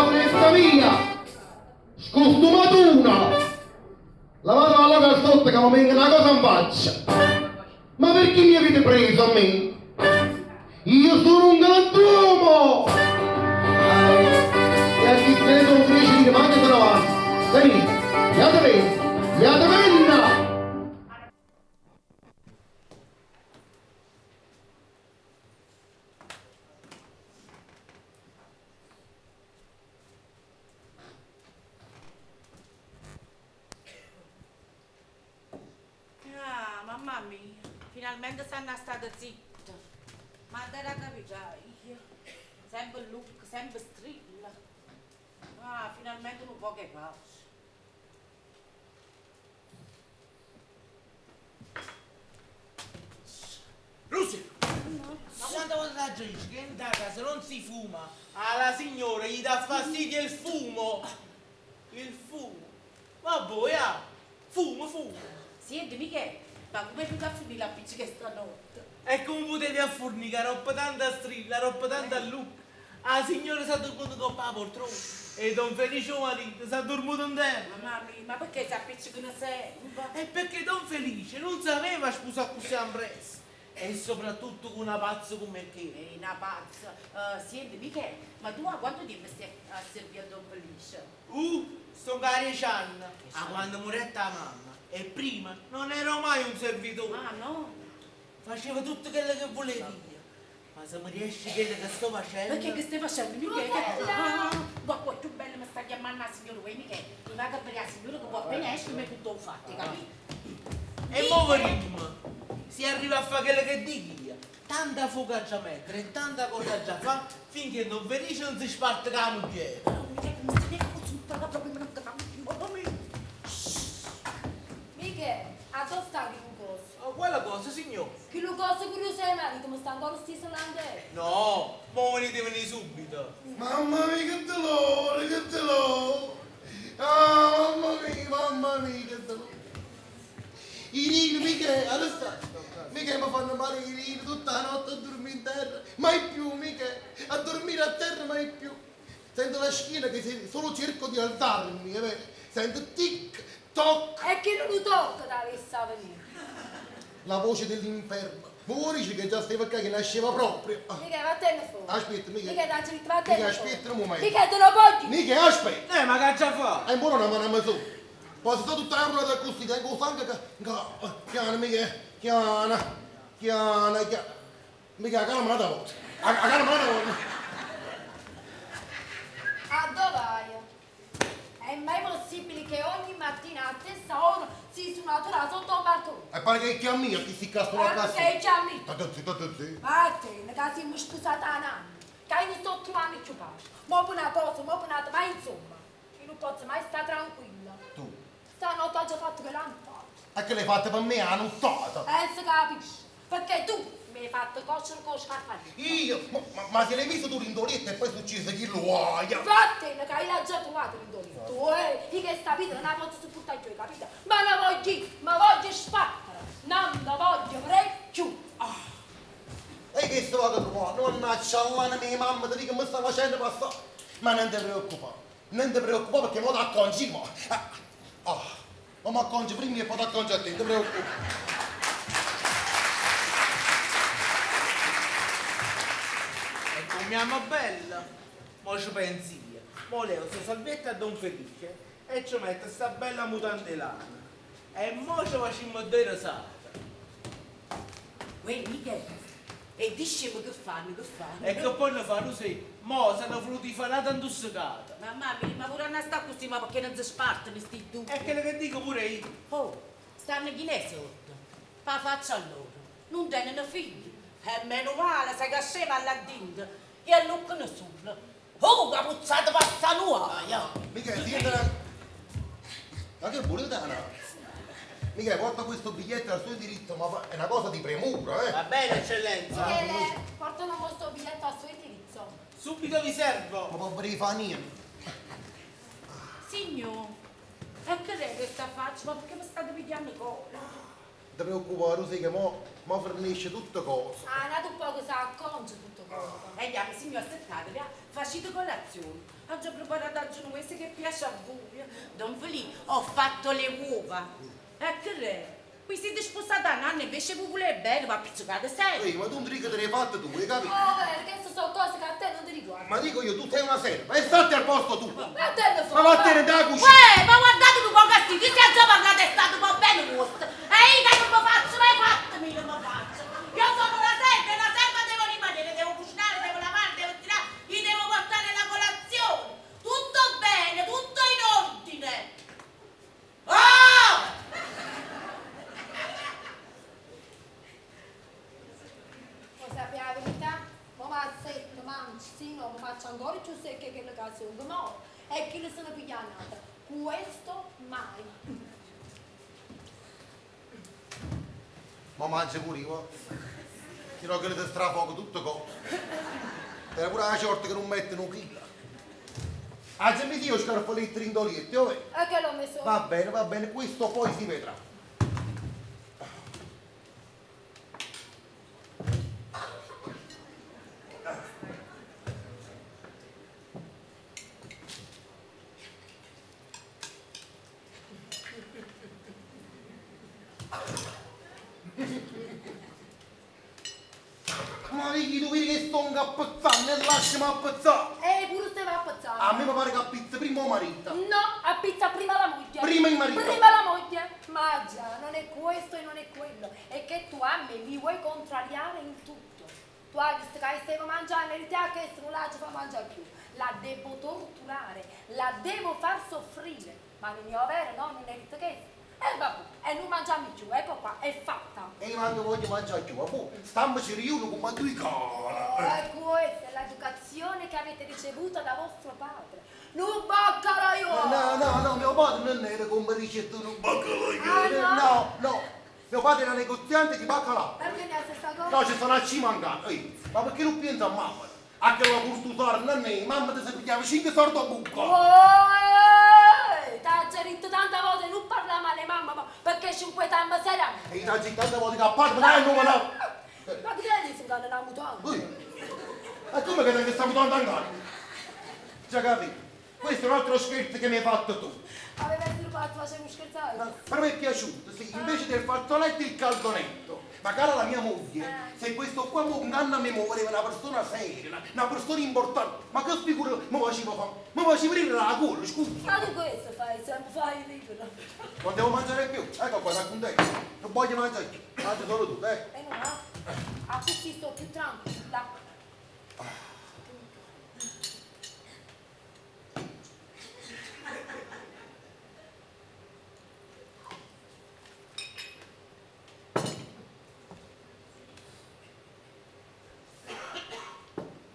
fenesta mia! Scostumatuna! Lavate la loca sotto che mi venga una cosa in faccia! Ma perché mi avete preso a me? Io sono un galantuomo! E a chi se ne sono 10 lire, manca se ne va! Venite, iatevenne, iatevenne! Ah, mamma mia, finalmente stanno state zitte. Ma te la capita io. Sempre look, sempre strilla. Ah, finalmente un po' che pace. Lucy! Ma quante volte la dici che in casa non si fuma? Alla signora gli dà fastidio il fumo! Il fumo! Ma voi, ah! Fumo, fumo! Senti, Michele, ma come tu a finire la pizzica stanotte? E come potevi a fornicare? Roba tanta strilla, roba tanta look. La signora si è dormita con la poltrona e Don Felice o marito si è dormito in terra. Mamma mia, ma perché si appiccicano sempre? E perché Don Felice non sapeva sposare così in presto. E soprattutto con una pazza come che. Ehi, una pazza. Senti, Michele, ma tu a quanto tempo stai a servire a Don Felice? Sto a 10 anni. A quando moretta la mamma. E prima non ero mai un servitore. Ah, no? Facevo tutto quello che volevo io. Ma se mi riesci quello che sto facendo... Perché che stai facendo, Michele? Rosella! Ah, ma poi tu bella mi sta chiamando la signora, vuoi Michele? Mi vado a vedere la signora che può appena esce mi tutto un fatto, capito? E mo vediamo. Si arriva a fare quello che dico io. Tanta fuoco già mettere e tanta cosa già fa finché non Felice non si sparte con la moglie. No, Michele, mi stai proprio non capisco. Mamma mia. Michele, a dove sta che cosa? Oh, quella cosa, signor? Che lo cosa curioso è marito, mi sta ancora stesso là No, mo venite venire subito. Mamma mia che dolore, che dolore! Ah, mamma mia, che dolore! I rini, mica, adesso, mica mi fanno male i rini tutta la notte a dormire in terra, mai più, mica, a dormire a terra mai più. Sento la schiena che se, solo cerco di alzarmi, sento tic, toc. E chi non lo tocca da che sa venire? La voce dell'inferno. Ma vuoi dici che già stava qua che nasceva proprio? Ah. Michele, vattene fuori. Aspetta, Michele. Michele, dacci il vattene Michele, fuori. aspetta un momento. Michele, te lo voglio. Michele, aspetta. Ma che già fa? È buono una mano su. Posso stare tutta la ruota così, tengo sangue che... Piano, Michele, piano, piano, piano. Michele, calma un'altra volta. Calma un'altra volta. A dove vai? È mai possibile che ogni mattina a stessa ora si suonatura sotto il balcone? E pare che chiami io chi si cazzo la Guarda cassa. che chiami. Zitto, zitto. Vattene, che siamo sposati da un anno, che io non sto trovando più pace. Mo per una cosa, mo per un'altra, ma insomma, io non posso mai stare tranquilla. Tu? Stanotte ho già fatto che l'hanno fatto. E che l'hai fatta per me, la nottata? E si capisce, perché tu mi hai fatto cocere con scarpalino. Io? Ma se l'hai visto tu l'indoletta e poi è successo chi lo aia? Vattene, che io l'ho già trovato l'indoletto, eh! Io che sta vita non la posso sopportare più, capito? Ma la voglio, ma voglio sbattere, non la voglio più. Ah. E che sto a trovare? Mannaggia, la mia mamma ti dico che mi sta facendo passare. Ma non ti preoccupare, non ti preoccupare perché mo ti accorgi, mo. Ah, oh, ma mi accorgi prima e poi ti accorgi a te, non ti preoccupare. Mia mamma bella, mo ci pensi io, mo leo sta salvietta a Don Felice e ci metto sta bella mutande e mo ci facciamo due risate. Uè, Michele, e dicemi che fanno, che fanno? E che poi ne fanno, sì, mo sono voluti fare una tantussicata. Mamma mia, ma vorranno stare così, ma perché non si spartono sti due? È quello che dico pure io. Oh, stanno chi ne sotto, pa faccia a loro, non tengono figli. E meno male, sai che scema là dentro. E alluccano solo. Oh, che puzzata passa nuoia! Michele, siete... Ma che volete da una? Michele, porta questo biglietto al suo indirizzo, ma è una cosa di premura, eh! Va bene, eccellenza! Michele, portano questo biglietto al suo indirizzo. Subito vi servo! Ma poveri fa niente! Signor, e che è questa faccia? Ma perché mi state pigliando cola? Non ti preoccupare, sai che mo, mo fornisce tutto cosa. Ah, nato un poco si accorge tutto cosa. E andiamo, signor, aspettatevi, facite colazione. Aggio preparato 'a genovese che piace a vuje. Don Felì, ho fatto le uova. E che r'è? Vi siete sposata 'a n'anno e invece 'e ve vulè bene, v'appiccecate sempre. Ehi, ma tu un trico te l'hai fatto tu, hai capito? Oh, vero, queste sono cose che a te non ti riguardano. Ma dico io, tu sei una serva e statti al posto tuo. Ma te ne Ma vattene da cucina. Uè, ma guardate un po' che si, chi si è già parlato è stato un po' bene vostro. E io che non mi faccio, mai fatto, mi non mi faccio. Io sono una serva e una serva devo rimanere, devo cucinare, devo lavare, devo tirare, gli devo portare la colazione. Tutto bene, tutto in ordine. Ah! Vuoi sapere la verità? Ma mi assetto, mangio, sì, no, mi faccio ancora più secca che le case, no. E chi le sono pigliata? Questo mai. Ma mangia pure io. Se no che le strafoco tutto cosa. Era pure la sorte che non mette un chilo. Ah, se mi dio scarfoletto in dolietto, oh, eh. E che l'ho messo? Va bene, va bene, questo poi si vedrà. Ma vedi tu vedi che sto appezzando e lasciami appezzare. E pure se va a appezzare. A me mi pare che appizza prima il marito. No, appizza prima la moglie. Prima il marito. Prima la moglie. Ma già, non è questo e non è quello. È che tu a me mi vuoi contrariare in tutto. Tu hai visto che stavo mangiando e ti ha chiesto non la ci fa mangiare più. La devo torturare, la devo far soffrire. Ma non è vero, no? Non è detto che. E vabbè, e non mangiamo più, ecco qua, è fatta. E io quando voglio mangiare più, ma poi stammoci riuno come due cani. E questa è l'educazione che avete ricevuta da vostro padre. Non baccalaiolo! No, no, no, mio padre non era come dice tu, non Ah, no? No, no, mio padre era negoziante di baccalà. Perché ne è la stessa cosa? No, ci sono a ci mancare. Ehi, ma perché non pensi a mamma? A che la portare, non è, mamma ti si pigliava 5 soldi a buca. Oh, t'ha già detto tante volte non parla male mamma, ma perché ci inquietammo seriamente. E io ti tante volte che a padre, ma non me la... Ma che te ne sono una mutanda? Ehi, e come che te stiamo andando ancora? Già capito? Questo è un altro scherzo che mi hai fatto tu. Aveva sviluppato, facevo scherzare. Ma Per me è piaciuto, sì, invece del fazzoletto il calzonetto. Ma cara la mia moglie, se questo qua mo inganna me mo voleva una persona seria, una persona importante, ma che figura mi faceva fare? Mi faceva ridere la gola, scusa. Ma tu questo fai, sempre fai libero. Non devo mangiare più, ecco qua, da contento. Non voglio mangiare più, mangia solo tu, eh. E no, a così sto più tranquilla.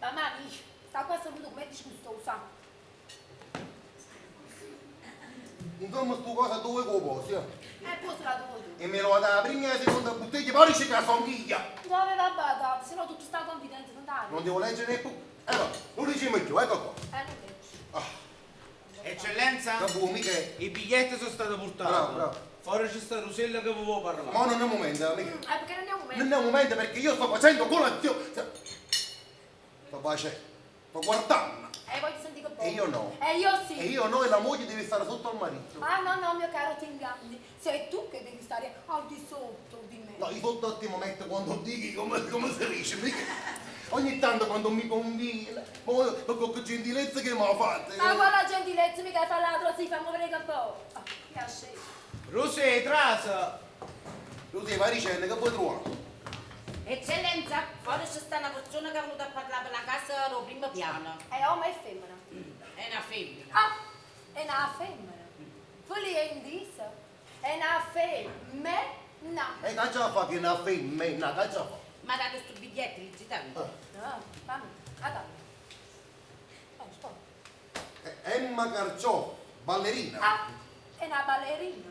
Mamma mia, sta qua saluto come disgustosa. Insomma, stu cosa dove lo posi, eh? E poi se la devo tu. E me lo vado alla prima e alla seconda bottiglia, poi dice che la songhiglia. Dove va bada? Se no tutta sta confidenza non dai. Non devo leggere neppure. Allora, non diciamo più, ecco qua. Non leggi. Eccellenza, Vabbè, mica. i biglietti sono stati portati. Bravo, bravo. Fuori c'è sta Rosella che vi vuole parlare. Ma non è un momento, mica. Perché non è un momento. Non è un momento perché io sto facendo colazione. Sto facendo, sto guardando. E voglio sentire che E io no. E io sì. E io no, e la moglie deve stare sotto al marito. Ah no, no, mio caro, ti inganni. Sei tu che devi stare al di sotto di me. No, io sotto a te mi metto quando dico come si dice, mica. Ogni tanto quando mi conviene, poi con gentilezza che mi ha fatto. Ma guarda gentilezza, mica fa l'altro, si fa muovere che po'. Ah, mi ha scelto. Rosè, trasa! Tu ti vai dicendo che vuoi trovare? Eccellenza, fuori c'è sta una persona che è venuta a parlare per la casa del primo piano. È uomo e femmina. È una femmina. Ah, è una femmina. Quelli è in disa. È una femmina. E che già fa che è una femmina, che già fa? Ma dato questo biglietto, leggi tanto. No, fammi, ah, Oh, stop. Emma Carciò, ballerina. Ah, è una ballerina.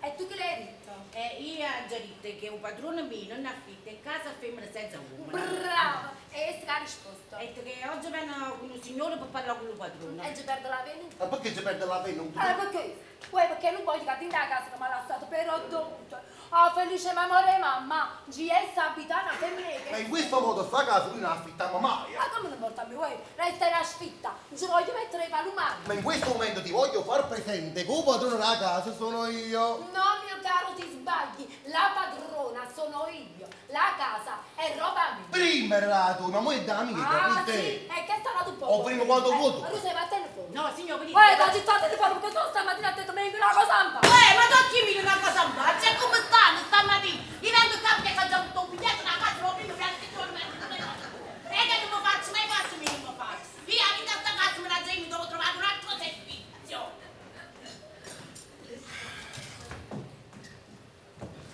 E tu che l'hai detto? Eh, io aggio ditto che 'o padrone mio nun affitta 'e case a femmene senza uommene. Brava! E essa che ha risposto? Ha detto che oggi vene cu nu signore per parlà cu lu padrone. E ce perde la venuta. Ma perché ci perde la venuta? Eh, perché? Uè, perché non voglio che dentro la casa che mi ha lasciato per dote. Ah, felice memoria mamma, GS abita una femmina Ma che... in questo modo sta casa noi non affittiamo mai. Ma come non porta a me, uè? Resta in sfitta, non ci voglio mettere i palumani. Ma in questo momento ti voglio far presente che il padrone della casa sono io. No, mio caro, ti sbagli. La padrona sono io. La casa è roba mia. Prima era la tua, ma mo è da mia, Ah, capite? sì? E che sarà tu poco? O prima quando vuoi tu. Ma tu sei va a telefono. No, signor, venite. Guarda, ti sto al telefono perché sono stamattina ha detto mi una cosa in faccia. Eh, ma tu mi una cosa in faccia, come stanno stamattina? Io vengo qua perché ci ho già avuto un biglietto da casa, lo primo piano che torno E che non mi faccio, mai faccio, mi non mi faccio. Io a vita sta casa me la mi devo trovare un altro servizio.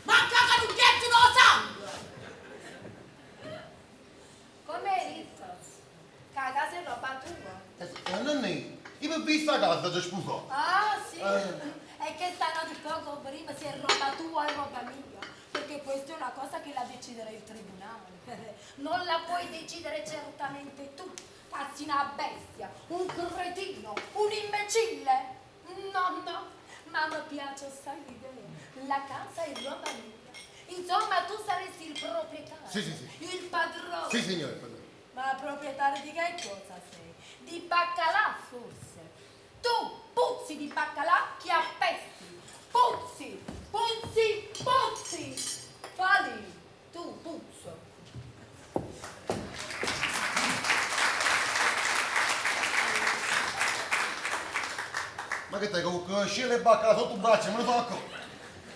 Ma caga un ghiaccio da sangue! Come hai detto? Che la casa è roba tua. Eh, non è. Io per vista a casa ti sposo. Ah, sì? Eh. E che stanno di poco prima se è roba tua o è roba mia. Perché questa è una cosa che la deciderà il tribunale. Non la puoi decidere certamente tu. Passi una bestia, un cretino, un imbecille. No, no, ma mi piace assai l'idea. La casa è roba mia. Insomma, tu saresti il proprietario. Sì, sì, sì. Il padrone. Sì, signore. padrone. Ma proprietario di che cosa sei? Di baccalà forse? Tu puzzi di baccalà che appesti! Puzzi, puzzi, puzzi! Fali, tu puzzo! Ma che te con scelle e baccalà sotto il braccio, me lo tocco.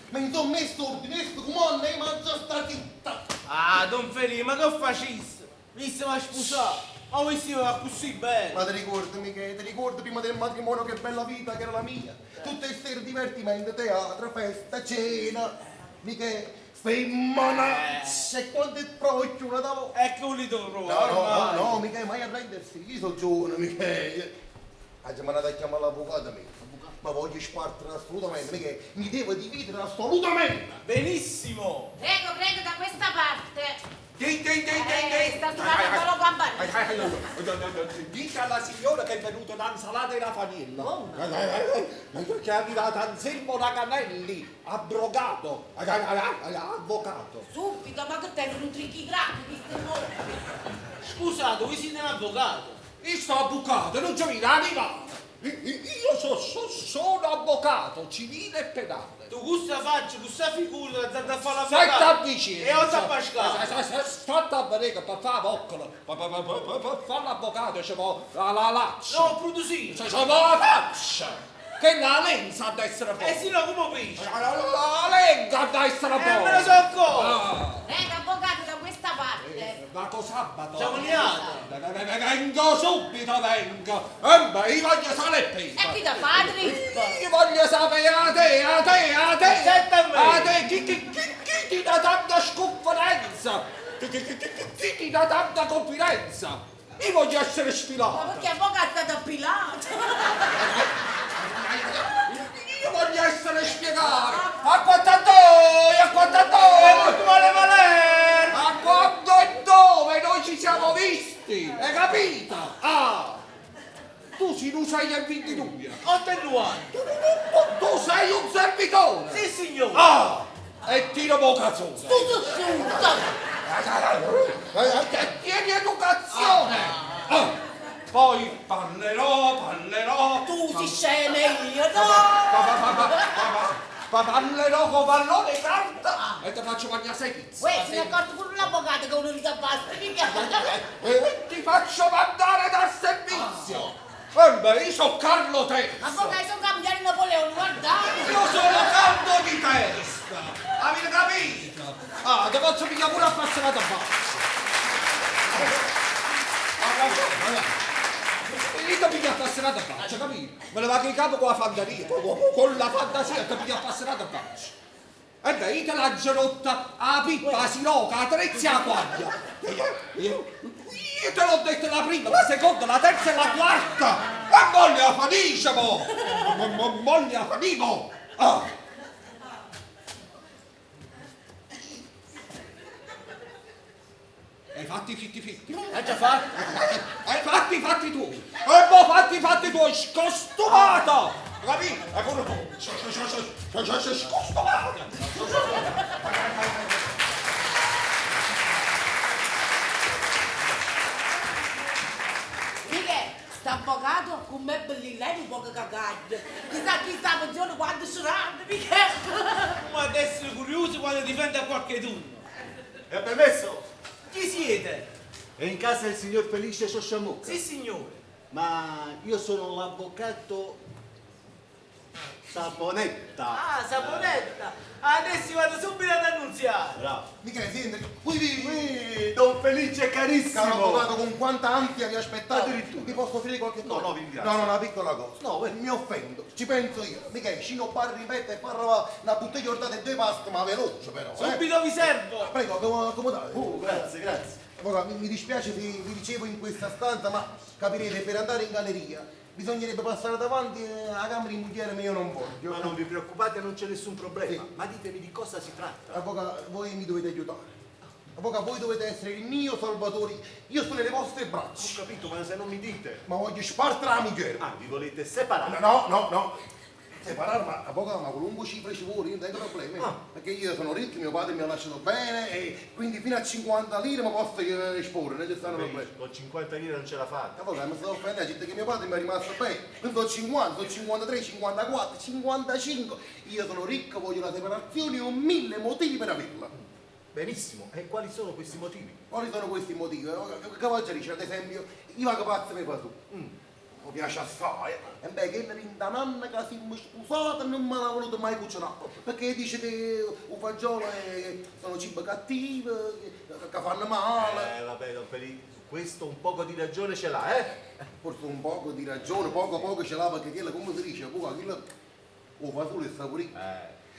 Ma insomma, messo ordine, questo comando, io mangio sta zitta. Ah, Don Felice, ma che faciste? Vi siamo sposati, ma voi siete così belli. Ma ti ricordi, Michele, ti ricordi prima del matrimonio che bella vita che era la mia? Tutte le sere divertimento, teatro, festa, cena. Michele, femmina, e quanto è proccio una tavola. Ecco li devo No, provare. no, no, ormai. no, Michele, mai arrendersi, io sono giovane, Michele. Ha già mandato a chiamare l'avvocato, mica. Ma voglio spartire assolutamente, Michele, mi devo dividere assolutamente. Benissimo. Prego, prego, da questa parte. Dì, dì, dì, dì, Eh, dì. sta suonando solo campanello. Dica alla signora che è venuta un'insalata e una fanella. Ma che è arrivata Anselmo Raganelli, abrogato, avvocato. Subito, ma che te non trichi grandi, visto il nome. Scusate, voi siete un avvocato. Io sto avvocato, non c'è mica animale. Io sono avvocato civile e penale. Tu questa faccia, questa figura, da da fare Stai l'avvocato. vicino. E ho Pasquale. State a vedere che per fare voccola, per fare l'avvocato ci vuole la la laccia. No, produsino. Ci vuole la faccia. Che la lenza ad essere buona. E se no come pesce? La, la, la lenza ad essere Eh, buona. me lo so ancora. Ah. Prego, avvocato, da questa parte. Ma sabato. Siamo liati. Vengo subito, vengo. E beh, io voglio sale e pepe. E qui da fare trip. Io voglio sapere a te, a te, a te. Senta a me. A te, chi, chi, chi, chi ti dà tanta sconfidenza? Chi, chi, chi, chi, chi ti dà tanta confidenza? Io voglio essere Ma sfilato. perché avvocato è stato appilato? Io voglio essere spiegato. A quant'antoi, a quant'antoi. Vale valer! A quando e dove noi ci siamo visti? Hai capito? Ah! Tu sei un 6 e 22. 8 e 90. Tu, tu, tu sei un servitore. Sì, signore. Ah! E tiro poca Su, su, su, su. Tieni educazione! Ah. Poi parlerò, parlerò. Tu si scema e io no. Parlerò con pallone carta e ti faccio mangiare sei pizze. Uè, se ne è accorto pure l'avvocato che uno li basta, mica. E ti faccio mandare dal servizio. E beh, io sono Carlo Terzo. Avvocato, sono cambiato Napoleone, guardate. Io sono caldo di testa. Avete capito? Ah, ti posso pigliare pure appassionato a basso. Io ti piglio appassionato a faccia, capito? Me ne vado in capo con la fantasia, con la fantasia ti piglio appassionato a faccia. E beh, io te l'ho rotta a pippa, a siroca, a trezza e a quaglia. Io, io te l'ho detto la prima, la seconda, la terza e la quarta. E mo la finisce, mo! Mo, mo, mo la finimo! Ah. fatti i fitti fitti. Hai già fatto? Hai fatti i fatti tuoi. E mo fatti i fatti tuoi, scostumato! Capito? E pure tu. Scostumato! Michele, sta avvocato con me bellina un poco cagaglia. Chissà chissà pensione quando saranno, Michele. Ma ad essere curioso quando difende a qualcheduno. È permesso? Chi siete? È in casa il signor Felice Sciosciamucca. Sì, signore. Ma io sono l'avvocato Saponetta. Ah, Saponetta. Adesso vado subito ad annunziare. Bravo. Michele, senti, qui vi... Qui, Don Felice carissimo. Caro avvocato, con quanta ansia vi aspettate? Addirittura. Vi posso offrire qualche No, cosa? no, vi ringrazio. No, no, una piccola cosa. No, eh. mi offendo, ci penso io. Michele, scino bar ripete e farò una bottiglia ordata e due paste, ma veloce però. Eh. Subito vi servo. Prego, accomodate. Oh, grazie, grazie. Avvocato, mi, mi dispiace se vi ricevo in questa stanza, ma capirete, per andare in galleria bisognerebbe passare davanti alla camera di moglie, ma io non voglio. Ma non vi preoccupate, non c'è nessun problema. Sì. Ma ditemi di cosa si tratta. Avvocato, voi mi dovete aiutare. Avvocato, voi dovete essere il mio salvatore. Io sono nelle vostre Ho braccia. capito, ma se non mi dite. Ma voglio spartire la moglie. Ah, vi volete separare? No, no, no. Separare, ma avvocato, ma qualunque cifra ci vuole, io non tengo problemi. Ah. Perché io sono ricco, mio padre mi ha lasciato bene e quindi fino a 50 lire mi posso esporre, non ci stanno problemi. Felice, con 50 lire non ce la fate. Avvocato, mi sto offendendo, gente che mio padre mi è rimasto bene. Quindi sono 50, sono 53, 54, 55. Io sono ricco, voglio la separazione e ho mille motivi per averla. Benissimo, e quali sono questi motivi? Quali sono questi motivi? Cavallo dice, ad esempio, io vado pazzo per tu. Mi piace assai. E beh, che da nanna che siamo sposati non me l'ha voluto mai cucinare. Perché dice che i fagioli sono cibo cattivo, che fanno male. Vabbè, Don Felice, su questo un poco di ragione ce l'ha, eh? Forse un poco di ragione, poco poco ce l'ha perché quella, come si dice, poi quella o fagiolo è saporito.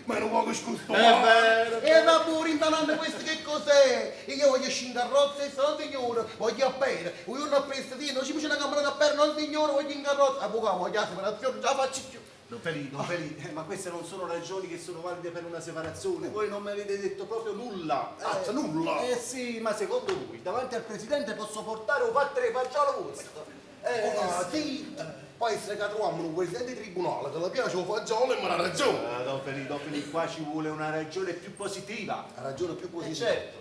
Ma è un poco scostumato. È vero, è E va pure in tanando questo che cos'è? E io voglio scendere in carrozza e non signore, voglio a pere. Un giorno appresso di non ci piace una camera da pere, non signore, voglio in carrozza. Avvocato, voglio la separazione, già faccio più. Don Felice, Don Felice, ma queste non sono ragioni che sono valide per una separazione. Voi non mi avete detto proprio nulla. Cazzo, nulla? Eh sì, ma secondo voi, davanti al presidente posso portare un fatto di fagiolo vostro? Ah, zitta. Poi se che troviamo un presidente di tribunale che le piace un fagiolo e me la ragione. Ah, Don Felice, Don Felice, qua ci vuole una ragione più positiva. La ragione più positiva. Certo.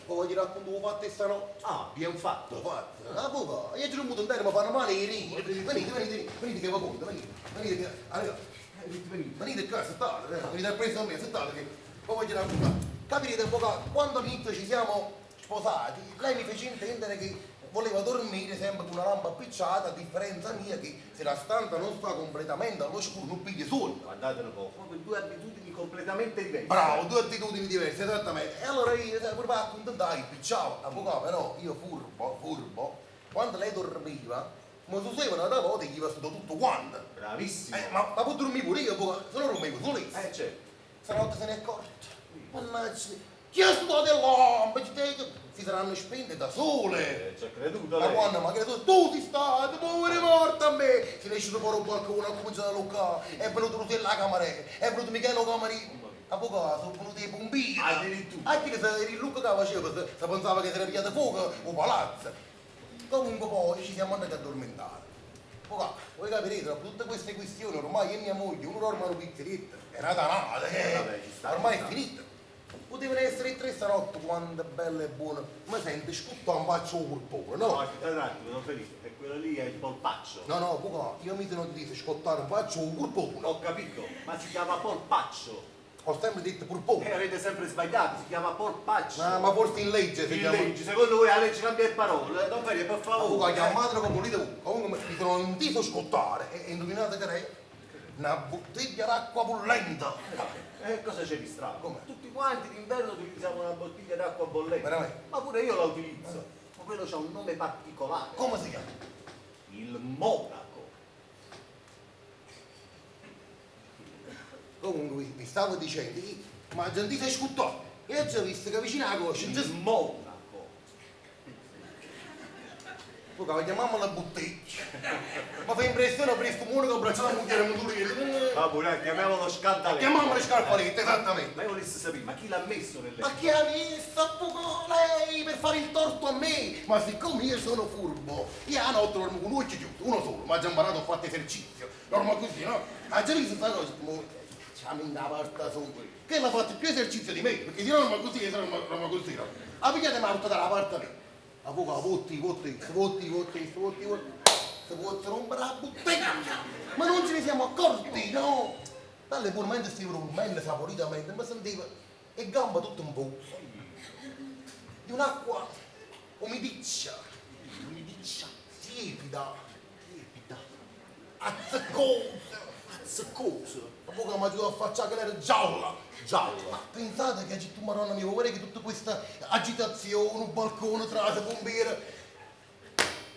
Poi voglio raccontare un fatto e stanotte. Ah, vi è un fatto. L'ho fatto. Ah, poco. Io ci muto in terra, ma fanno male i rini. Venite, venite, venite che vi conto, venite. Venite che... Allora, venite, venite qua, settate, venite al preso a me, settate che... Poi voglio raccontare. Capirete un po' che quando all'inizio ci siamo sposati, lei mi fece intendere che voleva dormire sempre con una lampa appicciata, a differenza mia che se la stanza non sta completamente all'oscuro non piglia sonno. Guardate un po', proprio due abitudini completamente diverse. Bravo, due attitudini diverse, esattamente. E allora io sai, pure per accontentare, picciavo, avvocato, però io furbo, furbo, quando lei dormiva, mi suseva una volta e gli va stato tutto quanto. Bravissimo. Ma può dormire pure io, avvocato, se no dormivo solo io. Certo. Stanotte se n'è accorto. Mannaggia, chi è stato dell'lampa? Si saranno spente da sole. Ci ha creduto Ma lei. quando mi ha creduto, tu ti stai, povero morto a me. Se ne è uscito fuori un balcone, ha cominciato a loccare, è venuto Rosella Camarè, è venuto Michele Camarì. Avvocato, sono venuti i pompieri. Addirittura. Anche se era il look che faceva, se pensava che si era pigliato fuoco, o palazzo. Comunque poi ci siamo andati ad addormentare. Avvocato, voi capirete, dopo tutte queste questioni, ormai io e mia moglie, uno dorme una pizzeretta, è nata nata, Vabbè, ci sta, ormai ci è sta. finita. Potevano essere tre stanotte quando è bella e buona, mi sento scuttare un bacio colpone, no? No, aspettate un attimo, Don Felice, e quello lì è il polpaccio. No, no, avvocato, io mi sono detto scottare un bacio colpone. Ho capito, ma si chiama polpaccio. Ho sempre detto polpone. E avete sempre sbagliato, si chiama polpaccio. Ma forse in legge si In chiama. legge, secondo voi la legge cambia parole? Don Felice, per favore. Avvocato, chiamatelo come volete voi. Comunque mi sono inteso scottare e indovinate che è? Una bottiglia d'acqua bollente. E cosa c'è di strano? Come? Tutti quanti d'inverno utilizziamo una bottiglia d'acqua bollente. Veramente? Ma pure io la utilizzo. Ma quello c'ha un nome particolare. Come si chiama? Il monaco. Comunque vi stavo dicendo, ma gente si scottò. Io ho già visto che vicino alla coscia. Il monaco. Luca, chiamiamola bottiglia. Ma fa impressione aprire sto mondo che abbracciata la moglie del Va buona, chiamiamolo scandaletto. Chiamiamolo scarpaletto, esattamente. Ma io volessi sapere, ma chi l'ha messo nel Ma letto? chi ha messo a poco lei per fare il torto a me? Ma siccome io sono furbo, io a notte dormo con un occhio chiuso, uno solo, ma già imparato, ho fatto esercizio. Dormo così, no? Ha già visto sta cosa? Mo, Siamo in da parte sopra. Che l'ha fatto più esercizio di me, perché se no dormo così, io dormo così, no? Ha pigliato ma dalla parte mia. A poco, votti, votti, votti, votti, votti, votti. Si può rompere la bottiglia. Ma non ce ne siamo accorti, no? Dalle pur mentre stavo dormendo saporitamente, mi sentiva e gamba tutto un po'. Di un'acqua umidiccia, Umidiccia, tiepida, tiepida, azzeccosa. azzeccosa, Ma poi che mi aiutò a faccia che era gialla. gialla. Ma pensate che tu maronna mia, vorrei che tutta questa agitazione, un balcone, trase, pompiere,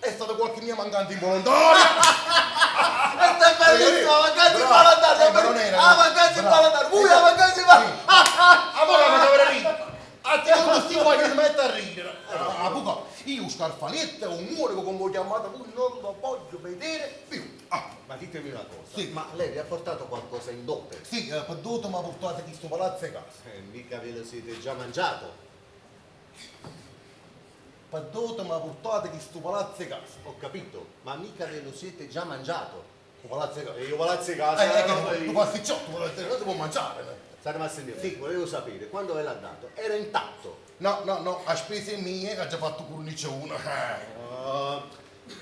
è stata qualche mia mancanza involontaria. Questa è bellissima, mancanza involontaria. Eh, ma non era. Ah, mancanza Bravo. involontaria. Voi la mancanza involontaria. Ah, ma la faceva ridere. A te non sti qua che si mette a ridere. Ah, buca, io scarfaletto, un muore come ho chiamato voi, non lo voglio vedere più. Ah, Ma ditemi una cosa, Sì. ma lei vi ha portato qualcosa in dote? sì, per dote mi ha portato questo palazzo a casa. Mica ve lo siete già mangiato. Per dote mi ha portato questo palazzo a casa. Ho capito, ma mica ve lo siete già mangiato. Un palazzo a casa. E io palazzo di casa, no, Tu pasticciotto, non si può mangiare. State ma sentire, sì. volevo sapere, quando ve l'ha dato, era intatto? No, no, no, a spese mie ha già fatto cornicione.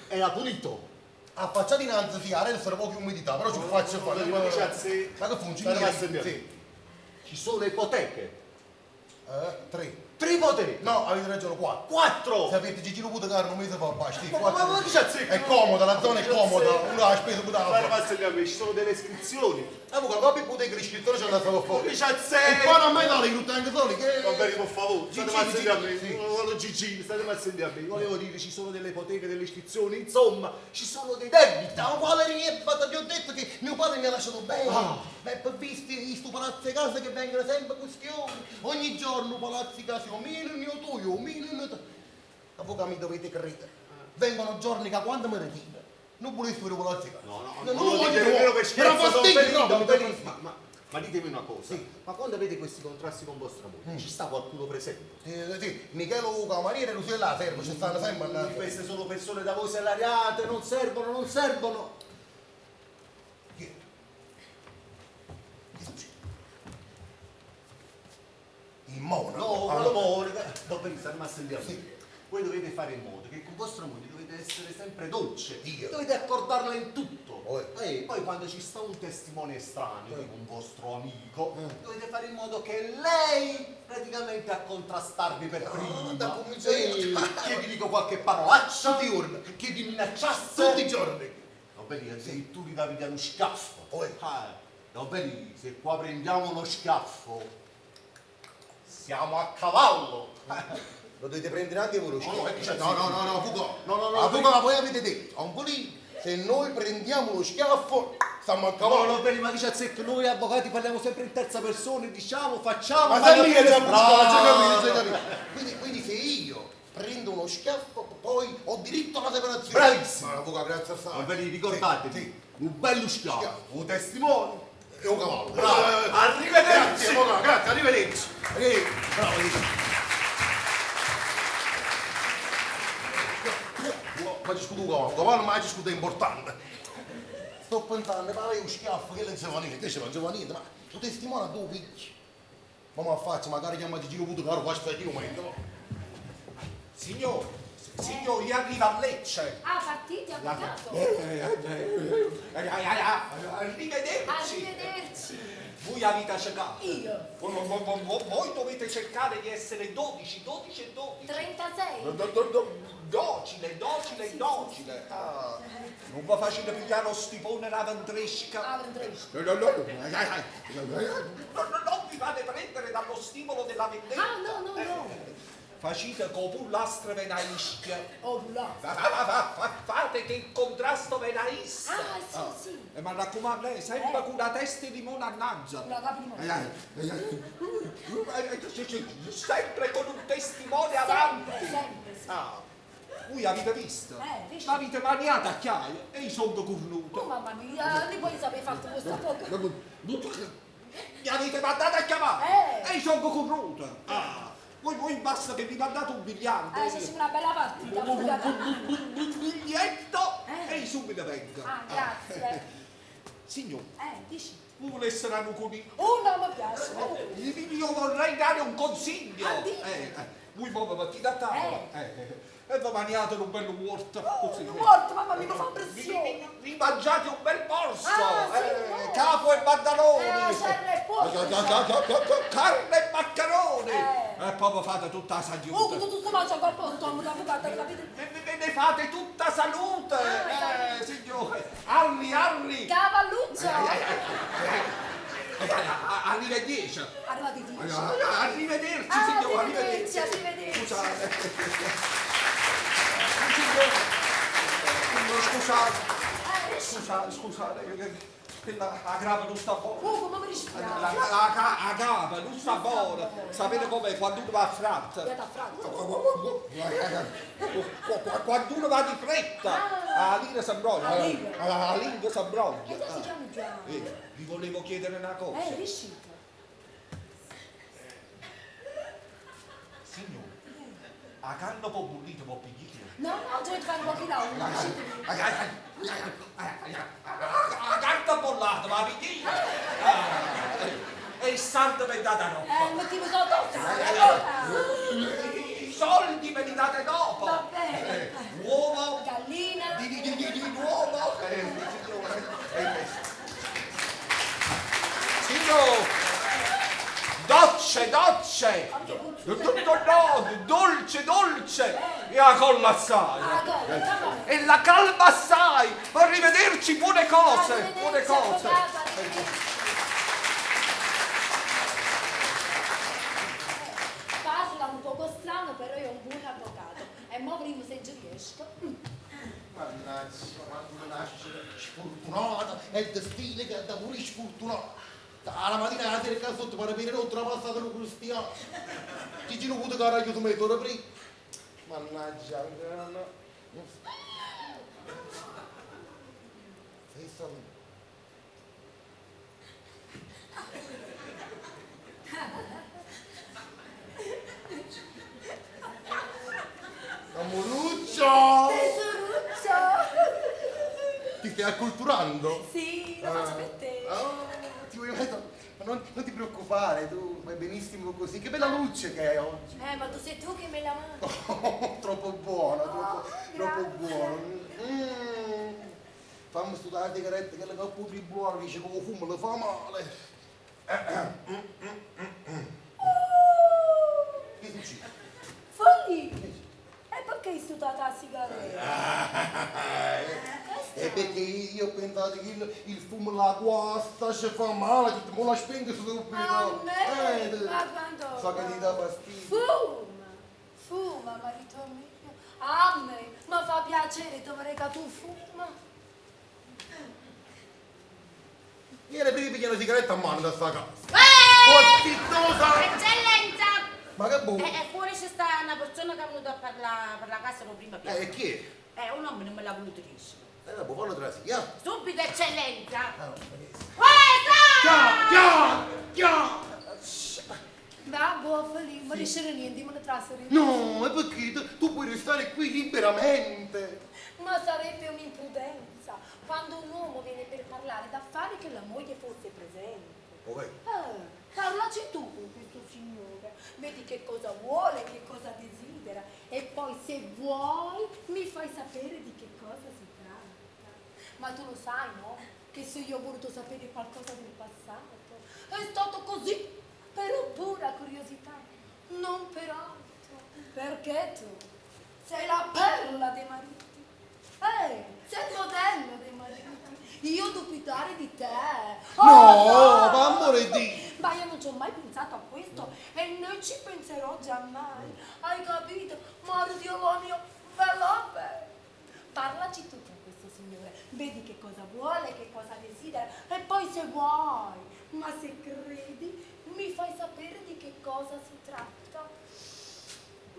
Era pulito. A faccia dinanzi sì, adesso era poca umidità, però ci faccio fare. Ma che cazzo? Ma che funziona? State ma sentire. Sì. Ci sono ipoteche. Tre. Tre ipoteche. No, avete ragione, quattro. Quattro. Sapete, Gigi lo Putacaro non mi si fa basta. Ma- ma- ma che c'è zecco? È comoda, la zona è Che c'è comoda, zecco? uno ha speso putacaro. State ma sentire a me, ci sono delle iscrizioni. Avvocato, copia ipoteca l'iscrittore c'è andata fuori. Che c'è zecco? E qua non mai dare, tutte anche soli, che... Va bene, per favore, state Gigi, ma sentire a me. Gigi, sì. Non voglio Gigi, state ma sentire a me. Volevo dire, ci sono delle ipoteche, delle iscrizioni, insomma, ci sono dei debiti. Ma quale riebata? Ti ho detto che mio padre mi ha lasciato bene. Ah. Ma poi visti sto palazzo di casa che vengono sempre questioni. Ogni giorno palazzi casa, o mio, mio tuo, o mio, mio tuo. Avvocato, mi dovete credere. Vengono giorni che quando mi ritiro, non volessi vedere palazzi di casa. No, no, non non lo lo voglio dite nemmeno per Era scherzo, Don fastidio, Benito, no, Don mi dà Benito. fastidio. Ma ditemi una cosa, Sì. ma quando avete questi contrasti con vostra moglie, ci sta qualcuno presente? Sì, sì, Michele Uca, Maria e Lucia servo, ci stanno sempre andando. Queste sono persone da voi salariate, non servono, non servono. Chi è? Che succede? Il monaco? No, Ah, ma lo muore. Don Benito, state ma sentire. Sì. Voi dovete fare in modo che con vostra moglie dovete essere sempre dolce, Io? dovete accordarla in tutto. Oh. E poi quando ci sta un testimone estraneo, tipo un vostro amico, dovete fare in modo che lei praticamente a contrastarvi per prima. da cominciare. Sì, che vi dico qualche parolaccia, Tutti i giorni. che vi minacciasse. Tutti i giorni. Va bene, addirittura da vi dà uno schiaffo. Oh. Ah, va bene, se qua prendiamo uno schiaffo, siamo a cavallo. Lo dovete prendere anche voi lo No, schiaffo. no, che c'è? No, no, no, no, Fugo. No, no, no, Ah, Fugo, ma voi avete detto, a un po' lì, se noi prendiamo lo schiaffo, stiamo a No, cavallo. no, bene, ma chi ci azzecca? Noi avvocati parliamo sempre in terza persona e diciamo, facciamo... Ma ma sai mica già Bravo. buscato, già capito, già capito. Quindi se io prendo uno schiaffo, poi ho diritto alla separazione. Bravissimo. Ma avvocato, grazie assai. Va bene, ricordatevi, Sì, un bello schiaffo, Schiaffo. un testimone. sì. E un cavallo. Bravo. Arrivederci. Grazie, avvocato, grazie, arrivederci. Arrivederci. Bravo, dico. Ma ci scudo un cavallo, un cavallo ma ci scudo è importante. Sto pensando, ma io schiaffo che non si fa niente, che ci non si fa niente, ma tu testimone tu picchi. Ma ma faccio, magari chiama Gigino Putacaro, faccio io, ma io. Signor, signor, io arrivo a Lecce. Ah, partiti, avvocato. Arrivederci. Arrivederci. Voi avete cercato. Io. Voi dovete cercare di essere 12, 12 e 12. 36. Docile, docile, docile. Ah, non vi facete pigliare lo stipone la ventresca. Ah, ventresca. No, no, no, no, no, non vi fate prendere dallo stimolo della vendetta. Ah, no, no, no. Facite con pullastre venaischia. Oh, là. Fate che il contrasto venaissa. Ah, sì, sì. E mi raccomando, sempre con la testa di limone annanza. La capo di limone. Sempre con un testimone avanti. Sempre, sempre, sì. Ah. Voi avete visto? Dici. L'avete maniata a chiaia e io sono cornuto. Oh mamma mia, ne puoi sapere fatto questo poco. Mi avete mandato a chiamare Eh. e io sono cornuto. Ah, voi basta che vi mandate un biglietto. C'è una bella partita. Un biglietto Eh. e io subito vengo. Ah, grazie. Signore, Dici. voi volesse un coniglio? Oh no, mi piace. Oh. Io vorrei dare un consiglio. Ah, dimmi. Voi proprio mettete a tavola e vi mangiate un bello morto. Così. Un morto, mamma mia, mi fa pressione. Vi mangiate un bel morso. Ah, sì, no. Capo e pantaloni. Serra e porco. Carne e maccheroni. Eh. E poi vi fate tutta la sagliuta. Oh, tu tutto mangia col posto, avvocato, capito? Ve ne fate tutta salute. Ah, Signore. Arri, arri. Cavalluccio. Arrivederci. Arrivati 10. Arrivederci, Ah, signore, arrivederci, arrivederci. Scusate. Signore, signore, scusate. Scusate, scusate, che la grava non sta buona. Oh, come mi dispiace. La grava non sta buona. Sapete com'è quando uno va a fratta? Vado a fratta. Quando uno va di fretta, la lingua si imbroglia. La lingua. La lingua si imbroglia. E già si chiama già. Vi volevo chiedere una cosa. Riuscito. Signore, a canna può bollito può pigliare? No, no, dovete fare un pochino là, un La carta bollata, ma pigliare? E il santo mi date dopo. Mettiamo sotto. I soldi me li date dopo. Va bene. Uovo. Gallina. Di nuovo. Signore. Signore. Docce, docce! No, no, dolce, dolce! E la colla assai! E la calma assai! Arrivederci, buone cose! Buone cose! Parla un poco strano, però è un buon avvocato. E mo' prima se ci riesco. Mannaggia, quando nasce sfortunata, è il destino che da pure sfortunato. Alla mattina alla sera sotto per aprire l'altra passata un cristiano. Ti giro avuto che era chiuso mezz'ora prima. Mannaggia, no. Sei stato. Amoruccio! Tesoruccio! Ti stai acculturando? Sì, lo faccio per te. Oh, ti voglio bene. Ma non ti preoccupare, tu vai benissimo così. Che bella luce che è oggi. Ma tu sei tu che me la mandi. Oh, troppo buono, troppo, troppo buono. Fammi studiare la sigaretta che la coppa più buona, dice che il fumo le fa male. Che succede? Folli! E perché hai studiato la sigaretta? È perché io ho pensato che il fumo la guasta, ci fa male, ti mo la spengo subito. A me? Ma quando? So che ti dà fastidio. Fuma! Fuma, marito mio. A me, ma fa piacere dove che tu fuma. Io le prima pigliare la sigaretta a mano da sta casa. Eccellenza! Ma che buono! Fuori c'è sta una persona che è venuta a parlare per la casa con prima piano. E chi è? Un uomo non me l'ha voluto dire. Può farlo trasire, eh? Subito, eccellenza! Ah, no, Ciao! Ciao! Ciao! Va, buon Felipe, ma riesce niente, me ne trasferire. No, e perché tu puoi restare qui liberamente. Ma sarebbe un'imprudenza quando un uomo viene per parlare d'affari che la moglie fosse presente. Ok. Parlaci tu con questo signore, vedi che cosa vuole, che cosa desidera e poi se vuoi mi fai sapere di che cosa si tratta. Ma tu lo sai, no? Che se io ho voluto sapere qualcosa del passato è stato così, per pura curiosità, non per altro, perché tu sei la perla dei mariti. Sei il modello dei mariti. Io dubitare di te. Oh, No, ma amore di... Ma io non ci ho mai pensato a questo e non ci penserò giammai. Hai capito? Marito mio, bello bello. Parlaci tu con questo signore, vedi che cosa vuole, che cosa desidera e poi se vuoi, ma se credi, mi fai sapere di che cosa si tratta.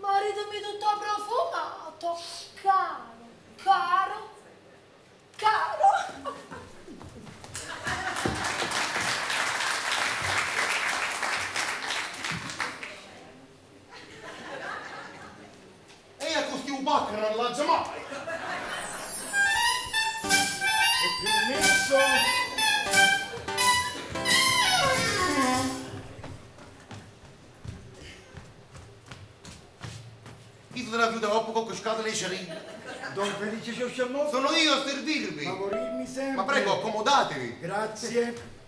Marito mio tutto profumato, caro, caro, caro. E io con sti pacchero non l'ho mai. Permesso? Chi te l'ha chiusa dopo con scatole e cerine? Don Felice Sciosciamò. Sono io a servirvi. Favorirmi sempre. Ma prego, accomodatevi. Grazie.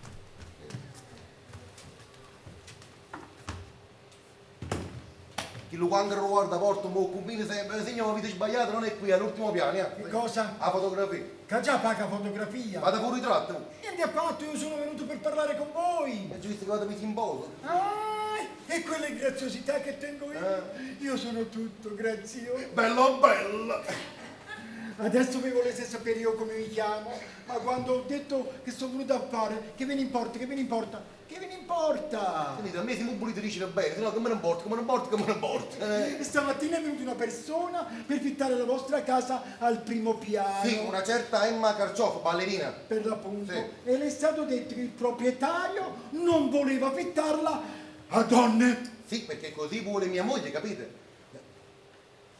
Chi lo quando lo guarda porta un po' combina sempre, signore avete sbagliato, non è qui, all'ultimo piano. Eh. Che cosa? La fotografia. Che già paga fotografia. Vado pure ritratto. Niente affatto, io sono venuto per parlare con voi. È giusto che vado mi in posa. Ah, e quelle graziosità che tengo io. Io sono tutto grazioso. Bello bello. Adesso voi volete sapere io come mi chiamo, ma quando ho detto che sono venuto a fare, che ve ne importa, che ve ne importa, che ve ne importa? Sentite, a me si mi dice bene, se no che me ne importa, che me ne importa, che me ne importa. Stamattina è venuta una persona per fittare la vostra casa al primo piano. Sì, una certa Emma Carcioff, ballerina. Per l'appunto. Sì. E le è stato detto che il proprietario non voleva fittarla a donne. Sì, perché così vuole mia moglie, capite?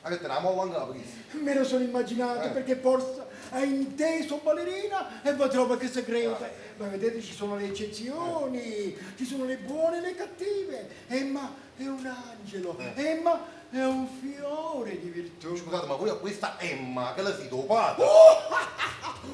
Avete la muovo anche la presa. Me lo sono immaginato perché forse ha inteso ballerina e va trova che segreta. Ma vedete ci sono le eccezioni, ci sono le buone e le cattive. Emma è un angelo, Emma è un fiore di virtù. Scusate, ma voi a questa Emma che la siete opata?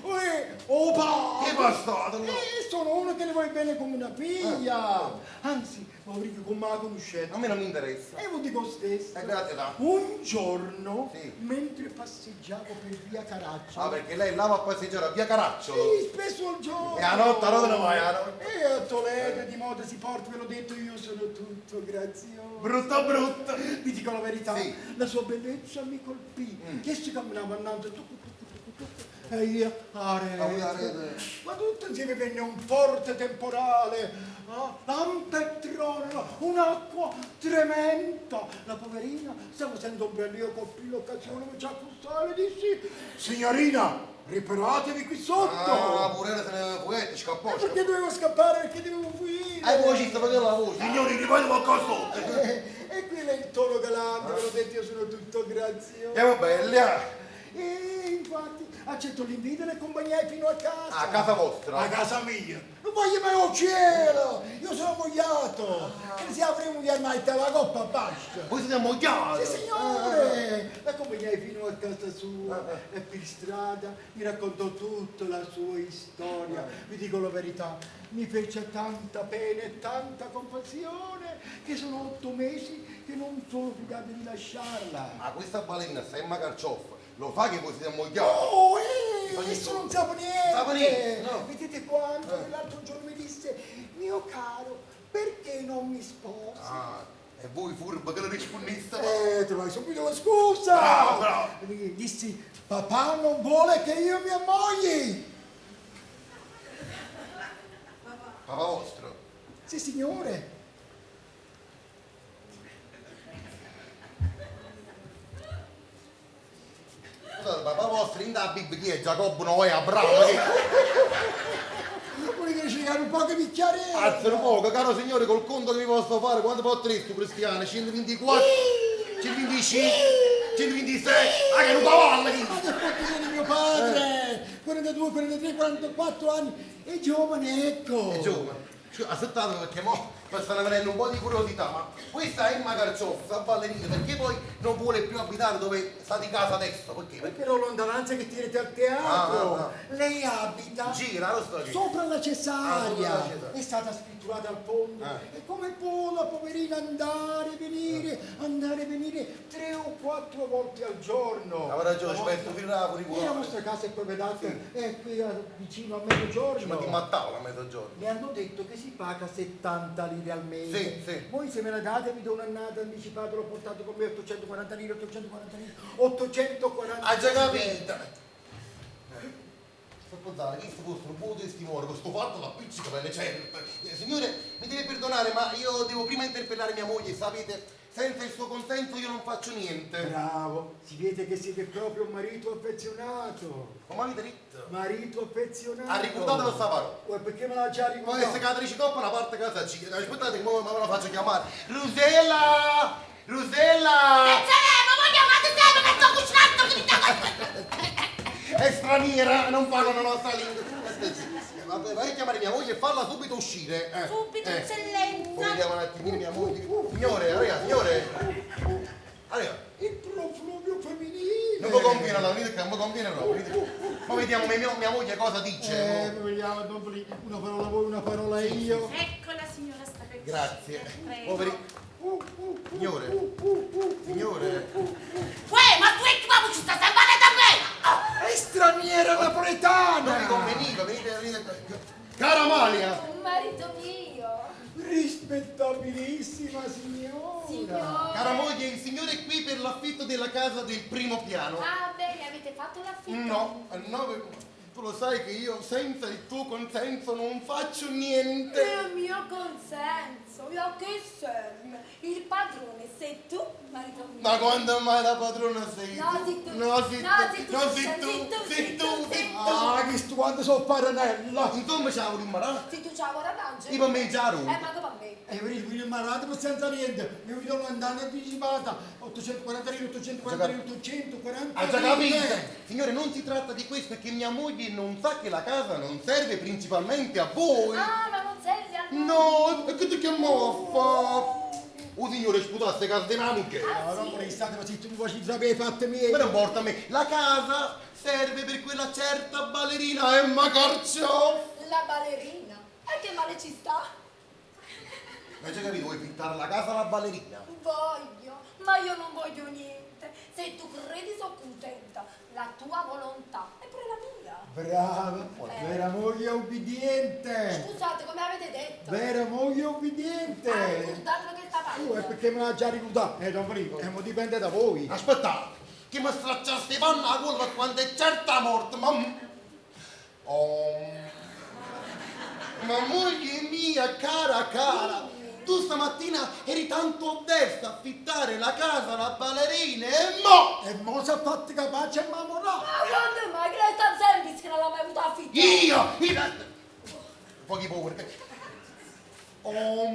Uè, oh padre! Che bastardo! Sono uno che le vuole bene come una figlia. Anzi, vorrei che come la conoscete. A me non mi interessa. E vi dico stesso. Grazie, da. Un giorno, Sì. mentre passeggiavo per via Caracciolo, Ah, perché lei là va a passeggiare a via Caracciolo. Sì, spesso al giorno. E a notte, a notte ne vai, a notte. E a Toledo di moda si porta, ve l'ho detto, io sono tutto grazioso. Brutta brutta. Vi dico la verità, Sì. Mm. la sua bellezza mi colpì. Che si camminava andando, tuc, tuc, tuc, tuc, e io a Ah, voi a rete. rete. Ma tutto insieme venne un forte temporale, ah, lampo e trono, un'acqua tremenda. La poverina stava senza ombrello, io colpì l'occasione, mi ci accostai e dissi, signorina, riparatevi qui sotto. Ah, pure se ne fughette, scappò. Perché scappò. dovevo scappare? Perché dovevo fuggire? E voi ci sta facendo la voce. Signori, ripeto qua sotto. E quello è il tono galante, ve l'ho detto, io sono tutto grazioso. E vabbè, là. E infatti accetto l'invito e le accompagnai fino a casa. A casa vostra? A casa mia. Non voglio mai al cielo! Io sono ammogliato! Che si apre un mai te la coppa basta! Voi siete ammogliati? Sì signore! L'accompagnai fino a casa sua e per strada mi raccontò tutta la sua storia. Vi dico la verità, mi fece tanta pena e tanta compassione che sono 8 mesi che non sono fidato di lasciarla. Ma questa ballerina, Emma Carcioff, lo fa che voi siete ammogliati? Oh, adesso non sapo niente! Sapo niente, no. Vedete quanto l'altro giorno mi disse, mio caro, perché non mi sposi? Ah, e voi furbo che lo rispondiste? Trovai subito la scusa! Bravo, bravo! E dissi, papà non vuole che io mi ammogli! Papà vostro? Sì, signore! Scusate, papà vostro in da Bibbia chi è? Giacobbo Noè, Abramo, che... Volete cercare un po' che bicchiere? Alzano poco, caro signore, col conto che vi posso fare, quanto può triste cristiano? 124, 125, 126, ah che è un cavallo! Ma che può dire mio padre? 42, 43, 44 anni, è giovane, ecco! È giovane. Scusa, aspettate perché mo mi stanno venendo un po' di curiosità, ma questa Emma Carcioff, sta ballerina, perché poi non vuole più abitare dove sta di casa adesso? Perché? Perché Per la lontananza che tirate al teatro, Ah, ah, lei abita gira, lo sto sopra la Ah, Cesaria, sopra la Cesaria. è stata scritturata al fondo Ah. e come può la poverina andare e venire, andare e venire 3 o 4 volte al giorno? Aveva ragione, ci penso fino a Napoli. E la vostra casa è qua, vedete, è qui vicino a mezzogiorno. Ci mettiamo a tavola a mezzogiorno. Mi hanno detto che si paga 70 lire al mese. Sì, sì. Voi se me la date vi do un'annata anticipata, l'ho portato con me 840 lire, 840 lire, 840 Ha già capito! Pensare, questo vostro buon testimone, questo fatto la appiccica per le certe. Signore, mi deve perdonare, ma io devo prima interpellare mia moglie, sapete? Senza il suo consenso io non faccio niente. Bravo, si vede che siete proprio un marito affezionato. Come avete detto? Marito affezionato. Ha ricordato questa parola. Uè, perché me l'ha già Poi ricordata? se cade coppa una parte casa ci. Aspettate che mo me la faccio chiamare. Rosella! Rosella! Ma voi chiamate sempre che sto cucinando È straniera, non parla la nostra lingua. Vabbè, vai a chiamare mia moglie e farla subito uscire. Subito, Eh. eccellenza. Poi vediamo un attimino mia moglie. Signore, arriva, signore. Arriva. Il profluvio femminile. Non mi conviene, no, venite qua, non mi conviene no. venite qua. Ma vediamo mia moglie cosa dice. Vediamo, Don Filippo, una parola voi, una parola io. Ecco la signora sta per Grazie. Prego. Poveri. Signore. Signore. Uè, ma tu e qua ci sta sempre da me! È straniera napoletana! Non mi conveniva, venite, venite qua. Cara Amalia. Marito mio. Rispettabilissima signora! Signore. Cara moglie, il signore è qui per l'affitto della casa del primo piano. Ah, bene, avete fatto l'affitto? No, no, tu lo sai che io senza il tuo consenso non faccio niente. Il mio consenso, io che serve? Il padrone sei tu, marito mio. Ma quando mai la padrona sei No, tu? sei tu. No, sei No, tu. sei tu, No, sei sei tu. tu, Sei tu, sei tu. Ah, che sto quando sono paranella! Insomma, ciao, rimmarà. Se tu c'hai ora Io per mangiare. ma come a me? E io mi malato ma senza niente, mi vedo andando anticipata, 840 lire, 840 lire, 840 Ha già lire. capito? Signore, non si tratta di questo, è che mia moglie non sa che la casa non serve principalmente a voi. Ah, ma non serve a noi. No, e che ti chiamavo a fa? Oh signore, sputate casa di mia moglie. No, non volestate, ma se tu mi faci sapere i fatti miei. Ma non importa a me, la casa serve per quella certa ballerina Emma Carcioff. La ballerina. E che male ci sta? Ma hai già capito, vuoi fittare la casa alla ballerina? Voglio, ma io non voglio niente. Se tu credi sono contenta. La tua volontà è pure la mia. Brava, vera moglie obbediente. Scusate, come avete detto? Vera moglie obbediente. Ah, ricordatelo che sta Oh, è parlando. perché me l'ha già ricordato. Don Filippo, mo dipende da voi. Aspettate, che mi stracciaste i panni a culo per quando è certa morte, ma... Oh. Ma moglie mia, cara cara, tu stamattina eri tanto avversa a affittare la casa alla ballerina e mo! E mo si è fatta capace e mamma no. Ma quando mai? Che lei sta sempre che non l'ha mai avuto affittata. Io! Io! Pochi pochi. Oh,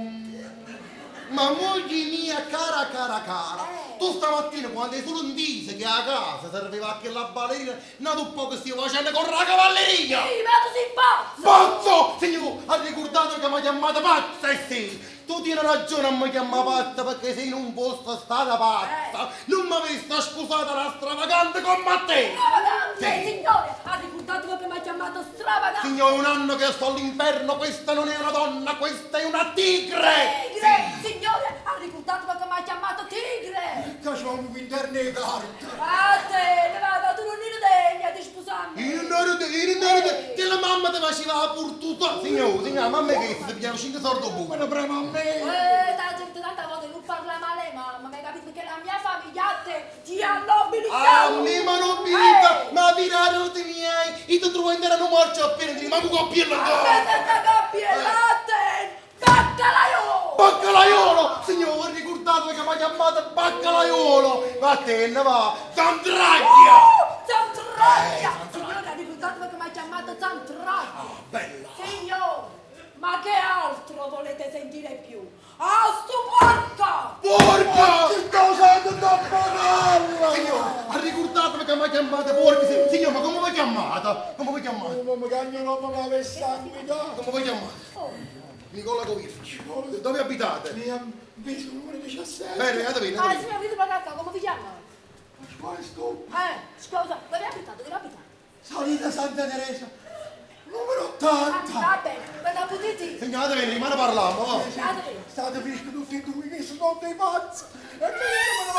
ma moglie mia, cara cara cara, tu stamattina quando hai solo dice che a casa serviva anche la ballerina, no tu poco stiamo facendo con la cavalleria! Sì, ma tu sei pazzo! Pazzo! Signore, ha ricordato che mi ha chiamato pazza e sì! Tu tieni ragione a mi chiamare pazza perché se non fosse stata pazza, non mi avessi scusata la stravagante come a te! Stravagante, Sì. signore! Ha ricordato che mi ha chiamato stravagante! Signore, un anno che sto all'inferno, questa non è una donna, questa è una tigre! Tigre! Signore, ha ricordato che mi ha chiamato tigre! Che c'ho un interno di carta. A te, va, tu non eri degna di sposarmi! Io non ero io non ero che la mamma ti faceva la purtuta! Signore, signore, la mamma che si pigliava 5 soldi buco. Ma non prema a me. T'ha detto tanta volta non parla male, mamma, ma hai capito che la mia famiglia a te ti ha A nobilitato! me mi hanno nobilitato, ma virare i miei, io ti trovo in un marcio appena, di ma con piella A me senza capire, a te! Baccalaiolo! Baccalaiolo! Signore, ricordate che mi ha chiamato Baccalaiolo! Vattene, va! Zandraglia! Oh, Zantraglia! Signore, ricordatevi che mi ha chiamato Zantraglia! Bella! Signore, ma che altro volete sentire più? Ah, sto porca! Porca! Che cosa da parola? Signore, ha ricordato che mi ha chiamato porca! Signore, ma come vi chiamata? Come vi chiamate? Come mi cagno non mi avesse sanguinato. Come vi chiamate? Nicola Covirci. Dove abitate? Mia viso numero 17. Bene, andate bene. Ah, andate bene. signor, dite per come vi chiama? Questo Scusa, dove abitate? Dove abitate? salita Santa Teresa, numero Ah, 80. va bene, ve la potete dire. Signore, andate bene, rimane parliamo, va. Andate bene. State freschi tutti e due che sono dei pazzi. E venite me ne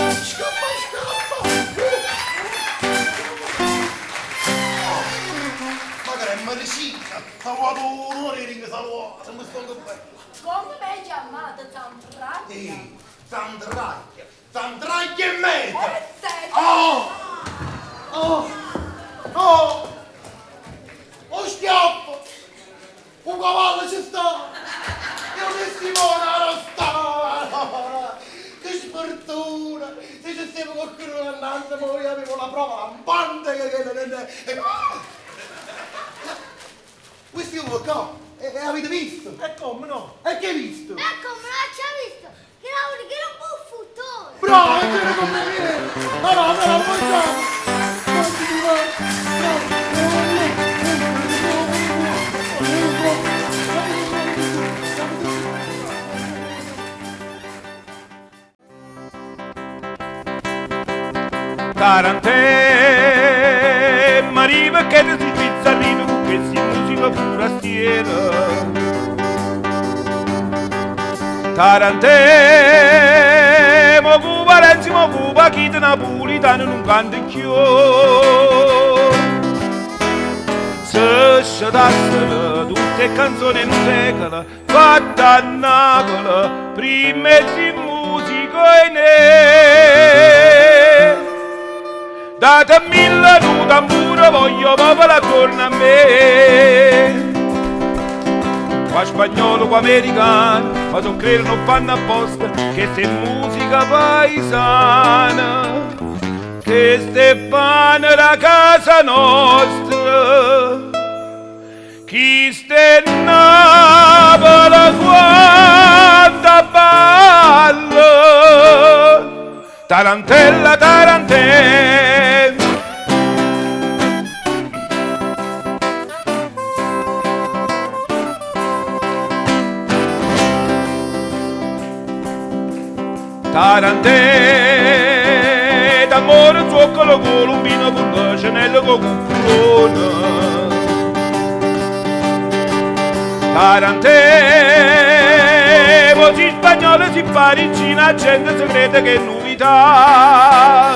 vado. Scappa, scappa. Ma che è medicina! Salvatore, ringa salvato, mi sto bene. Come mi hai chiamato Zantraglia? Sì, Zandraglia, Zandraglia e mezza! E te? Oh! Oh! Oh! Oh schiaffo! Un cavallo ci sta! E un testimone non sta! Che fortuna! Se ci stava qualcuno andando, ma io avevo la prova lampante che che non è... Questo io qua, e avete visto? E come no? E che hai visto? Ecco, me l'ha già visto! Che era un, che era un buffuttone! Bravo, c'era come me! Allora, allora, facciamo! Tarantè, ma arriva che ti si pizzarino con questa musica forastiera. Tarantè, ma Cuba Renzi, ma Cuba chi te napolitano non canta più. Se sciatassero tutte canzoni in secolo, fatta a Napoli, prima di musica in ne. Date mille nu tamburo, voglio popolo attorno a me. Qua spagnolo, qua americano, ma so credo non fanno apposta, che se musica paesana, che Stefano da casa nostra, chi ste Napoli quando balla, tarantella, tarantella. Tarantè, d'amore zucchero colombino con la con cuccolone. Tarantè, così spagnolo si parigina, la gente si crede che è novità.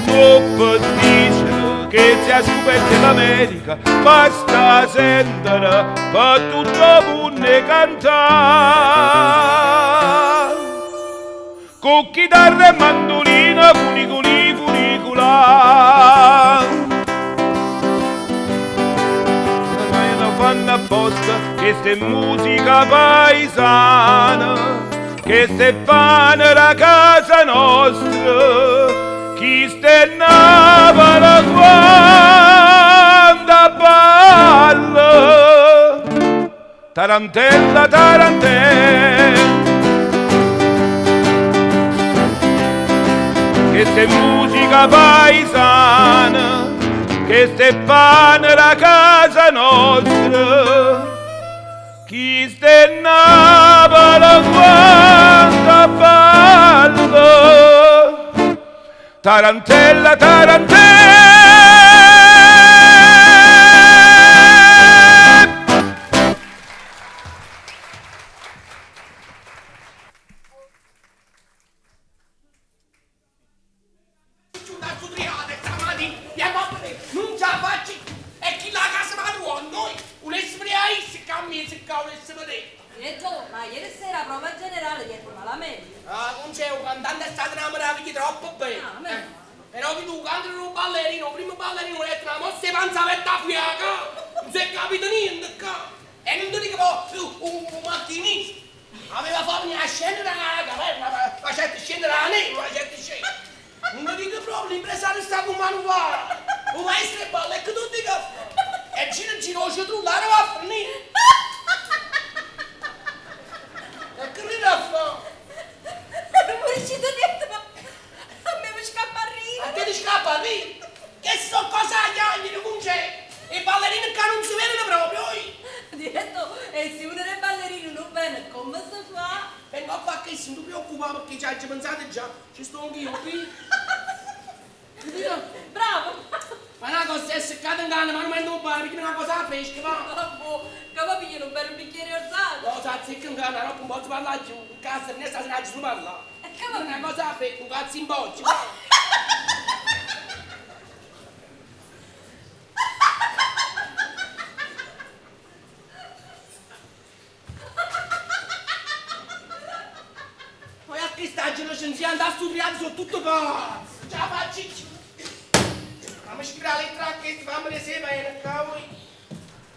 Mo per dicere che si è scoperta l'America, basta sentire per tutto il mondo cantare. Con chitarra e mandolina, funiculi, funiculà. Ormai lo fanno apposta, questa è musica paesana, che Stefano da casa nostra, chi sta Napoli quando balla. Tarantella, tarantella. Questa è musica paesana, che Stefano da casa nostra, chi sta in Napoli quando balla. Tarantella, tarantella. Da studiare stamattina, mia mamma non ce la faccio. E chi la casa ma tu a noi? Volessi vedere se cammini, se volessi vedere. Direttore, ma ieri sera la prova generale gli è malamente. Ah, non c'è un cantante è stata una meraviglia troppo bella. Ah, meno male. Però che tu canti un ballerino, il primo ballerino ha detto una mossa e panza aperta a fiaca. Non si è capito niente qua. E non ti dico poi, un macchinista. Aveva fatto una scena dalla caverna, facete scendere la neve, facete scendere. Non ti dico proprio, l'impresario sta con manuale. Un maestro e balla, e che tu dico? E gira gira, c'è tu, la va a finire. E che ride a fare? Non mi riuscito niente, ma a me mi scappa a ridere. A te ti scappa lì? Che so cosa chiamano, non c'è? E i ballerini qua non si vedono proprio, oi. Direttore, e se uno dei ballerini non viene, come si fa? Vengo a fare che se non ti preoccupare perché ci hai già pensato già, ci sto anch'io qui. Bravo! Ma una cosa è seccata in canna, ma non mando un bar, perché una cosa a pesca, va. Vabbè, che va pigliare un bel bicchiere orzato. Cosa azzecca in canna, non posso parlare giù, in casa ne sta se non parla. E che va Una cosa a pesca, un cazzo in boccia, va. Poi a che sta licenziando a studiare sono tutto pazzo. Ce la faccio. Fammi scrivere la lettera a che fammi le sei bene, cavolo.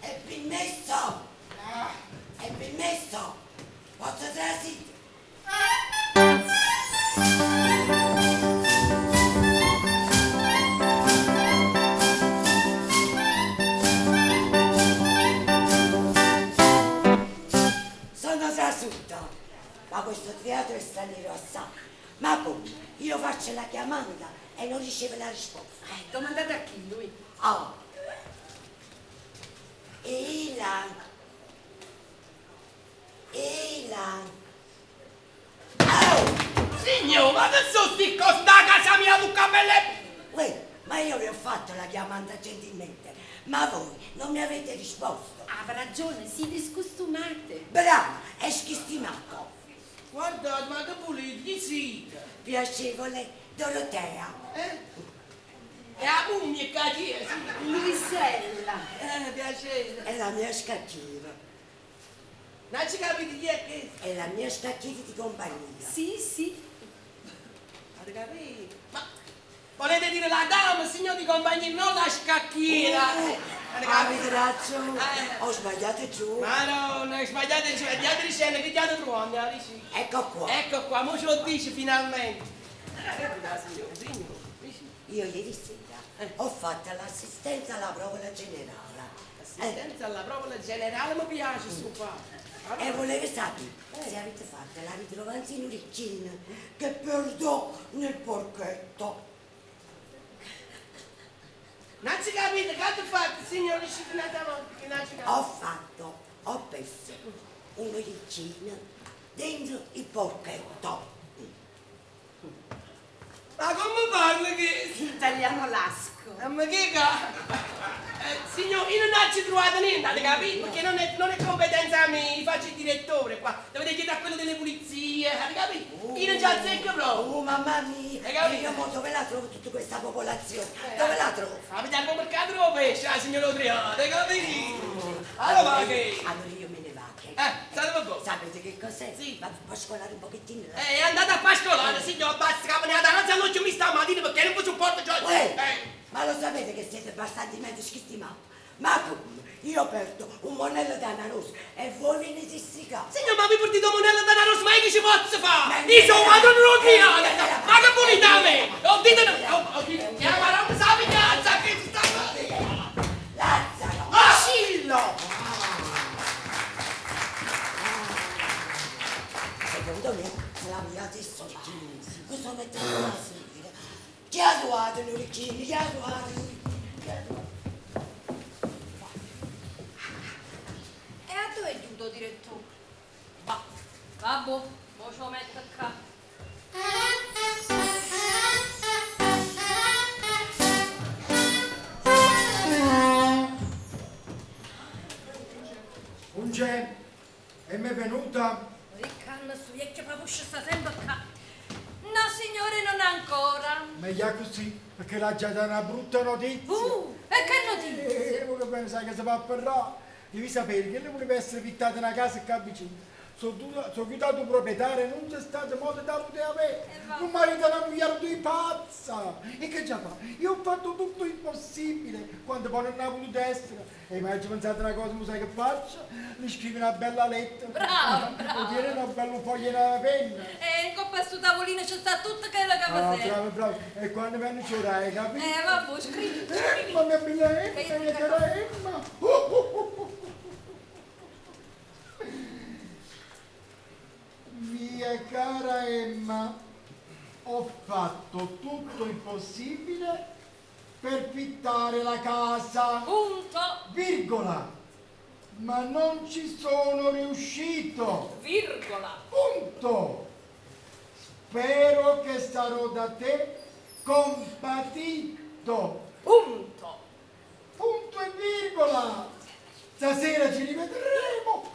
È permesso! È permesso! Posso trasire? Faccio la chiamata e non riceve la risposta. Domandate a chi lui? Oh. Ela. Ela. Signore, ma che sono sti costi da casa mia tu capelle? Uè, ma io vi ho fatto la chiamata gentilmente, ma voi non mi avete risposto. Aveva ragione, siete scostumate. Bravo, è schistimato. Guardate, ma che volete? Chi siete? Piacevole Dorotea. Eh? È la mummia che chi è? Luisella. Piacere. È la mia scacchiera. Non ci capite chi è che? È la mia scacchiera di compagnia. Sì, sì. Avete capito? Ma volete dire la dama, signor di compagnia, non la scacchiera? Avete Avete capito? ragione, ho sbagliato giù. Ma no, non sbagliate, sbagliate dicendo che state trovando, dici? Ecco qua. Ecco qua, mo ce lo dice finalmente. Signore, signore, dici? Io ieri sera ho fatto l'assistenza alla prova generale. Assistenza alla prova generale mi piace su qua. E volevo sapere se avete fatto la ritrovanza in orecchino che perdo nel porchetto. Non si capite che avete fatto, signore, dici fino a davanti, che non ci capite. Ho fatto, ho perso un orecchino dentro il porchetto. Ma come parla che... Italiano lasco. Ma che ca... Signor, io non ci ho trovato niente, avete capito? Perché non è competenza mia, io faccio il direttore qua. Dovete chiedere a quello delle pulizie, avete capito? Io non ci azzecco proprio. Oh mamma mia, Hai capito? io mo dove la trovo tutta questa popolazione? Dove la trovo? Avete al mercato dove pesce, la signora Odriano, avete capito? Allora va che... Allora io me ne vado. State voi. Sapete che cos'è? Sì. Vado a pascolare un pochettino. È andata a pascolare, signor, basta che me ne andate all'occhio mi stamattina perché non vi sopporto già. Uè, ma lo sapete che siete bastantemente schistimati? Ma come? Io perdo un monello d'anaroso e voi venite stricati. Signor, ma vi portate un monello d'anaroso, ma io che ci posso fare? Ma Io sono padrone eh, che ma che volete a me? Oh, dite no, oh, dite, chiama non sa piazza che ci sta. Lazzaro! Vacillo! Secondo me se la pigliate i soldi. Cosa mettete a sentire? Chi ha trovato l'orecchino? Chi ha trovato l'orecchino? E a dove è giunto, direttore? Va, vabbè, mo ce lo metto qua. Un c'è, e mi è venuta. Riccanna, sto vecchio papuscio sta sempre qua. No, signore, non ancora. Meglio così, perché l'ha già data una brutta notizia. E che notizia? Che bene sai che si va a parlare. Devi sapere che lei voleva essere fittata una casa qua vicino. Sono chiudato un proprietario e non c'è stato modo da poter avere. Un marito e una moglie di pazza. E che già fa? Io ho fatto tutto il possibile quando poi non ha potuto essere. E mi ha pensato una cosa, non sai che faccio? Gli scrivo una bella lettera. Bravo, bravo. O tiene un bello foglio e una penna. E in coppa su tavolino c'è sta tutto quello che Ah, mi serve. bravo, bravo. E quando viene ci hai capito? Vabbè, scrivi, scrivi. Emma, mia bella Emma, mia cara Emma. Mia cara Emma, ho fatto tutto il possibile per fittare la casa. Punto. Virgola. Ma non ci sono riuscito. Virgola. Punto. Spero che sarò da te compatito. Punto. Punto e virgola. Stasera ci rivedremo.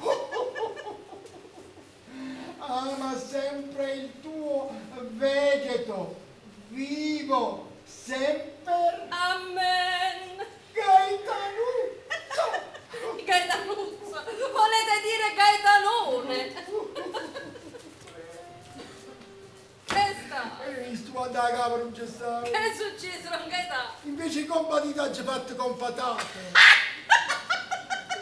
Ama sempre il tuo vegeto, vivo sempre. Amen. Gaetanuzzo. Gaetanuzzo. Volete dire Gaetanone? Che sta? Hai visto quando la capo non c'è stato? Che è successo, non Gaetano? Invece compatito ha fatto con patate.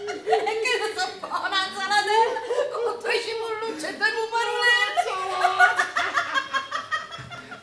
E che non so fa una salatella con due cimollucce e due puparulelle.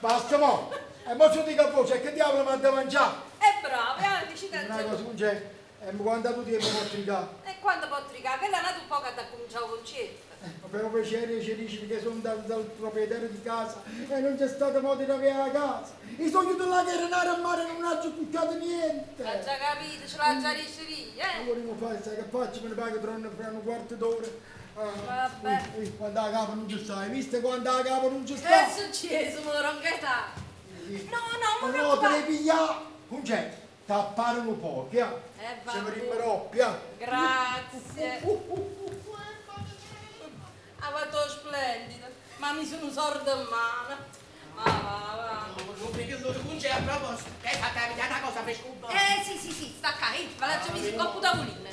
Basta mo! E mo ci dico a voce, che diavolo mi ha da mangiare? E bravo, e dici che Una cosa non c'è, e quando tu tempo può tricare? E quando può tricare? Che l'ha nato un po' che ha cominciato con concerto. Ma Per piacere ci dice che sono andato dal proprietario di casa e non c'è stato modo di avere la casa. Io sono chiuso là che era nato a mare e non ho toccato niente. L'ha già capito, ce l'ha già riuscito, eh? Allora io fai, sai che faccio? Me ne pago tra un quarto d'ora. Ah, Vabbè. ui, ui, quando la capo non ci sta, hai visto quando la capo non ci Che sta? è successo, mo ronchetta? No, no, ma No, te ne piglia. Concetto, tappare un po', che Eh, Se mi vabbè. rimmeroppia. Grazie. Ha fatto splendido, ma mi sono sorda in mano. Va, va, va. C'è a proposito, che hai fatto la cosa per scuba? Eh sì, sì, sì, sta qua, eh, ve l'ha già messo in coppa tavolino.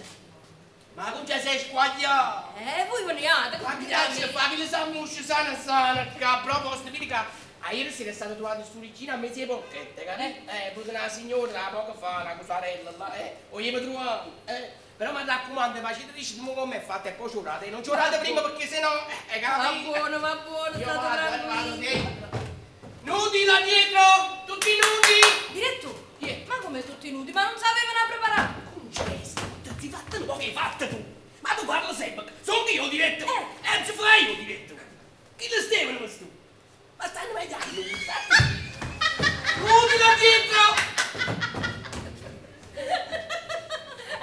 Ma non ci sei squagliato! Eh, voi veniate, Ma che cazzo fa che le sammusce sana sana, che a proposito, vedi che a ieri sera è stato trovato su vicino a mezzo e bocchette, capito? Eh, pure una signora da poco fa, una cosarella là, eh, o io mi trovato, eh. Però mi raccomando, facete dice come è fatta e poi giurate, non giurate prima perché sennò, eh, Va capito? buono, va buono, Io state vado, vado tranquilli. dentro. Nudi là dietro, tutti nudi! Direttore, ma come tutti nudi? Ma non sapevano preparare? Ti fatta tu, che hai fatto tu? Ma tu parli sempre, sono io diretto, eh, non si fa io diretto. Chi lo stevano questo? Ma stanno meglio a lui, Nudi là dietro!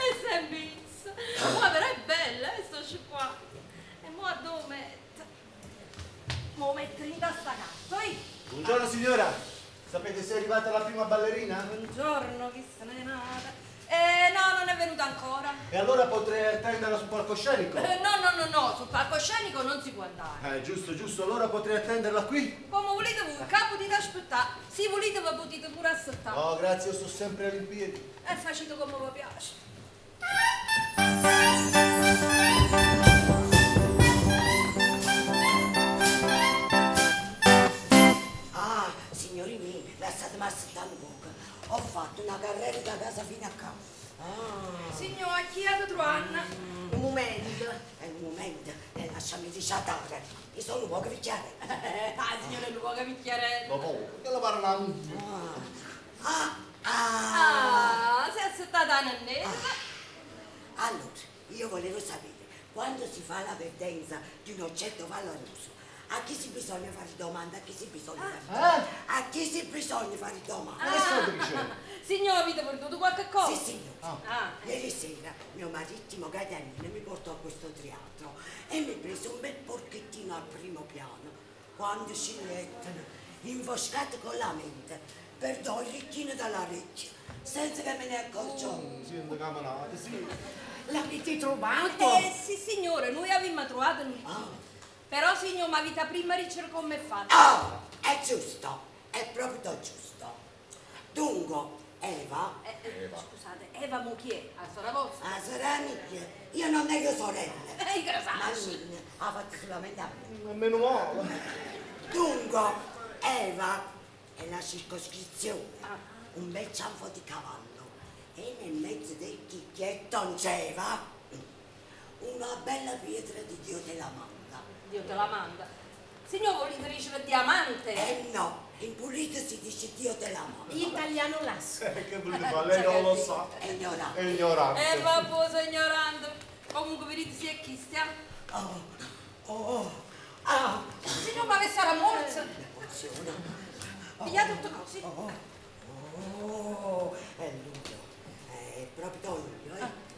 E si è messo. Ma però è bella, eh, sto qua. E mo a dove metto? Mo metto in tasta cazzo, eh. Buongiorno signora, sapete se è arrivata la prima ballerina? Buongiorno, chi se n'è nata? Eh, no, non è venuta ancora. E allora potrei attenderla sul palcoscenico? No, no, no, no, sul palcoscenico non si può andare. Giusto, giusto, allora potrei attenderla qui? Come volete voi, capo di aspettare. Se volete vi potete pure aspettare. No, grazie, io sto sempre all'impiedi. E facete come vi piace. Ah, signori miei, lasciatemi aspettare un poco. Ho fatto una carriera da casa fino a qua. Ah. Signor, a chi ha trovato? Un momento. È un momento, e lasciami diciatare. Io sono un poco vecchiarella. Ah, signore, un poco vecchiarella. Dopo, che la parla? Ah, ah. Ah, si è assettata a nannetta. Allora, io volevo sapere, quando si fa la vertenza di un oggetto valoroso, a chi si bisogna fare domanda, a chi si bisogna fare domanda? A chi si bisogna fare domanda? Ah. Signor, avete perduto qualche cosa? Sì, signore. Ah. Ieri sera mio marittimo Gaetano mi portò a questo teatro e mi prese un bel porchettino al primo piano. Quando si mettono, infoscato con la mente, perdo il ricchino dall'orecchio, senza che me ne accorgo. Sì, camarada, sì. L'avete trovato? Eh sì signore, noi abbiamo trovato un ricchino. Però signor, ma vita prima ricevere come è fatto. Ah, è giusto, è proprio giusto. Dunque, Eva, Scusate, Eva mo chi è? La sorella vostra? la sorella mia, io non nego sorelle. Che lo Ma sa. Nina ha fatto solamente a me. Meno male. Dunque, Eva è la circoscrizione, un bel cianfo di cavallo. E nel mezzo del chicchietto c'era una bella pietra di Dio te la manda. Dio te la manda. Signor, volete ricevere diamante? Eh no, in pulito si dice Dio te la manda. Italiano lasco. Che volete fare? Lei non lo sa. È ignorante. È ignorante. Eh vabbè, sono ignorante. Comunque vedete si è chi stiamo. Oh, oh, ah, Signor, ma che sarà morsa? emoziona. Pigliate tutto così. Oh, oh, è luglio, è proprio luglio, eh.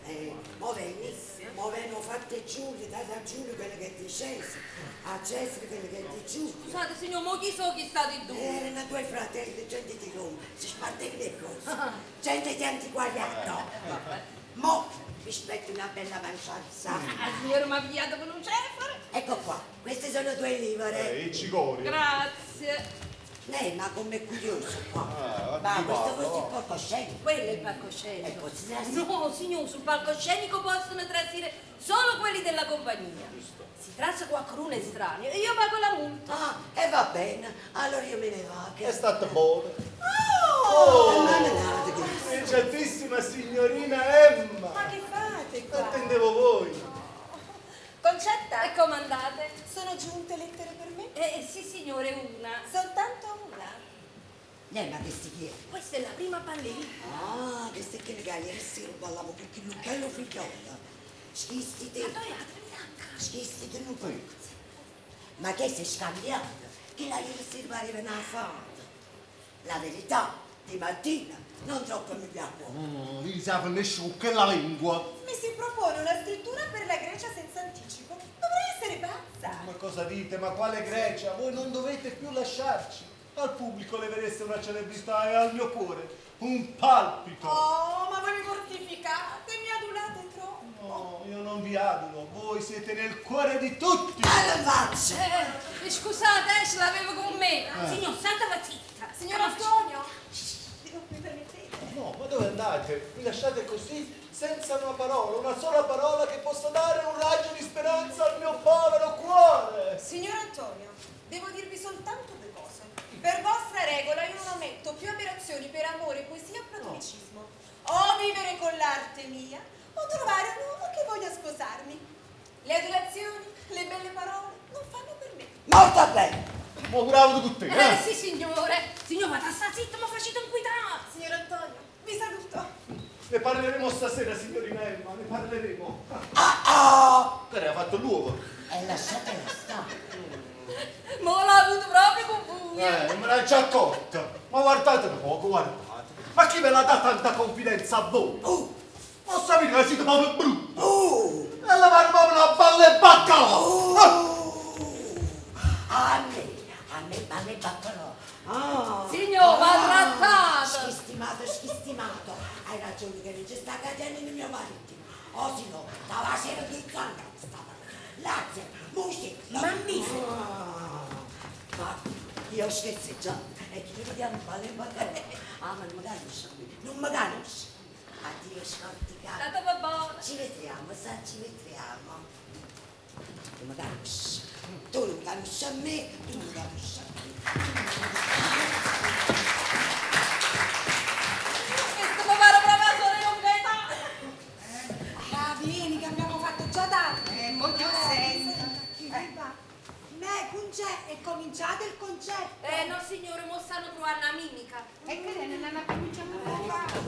Mo veni, mo vengo fatte Giulio, date a Giulio quello che è di Cesare, a Cesare quello che è di Giulio. Scusate signor, mo chi so chi sta di due? Erano due fratelli, gente di Roma, si spartevano le cose, gente di antiquariato. Mo vi aspetto una bella mancianza. Ah, signore, mi ha pigliato con un cefalo. Ecco qua, queste sono due livre. I cicori. Grazie. Lei, ma com'è curioso qua. Ah, ma questo guarda, questo è oh. il palcoscenico. Quello è il palcoscenico. E poi si trasì. No, signor, sul palcoscenico possono trasire solo quelli della compagnia. Si trasa qualcuno estraneo e io pago la multa. Ah, e va bene, allora io me ne vado. È stata buona. Oh! Ma non è che- Pregiatissima signorina Emma. Ma che fate qua? Attendevo voi. Concetta? E comandate? Sono giunte lettere per me? Sì, signore, una. Soltanto una? Ma che si chiede? Questa è la prima ballerina. Ah, questa è che le ieri sera ballavo con quello bello figliolo. Schistite. Schistite non puoi. Ma che si è scambiato? Che la ieri sera pareva una fata. La verità, di mattina non troppo mi piacque. Lisa finisce con quella lingua. Mi si propone una scrittura per la Grecia senza anticipo. Dovrei essere pazza. Ma cosa dite? Ma quale Grecia? Voi non dovete più lasciarci. Al pubblico le vereste una celebrità e al mio cuore un palpito. Oh, ma voi mi mortificate, mi adulate troppo. No, io non vi adulo, voi siete nel cuore di tutti. Alla faccia! Scusate, ce l'avevo con me. Signor, santa zitta. Signor Antonio, mi permettete? No, ma dove andate? Mi lasciate così, senza una parola, una sola parola che possa dare un raggio di speranza al mio povero cuore. Signor Antonio, devo dirvi soltanto due cose. Per vostra regola io non ammetto più ammirazioni per amore, poesia o platonicismo. O vivere con l'arte mia, o trovare un uomo che voglia sposarmi. Le adulazioni, le belle parole non fanno per me. Molto bene. Mo bravo con te, eh? Sì, signore. Signor, ma sta zitta, ma facete inquietare. Signor Antonio, vi saluto. Ne parleremo stasera, signorina Emma, ne parleremo. Ah, ah! Che era fatto l'uovo? E lasciatela stare. Mo l'ha avuto proprio con voi. Me l'ha già accorta. Ma guardate un poco, guardate. Ma chi ve la dà tanta confidenza a voi? Oh! Ma sapete che siete proprio brutti. Oh! E la proprio una balla e baccalà. Oh! Ah! A me balle e baccalà. Ah! Signor, va trattato. Schistimato, schistimato. Hai ragione che non ci sta cadendo il mio marito. O se no, stava sera di zanga, stava. Lazio, musica. Magnifico. Ah, ma io scherzo e chi vediamo balle e baccalà. Ah, ma non mi conosci, non mi conosci. Addio, scorticato. Stata va buona. Ci vediamo, sa, ci vediamo. Tu mi conosci. Tu non conosci a me, tu non conosci a me. Questo mi pare proprio la sorella con Gaetano. Ma vieni che abbiamo fatto già tardi. Molto sento. Va. Me, Concè, è cominciato il concerto. No, signore, mo stanno provando la mimica. E che lei non ha cominciato a fare?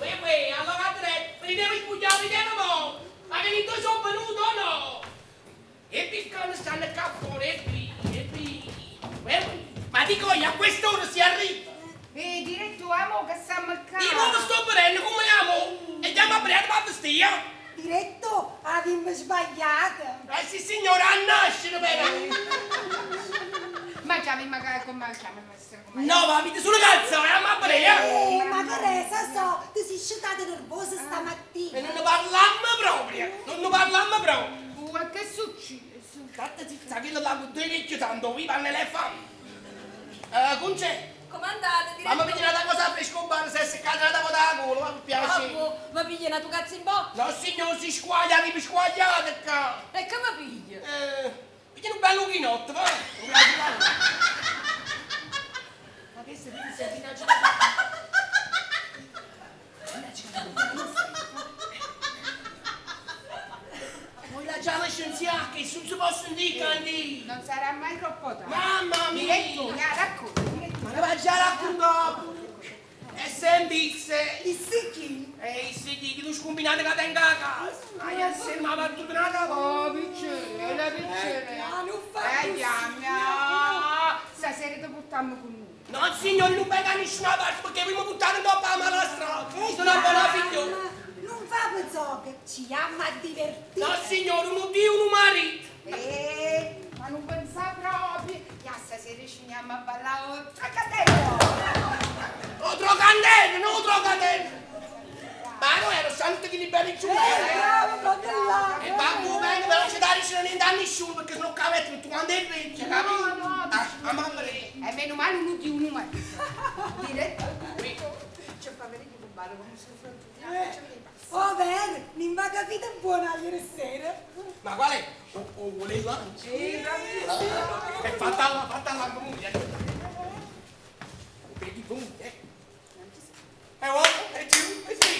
E poi, allora tre, mi devo spugliare, mi devo mo! Ma che tu sono venuto o no? E piccano stanno qua fuori, e qui, e qui, e qui. Ma dico io, a quest'ora si arriva! Eh, diretto, amo che stiamo qua. Io non sto venendo come amo! E già mi ha preso la stia! Diretto, abbiamo sbagliato. Eh sì signora, a nascere però! Ma già mi magari come chiama come No, ma avete solo calza, eh, ma brea! Ma che resa so, ti sei scetata nervosa stamattina. E non ne parlammo proprio! Non ne parlammo proprio! Ma che succede? State zitta, che là con due vecchio tanto, viva nell'elefante! Concè, Comandate, ma mi diretto. piglia una cosa fresca un bar, se è seccata la da culo, ma mi piace! Ah, boh, ma piglia una tua cazzo in bocca. No signore, si squaglia, mi squagliate qua! E che mi piglia? Piglia un bello chinotto, va! Un bello. Ma che se mi senti una Voi la già scienziata che non si possono dire, Candy! Non sarà mai troppo tardi. Mamma mia! Diretto, ya, racconta, diretto. Ma ne va già raccontato! E sentisse! Il sì E i sì che tu scombinate che tengo a casa! Ma io se mi ha battuto una Oh, piccina, la piccina. Ma non fa Eh, così. chiama. Stasera ti portiamo con noi. No signore, non venga da nessuna parte perché vi mi buttate dopo la mala strada! Sono una buona figliola! Non fa pezzocche, ci ama a divertire. No signore, un Dio, un marito! Ma non pensa proprio. Ya, stasera ci andiamo a ballare il trocatello. Oh, trocatello, non trocatello! Ma no, ero santo che liberi giù! Bravo, proprio là. E va bene, però c'è da non niente a nessuno perché sennò cavetto tutto quanto è vecchio, capito? No, no. Ah, a mamma mia! E meno male un Dio, un marito. Diretto. Ci fa vedere che un ballo come se fosse Oh, vero, non va capito buona ieri sera. Ma qual è? Oh, oh, voleva? Sì, proprio È fatta la, fatta la comunque. Vedi comunque. E uno, e due, e tre.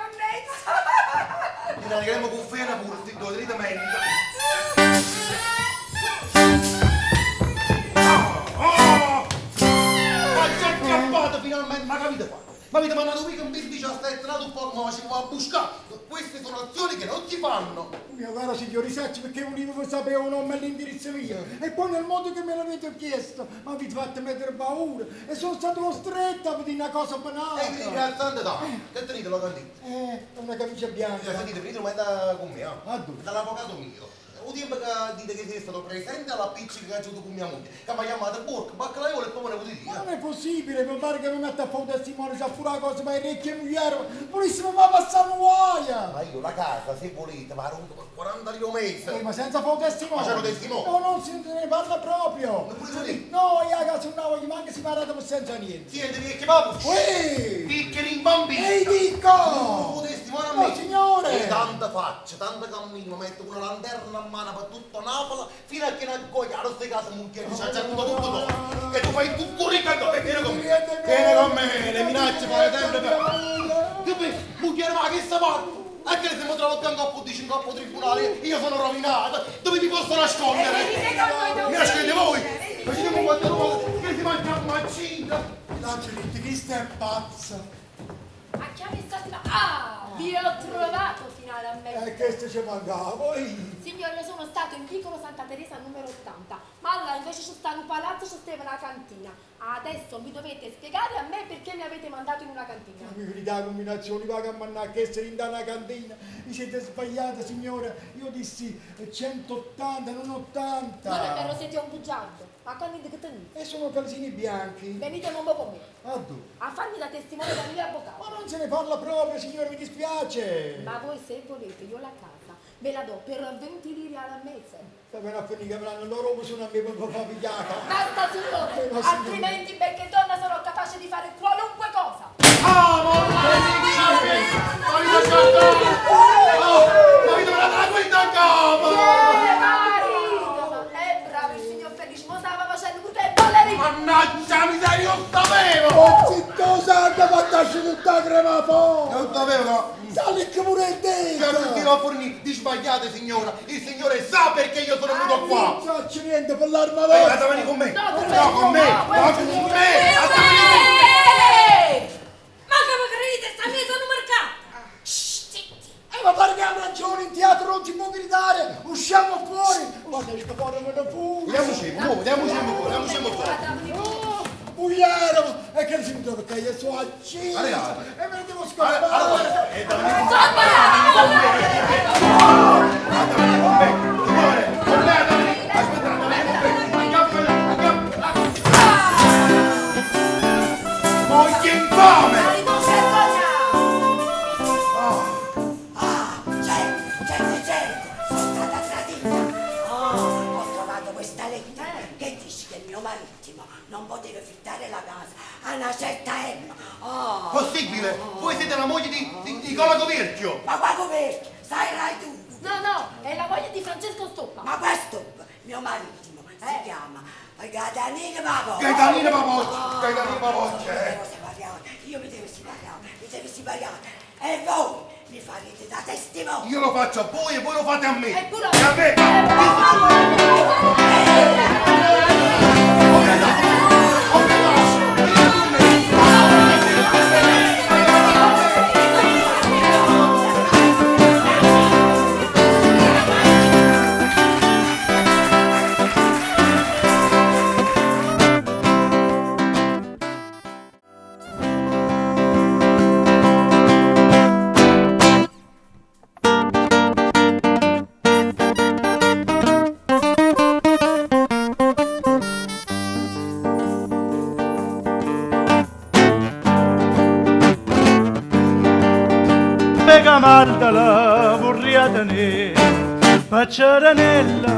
di menta. Oh! Ma c'è acchiappato finalmente, ma capite qua? Ma avete mandato mica un bis 17, nato un po' ma ci va a buscare. Queste sono azioni che non si fanno. Mio caro signor Risacci, perché volevo sapere un nome e l'indirizzo mio. E poi nel modo che me l'avete chiesto, mi avete fatto mettere paura e sono stato costretto a dire una cosa banale. E vi ringraziando tanto. Che tenete la cantina? Una camicia bianca. Sentite, venite un momento con me, Ah, dove? Dall'avvocato mio. Un tempo che dite che siete stato presente alla appiccica che ha avuto con mia moglie, che mi ha chiamato porco, baccalaiolo e poi me ne potete Ma dire. non è possibile, mi pare che mi metta a fare un testimone, c'ha pure la cosa, ma i ricchi e migliori, volessimo ma passare un guaio! Ma io la casa, se volete, ma rompo per 40 lire al mese. Ma senza fare un testimone! Ma c'è un testimone? No, non si ne parla proprio! Non pure lì? No, io a casa non voglio manco si parla per senza niente! Siete vecchi papucci! Uè! Picchi rimbambiti! Ehi, dico! Non testimone a me! No, signore! E tanta faccia, tanta cammino, metto una lanterna a mano per tutta Napoli, fino a che non cogliano queste case mucchiette, ci ha già tutto tutto. Che tu fai tutto ricco, e vieni con me! Vieni con me, le minacce fai sempre per... Che pe, mucchiere, ma che sta parte? Anche se mi trovo accanto a dici in capo tribunale, io sono rovinato, dove mi posso nascondere? Mi nascondete voi? Facciamo un quattro che si mangia un mancino! L'Angelita, chi sta è pazza? A chiami stata... Ah! Vi ho trovato finalmente! E questo ci mancava, poi... Signore, io sono stato in vicolo Santa Teresa numero 80, ma là invece c'è stato un palazzo, c'è stava una cantina. Adesso mi dovete spiegare a me perché mi avete mandato in una cantina. Mi verità combinazioni, va a mandare che essere in una cantina. Vi siete sbagliata, signora. Io dissi 180, non 80. Non è vero, siete un bugiardo. Ma quando che tenete? E sono calzini bianchi. Venite un po' con me. A dove? A farmi da testimone dal mio avvocato. Ma non se ne parla proprio, signora, mi dispiace. Ma voi se volete, io la casa ve la do per 20 lire al mese. Sta bene a finire che me l'hanno loro sono a me per far pigliata. Basta signore, no, signore. altrimenti benché donna sarò capace di fare qualunque cosa. Ah, ma mi avete mandato la quinta a capo! Marito! È bravo il signor Felice, mo stava facendo pure il ballerino! Mannaggia miseria, io lo sapevo! Oh, zitto, sangue, fattasci tutta la crema fuori! Non sapevo! Sali che pure il dito! Che ho fornito, di sbagliate signora! Il signore sa perché io sono venuto qua! Non faccio niente per l'arma vostra! Andate venire con me! No, con No, con me! no, No, con me! Andate venire con me! Ma come credete, sta mia sono mercato! Ma pare che ha ragione, in teatro non si può gridare! Usciamo fuori! Guarda, esco fuori, me ne fumo! Andiamoci, andiamoci fuori, andiamoci fuori! Oh, Pugliero! E che si trova perché io sono acceso! E me ne devo scappare! Allora, Moglie infame! Ah, certo, certo, certo, sono stata tradita. Oh, ho trovato questa lettera che dice che il mio marittimo non poteva fittare la casa a una certa Emma. Oh. Possibile? Voi siete la moglie di Nicola Coverchio! Ma qua Coverchio, sai rai tu? No, no, è la moglie di Francesco Stoppa. Ma questo, mio marittimo, si chiama Gaetanino Papoccia. Gaetanino Papoccia, Gaetanino Papoccia. Io mi devo separare, io mi devo separare, mi devo separare. E voi mi farete da testimone. Io lo faccio a voi e voi lo fate a me. Eppure E a me. Pega vorrei tenere, facciaranella,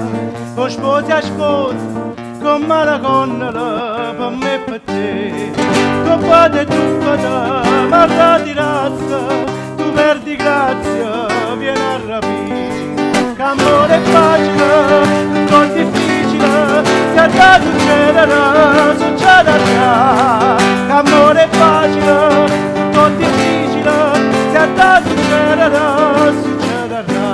o sposi a sposa, come la connola per me e per te. Coppate e tuffata, marra di razza, tu perdi grazia, vieni a rapire. Che amore è facile, tutto difficile, se da succederà, succederà. Che amore è facile, tutto difficile, se da succederà, succederà.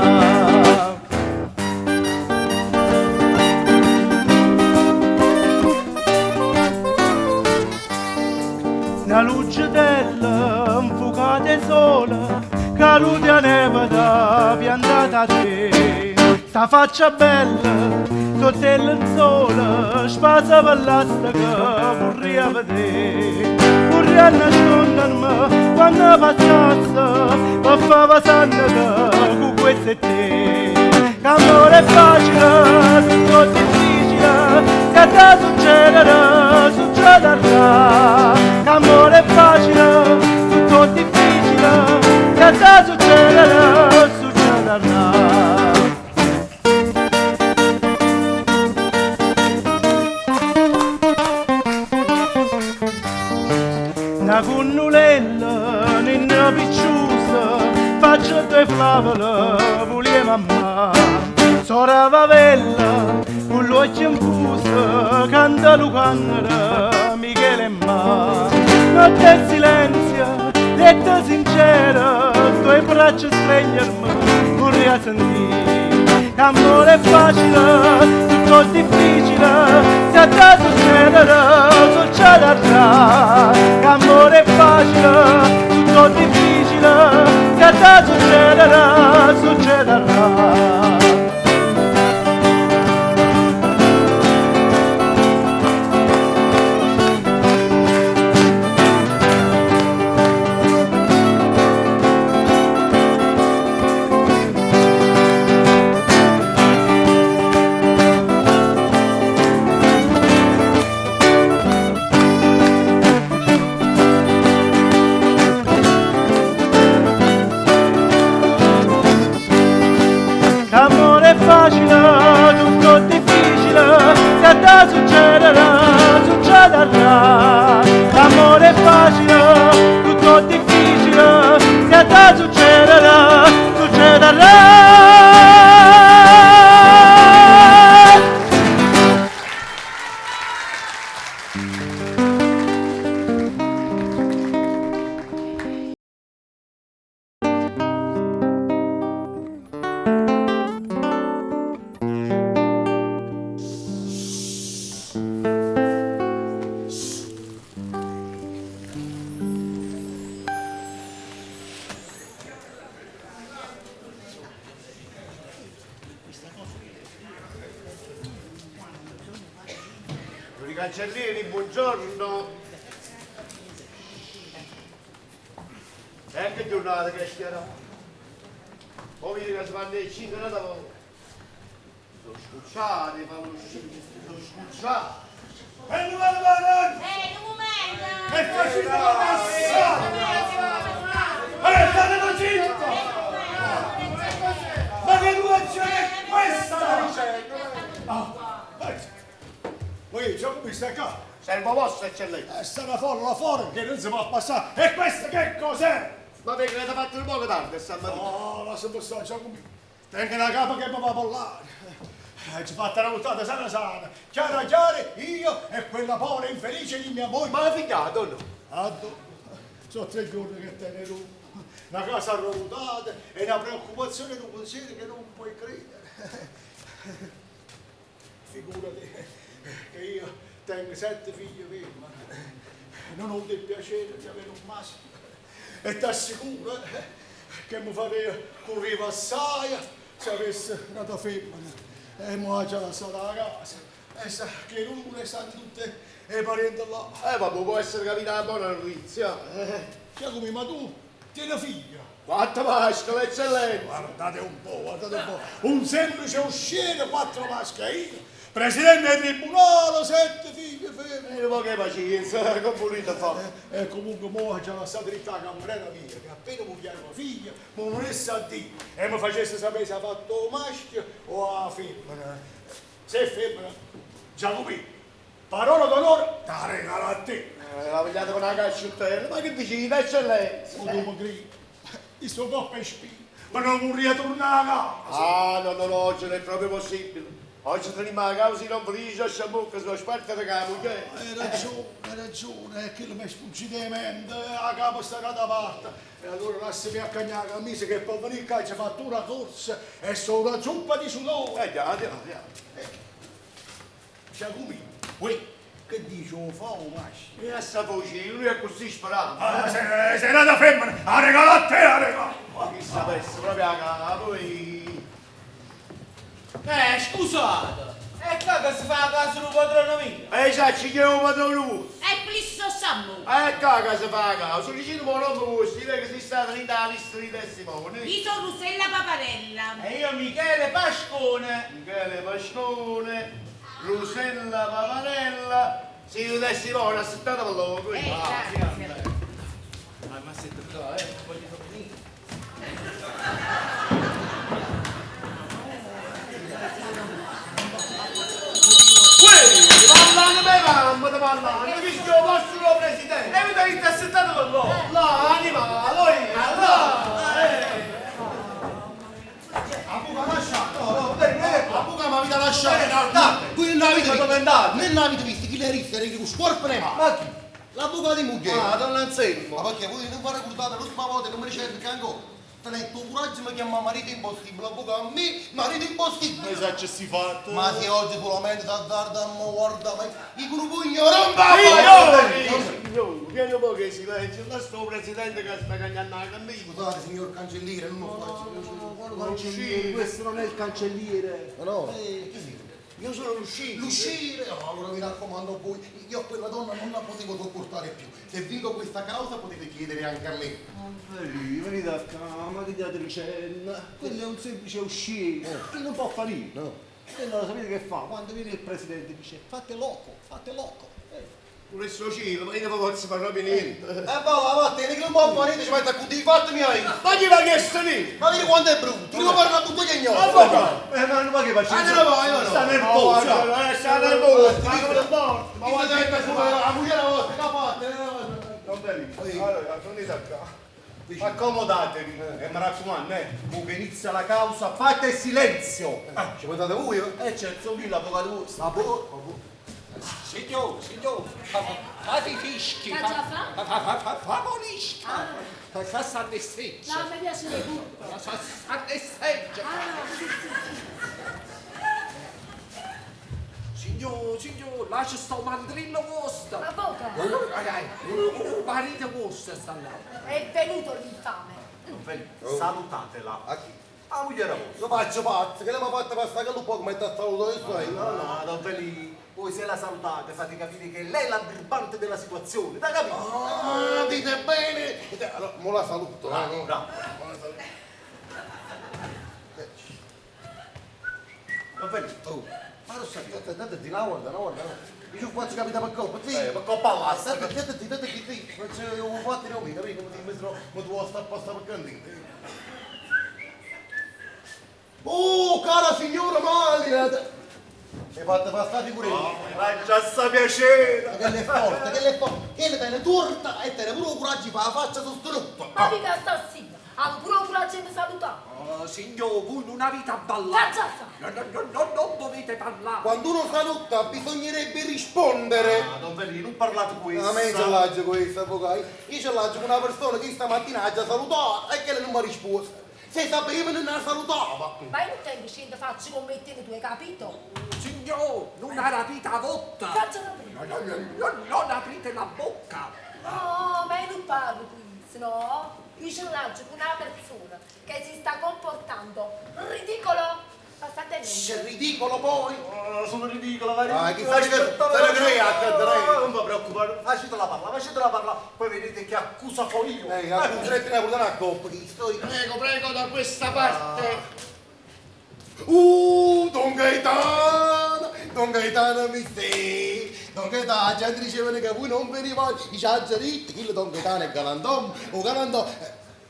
Una lucetella infuocata e sola, caduta neve da piantata a te. Sta faccia bella, sotto il lenzuolo, spasa per l'asta che vorrei vedere. Vorrei nascondermi quando passasse, per far passare con questo e te. Che amore è facile, tutto difficile, se te succederà, succederà. Che amore è facile, tutto difficile, se te succederà, succederà. Una connolella, ninna picciusa, faccia due flavole, volia mamma. Sora vavella, con l'occhio infuso, canta Lucannera, Michele e ma. Notte e silenzio, letto sincero, tue braccia stringermi, vorrei sentire. Che amore è facile, tutto difficile, se te succederà, succederà. Che amore è facile, tutto difficile, se te succederà, succederà. Che amore è facile, tutto difficile, se te succederà, succederà. Che amore è facile, tutto difficile, se te succederà, succederà. Signori cancellieri, buongiorno. E che giornata che schiera. Poi vedi che si fanno le 5 una volta. Sono scucciati, fanno uscire, sono scucciati. E non vado avanti! Un momento! E facete la messa! E state zitto! Ma che educazione è questa? Voi, Giacomo, stai qua? Servo vostro, eccellenza. Sta una folla fuori che non si può passare. E questo che cos'è? Ma perché l'avete fatto un poco tardi stamattina? No, lascia stare, Giacomo. Tengo una capa che mi va a bollare. Ci fatta una buttata sana sana. Chiara chiara, io e quella povera infelice di mia moglie. Ma la figliata o no? Ah, no. Sono 3 giorni che te ne rubo. Una casa arrotata e una preoccupazione e un pensiero che non puoi credere. Figurati che io tengo 7 figli femmine. Non ho avuto il piacere di avere un maschio. E ti assicuro che mi farei correre assai se avessi una femmina. E mo già lasciata la casa. E sa che rumore stanno tutte le parenti là. Vabbè, può essere capita una buona notizia. Giacomo, ma tu tieni figlia? 4 maschi, eccellenza. Guardate un po', guardate un po'. Un semplice usciere, 4 maschi e io. Presidente del tribunale, 7 figli femmine. E ma che pazienza, che volete fare? E comunque mo già lasciato dritta la cameriera mia, che appena mi chiama figlia, mi volesse a dire e mi facesse sapere se ha fatto un maschio o la femmina. Se è femmina, Giacomino, parola d'onore, te la regalo a te. La vogliate con la casciottella, ma che dici, eccellenza? Tu mi gridi, il suo coppa è spina, ma non vorrei tornare a casa. Ah, no, no, no, oggi non è proprio possibile. Oggi teniamo la causa in non a sciamucca, sono sparta da capo, che? Hai ragione, hai ragione, è che mi è sfuggita di mente, la capo sta da parte. E allora lasciami a cagnare la camicia che poi venire qua ci ha fatto una corsa e sono una zuppa di sudore. Già, già, già. Giacomino, uè, Che dici, 'o fa 'o maschio? E a sta voce, lui è così sperato. Ah, sei nata femmina, a regalo a te, a regalo. Ma chi sapesse proprio a capo, eh. Scusate, è qua che si fa la casa del padrone mio. Sa, ci chiamo padrone vostro. E plisso sammo. E qua che si fa la casa, vicino a nome vostro, lei che si sta nella lista di testimoni. Io sono Rosella Paparella. E io Michele Pascone. Michele Pascone, Rosella Paparella. Sì, i testimoni, assettate per loro. Grazie. Ah, ma siete qua, voglio venire. Quelli, parlando per mamma, parlando, che io vostro presidente. E mi dovete assettato con loro. L'anima, lui, Allora, La buca lascia! No, no, bene, La buca mi avete lasciato! Andate! Qui non l'avete Ma visto! dove andate? Non l'avete visto, chi l'ha visto? Era con scorpo nei mani! Ma chi? La buca di moglie! Ah, donna Anselmo! Ma perché voi non vi ricordate l'ultima volta che mi ricevete che ancora? Tenete il coraggio mi chiama marito impossibile, la buca a me, marito impossibile! Ma sa ci si fatto? Ma se oggi solamente si azzarda a mo guarda, ma i grupugno rompa! Signori, signori, vieni un po' che silenzio, là sto presidente che sta cagnando la camicia. Scusate signor cancelliere, non lo faccio. Cancelliere, questo non è il cancelliere. Ma no, chi siete? Io sono l'uscito. L'uscire! Oh, allora mi raccomando a voi, io a quella donna non la potevo sopportare più. Se vinco questa causa potete chiedere anche a me. Venite, venite a casa, ma che date dicendo? Quello è un semplice uscire, che non può fare niente. No. Quello lo sapete che fa? Quando viene il presidente dice fate loco, fate loco. Pure il suo cielo, ma io non posso fare proprio niente. E va, va, vattene, che non può fare niente, ci metto a cucire i fatti miei. Ma chi va chiesto lì? Ma vedi quanto è brutto, devo fare una bottiglia ignota. Avvocato! Ma non va che faccio? Ah, te ne vai, io no. Sta nervoso. Guarda, sta nervoso, ma come morto? Ma guarda che la moglie vostra, che ha fatto? Non venite. Allora, venite a qua. Accomodatevi e mi raccomando, mo che inizia la causa, fate silenzio! Ci pensate voi? Eh? Certo, lì l'avvocato vostro. Ma boh, Signor, signor, fate i fischi. Che già fa? Favolisca. Fa stanno secce. No, mi piace le cuppe. Stanno secce. Ah, sì, sì, sì. Signor, signor, là c'è sto mandrillo vostro. Ma poca. Il marito vostro sta là. È venuto l'infame. Salutatela. A chi? A moglie vostra. Lo faccio pazzo, che lei mi ha fatto passare che lupo come ti saluto adesso io. No, no, Don Felice, voi se la salutate fate capire che lei è la birbante della situazione, da capito? Ah, dite bene! Allora, mo la saluto, Ah, no? bravo. Mo la saluto. Don Felice, Oh. ma lo sapete? Tanto di là, guarda, no, guarda, no. Io ci faccio capire per colpa, sì. Ma colpa là, Tanto, tanto, tanto, sì. Faccio, io ho fatto io, capito? Come ti metterò, ma tu sta apposta per candida. Oh, cara signora Malia! Mi fate passare figurina. Ma già sta piacere! Ma che l'è forte, che l'è forte, che le tiene torta e tiene pure il coraggio di fare la faccia sostenuta. Ma mica sta zitta. Ha pure il coraggio di salutare. Oh, signor, voi non avete a ballare. Che già fa? No, no, no, no, non dovete parlare. Quando uno saluta bisognerebbe rispondere. Ah, Don Felice, non parlate questo. A me ce l'ha questa, avvocato. Io ce l'ho con una persona che stamattina ha già salutato e che lei non mi ha risposto. Se sapeva non la salutava. Ma io non tengo scende faccio come te tu, hai capito? Signor, non aprite la bocca. Faccio la prima. No, no, no, no, non aprite la bocca. No, ma io non parlo qui, no? Io ce l'ho con una persona che si sta comportando ridicolo. Passate C'è ridicolo poi. Oh, sono ridicolo, va Ah, chissà che se ne crea, No, Non vi preoccupare, facetela parlare, facetela parlare, poi vedete che accusa fo io. Accusa te ne una coppa, chi sto io. Prego, prego, da questa parte. Don Gaetano, Don Gaetano mi sei, Don Gaetano, la gente diceva che voi non venivate, i già detto, quello Don Gaetano è galantom, o galantom.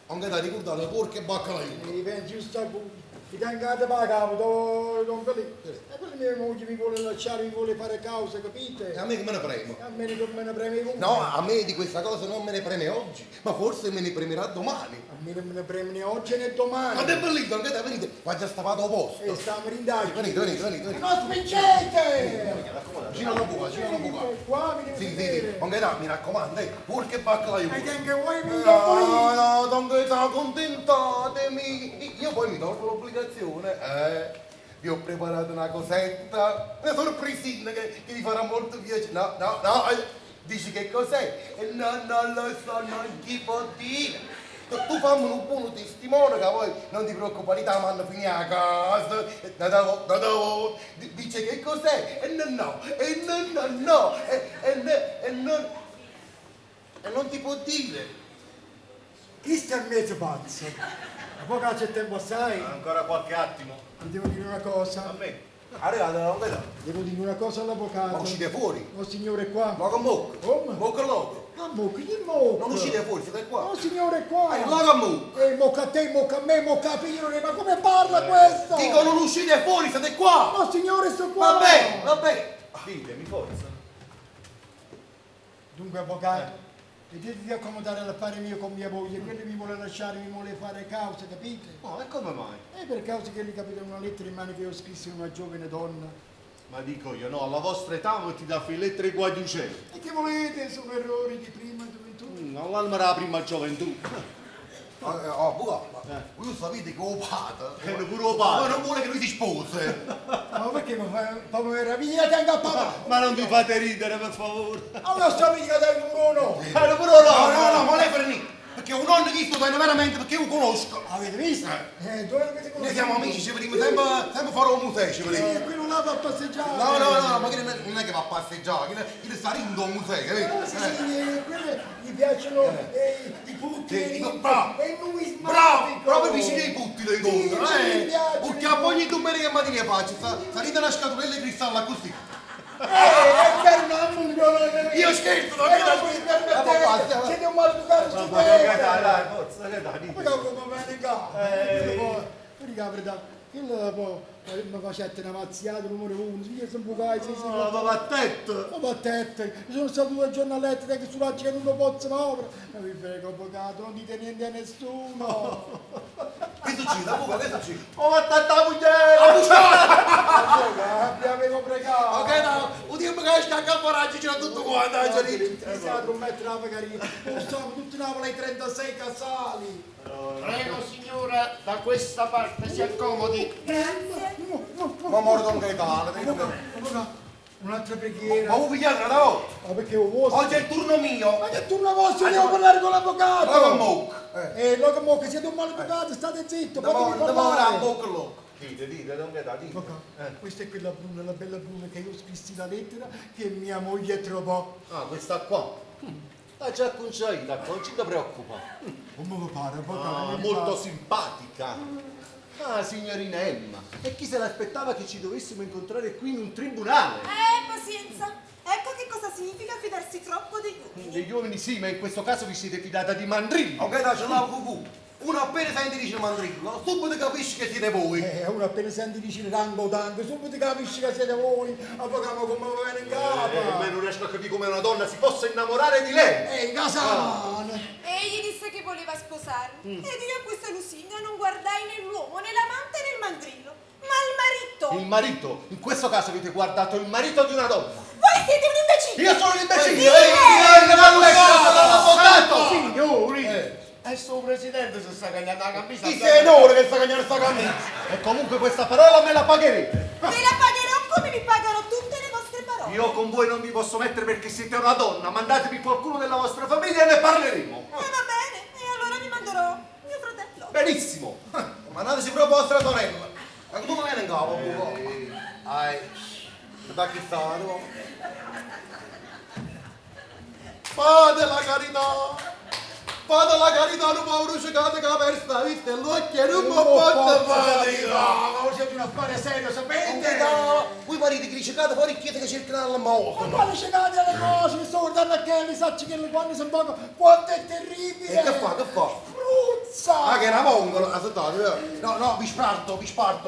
Don Gaetano ricordate, porca e baccalà io. Mi pensi giusto a voi. Mi tangate per capo, Don Felipe. E quello mia moglie mi vuole lasciare, mi vuole fare causa, capite? E a me che me ne preme? A me che me ne preme voi. No, a me di questa cosa non me ne preme oggi, ma forse me ne premerà domani. A me non me ne preme né oggi né domani. Ma è bellissimo, Don Gaetano, venite, qua già stavato a posto. E stiamo rindaggi. Venite, venite, venite, venite. Non spingete! Gira la buca, gira la buca. Qua mi devo Sì, sì, sì. vedere. Don Gaetano, mi raccomando, porca e baccalà io. E anche voi mi No, no, Don Gaetano, contentatemi. Io poi mi tolgo l'obbligazione. Vi ho preparato una cosetta, una sorpresina che, che vi farà molto piacere. No, no, no, eh, dici che cos'è? E no, non lo so, non ti può dire. Tu, tu fammi un buono testimone che poi non ti preoccupare, ti mando fino a casa. E Da da da da dice che cos'è? E no, no, e no, no, no, e, e, no, e non, e non ti può dire. Chi sta in mezzo pazzo? Ma poi che c'è tempo assai? Ancora qualche attimo. Vi devo dire una cosa. A me. Arrivato, non vedo. Devo dire una cosa all'avvocato. Ma uscite fuori? No, signore qua. Ma con bocca. Come? Bocca loco. Ma mocca, chi mocca? Non uscite fuori, siete qua. No, signore qua. Loco a mucca. E mocca a te, mocca a me, mocca a figlio, ma come parla questo? Dico non uscite fuori, siete qua. No, signore, sto qua. Va bene, va bene. Ditemi, forza. Dunque, avvocato, vedete di accomodare l'affare mio con mia moglie, quello mi vuole lasciare, mi vuole fare causa, capite? No, e come mai? E per causa che gli capita una lettera in mano che io scrissi a una giovane donna. Ma dico io, no, alla vostra età mi ti dà lettere i guagliucelli. E che volete? Sono errori di prima gioventù. All'alma era la prima gioventù. Oh, buca, ma voi sapete che ho padre. Pure ho padre. Ma non vuole che lui si sposi. Ma perché mi fa fa meraviglia tengo a papà? Ma non vi fate ridere, per favore. Allora sto mica tengo pure no. Pure no. No, no, no, ma lei per niente. Perché un nonno che sto bene veramente perché io conosco. Avete visto? Dove l'avete conosciuto? Noi siamo amici, ci vediamo sempre, sempre fuori al museo, ci vediamo. Sì, quello là va a passeggiare. No, no, no, ma che non è che va a passeggiare, che sta rindo al museo, capito? No, sì, sì, quelli gli piacciono i putti Sì, e dico, i bravo. e numismatico. Bravo, proprio vicino ai putti lo incontro, Sì, eh. mi piace. Perché ogni domenica mattina faccio, salite una scatolella di cristallo così. È per un Io scherzo, non Eh, mi non mi permettete, siete un maleducato Ma stupendo. che dai, dai, forza, che dai, Ma dite. come viene in capo? Poi dico la verità, io poi mi facette una mazziata numero uno, io sono bucai, sì, sì. Oh, ma va tetto. Ma va tetto, io sono stato due giorni a letto, che sulla che non lo posso muovere. Ma vi prego, avvocato, non dite niente a nessuno. Che succede, avvocato, che succede? Ho fatto la moglie! Avvocato, vi avevo pregato. Ok, no, un tempo che sta a caporaggio c'era tutto quanto, Angelino. Mi sa mettere la carina, possiamo tutti Napoli ai 36 casali. Prego signora, da questa parte si accomodi. Grazie. Ma morto un Gaetano, ti dico. Avvocato, un'altra preghiera. Ma voi pigliate una volta? Ma perché ho vostro? Oggi è il turno mio. Ma che turno vostro? Devo parlare con l'avvocato! Loco Moc. Loco Moc, siete un maleducato, state zitto, fatemi Devo parlare! Moc Loco. Dite, dite, non che dai, dite. Avvocato, questa è quella bruna, la bella bruna che io scrissi la lettera che mia moglie trovò. Ah, questa qua. L'ha già conciaita, qua, non ci da preoccupa. Come vi pare, avvocato? Ah, Come vi molto pare? simpatica. Ah, signorina Emma, e chi se l'aspettava che ci dovessimo incontrare qui in un tribunale? Pazienza. Ecco che cosa significa fidarsi troppo degli uomini. Degli uomini sì, ma in questo caso vi siete fidata di mandrilli. Ok, dai, ce l'avevo cucù. Uno appena sente dice mandrillo, subito capisce che siete voi. Uno appena sente dice rango tango, subito capisce che siete voi. Avvocato, ma come vi viene in capo? Ma non riesco a capire come una donna si possa innamorare di lei. In casano! Egli disse che voleva sposarmi ed io a questa lusinga non guardai né l'uomo, né l'amante né il mandrillo, ma il marito. Il marito, in questo caso avete guardato il marito di una donna. Voi siete un imbecille! Io sono un imbecille! Sì, L'avvocato! Signori! E sto presidente si sta cagnando la camicia. Chi sei onore che sta cagnando sta camicia? E comunque questa parola me la pagherete. Ve la pagherò come vi pagherò tutte le vostre parole. Io con voi non mi posso mettere perché siete una donna. Mandatemi qualcuno della vostra famiglia e ne parleremo. E va bene, e allora vi manderò mio fratello. Benissimo. Mandateci proprio vostra sorella. Ma come viene in capo, buco? Ai, da chi sta, no? Fate la carità! Fate la carità, non povero ceccato che ha perso la vista e l'occhio non mi posso fare! Ma siete un affare serio, sapete? No, voi parete che ricecate fuori chiesa che cercano la morte. Ma quale cecate alle cose? Mi sto guardando a Kelly, sacci che quando si poco, quanto è terribile! E che fa, che fa? Spruzza! Ah, che è una vongola, aspettate, no, no, vi sparto,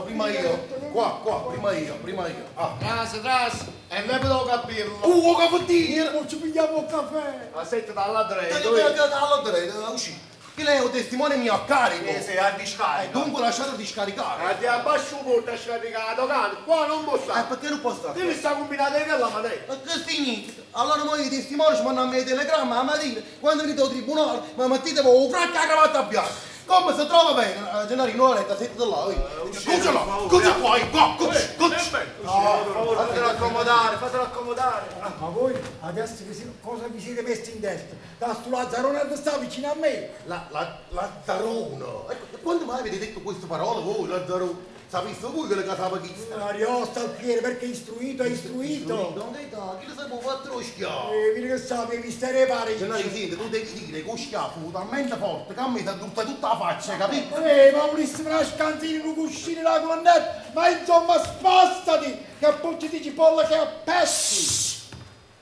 prima io. Qua, qua, prima io, prima io. Ah. Trasi, trasi, e ne vedo capirlo. Che vuol dire? Non ci pigliamo un caffè! Aspetta dalla Dai, dreta. Allora, uscì. Che lei è un testimone mio a carico. Sì, a discarica. Dunque lasciate di scaricare. Andiamo a basso a scaricare, cane, qua non può stare. Perché non può stare? Devi stare combinato in quella maniera. Ma che significa? Allora noi i testimoni ci mandano i telegramma la mattina, quando venite al tribunale, ma mettete voi un fracco e la cravatta bianca. Come si trova bene? Gennarino, la letta, siete là. Cuccia là, cuccia qua, qua, cuccia, cuccia. No, fatelo accomodare, fatelo accomodare. Ma voi adesso che si- cosa vi siete messi in testa? Da sto Lazzarone che sta vicino a me. La, la, Lazzarone. Ecco, quando mai avete detto questa parola voi, Lazzarone? Sapeste voi che le casava chi sta? Ariosto Alfiere, perché istruito è istruito. Non vedo, chi lo sa può fare lo schiaffo? Vedi che sa, mi mistero pare. Gennaro, senti, tu devi dire che lo schiaffo fu talmente forte che a me si è tutta tutta la faccia, capito? Ma volessi una scantina, un cuscino, la colonnetta, ma insomma spostati, che puzzi di cipolla che appesti.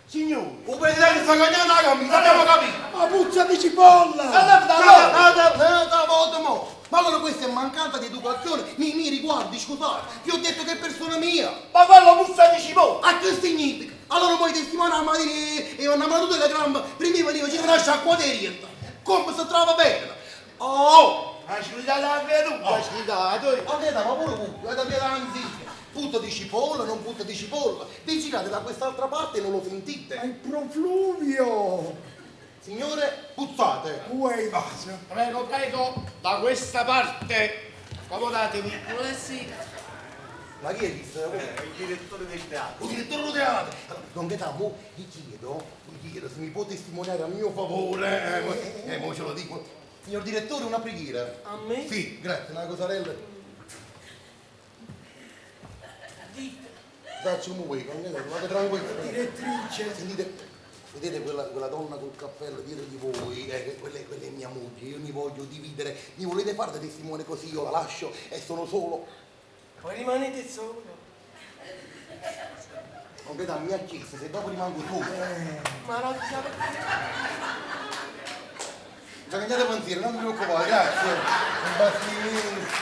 Signore, il presidente sta cagnando la camicia, abbiamo capito. Ma puzza di cipolla! Ma allora questa è mancata di educazione nei miei riguardi, scusate. Vi ho detto che è persona mia. Ma quello puzza di cipolla! A che significa? Allora poi testimone a mattina e una mano della gamba, prima veniva c'era una sciacquateria. Come si trova bene? Oh! Ha sgridato anche tu, ha sgridato. Ho detto, ma pure tu, guarda via anzi. Putta di cipolla, non putta di cipolla. Vi girate da quest'altra parte e non lo sentite. È il profluvio! Signore, puzzate. Uè. Prego, prego, da questa parte. Accomodatevi. Sì. Ma chi è questo? Il direttore del teatro. Il direttore del teatro. Allora, don Gaetano, gli chiedo se mi può testimoniare a mio favore. Mo ce lo dico. Signor direttore, una preghiera. A me? Sì, grazie, una cosarella. Dite. Dacci un muoio, don Gaetano, vado tranquillo. Direttrice. Sentite, vedete quella donna col cappello dietro di voi, quella è mia moglie, io mi voglio dividere, mi volete fare da testimone così, io la lascio e sono solo. Poi rimanete solo. Don Gaetano mi ha chiesto se dopo rimango solo. Ma non ti Già cambiate pensiero, non vi preoccupate, grazie. Un bastimento.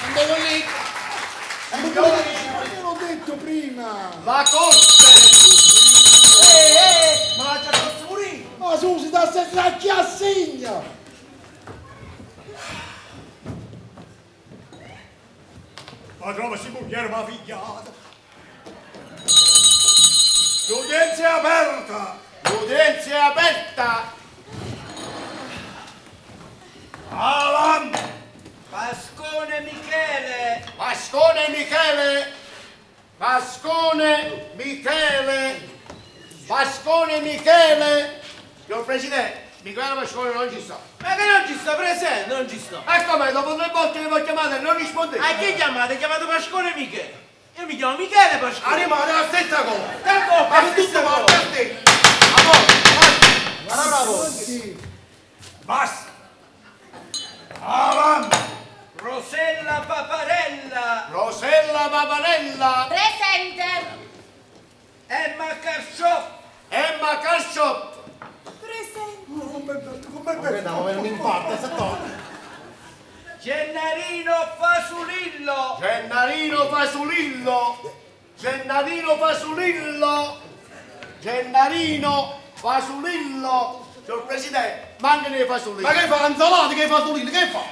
Andiamo lì. Ma io l'ho detto prima! La corte! Ma la già posso morire! Ma su, si dà senza chi assegna! Ma trova si moglie ma figliata. L'udienza è aperta! L'udienza è aperta! Avanti! Pascone Michele! Pascone Michele! Pascone Michele! Pascone Michele! Signor Presidente, Michele Pascone non ci sta. Ma che non ci sta, Presidente, non ci sta. E come? Dopo 3 volte che vi ho chiamato e non rispondete? A chi chiamate? Chiamate Pascone Michele. Io mi chiamo Michele Pascone. Ah, rimane la stessa cosa. Che Ma la tutto stessa morto cosa. a te. Amore, bravo. Basta! Avanti! Rosella Paparella. Rosella Paparella! Presente! Emma Carciò. Emma Carciop! Presente. Come Come per un infarto, se torna. Gennarino Fasulillo. Gennarino Fasulillo! Gennarino Fasulillo! Gennarino Fasulillo! Signor Presidente, mancano i fasulilli. Ma che fa? Insalata che fasulilli? Che fa?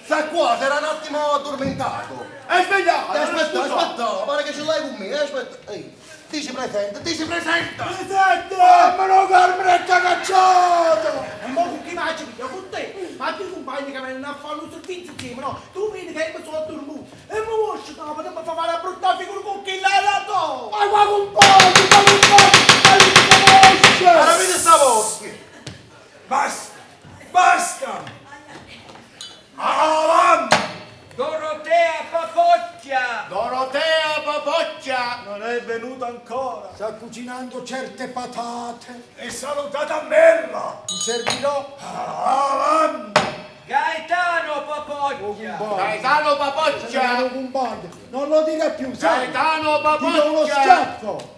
Sta qua, si era un attimo addormentato. È svegliato! Aspetta, aspetta, pare che ce l'hai con me, aspetta. Ehi, dici presente, dici presente! Presente! Ma no, Carmine è cacciato! E mo con chi mangi io con te? Ma ti compagni che vengono a fare un servizio insieme, no? Tu vedi che io mi sono addormuto e mi vuoi dopo, non mi fa fare la brutta figura con chi l'hai dato! Ma qua compagni, ma compagni, ma li conosce! Allora vedi sta voce! Basta! Basta! Avanti! Dorotea Papocchia! Dorotea Papocchia! Non è venuta ancora. Sta cucinando certe patate. E salutate a Mella! Mi servirò. Avanti! Gaetano Papocchia! Gaetano Papocchia! Non lo dire più, sai? Gaetano Ti do uno Papocchia! schiaffo!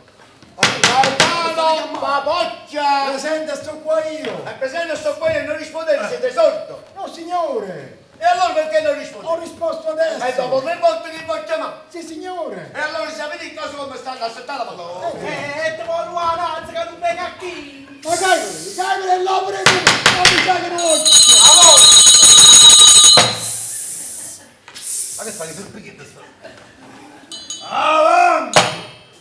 Gaetano Papocchia! Presente, sto qua io! È presente, sto qua io e non rispondete, siete sordo! No, signore! E allora perché non rispondete? Ho risposto adesso! E dopo 3 volte che vi ho chiamato! Sì, signore! E allora sapete in caso come stanno a settare la parola? E ti voglio una che non venga qui! Ma Gaetano, Gaetano è l'opera di... Non mi sa che non Ma che fai? Serpente sta? Avanti!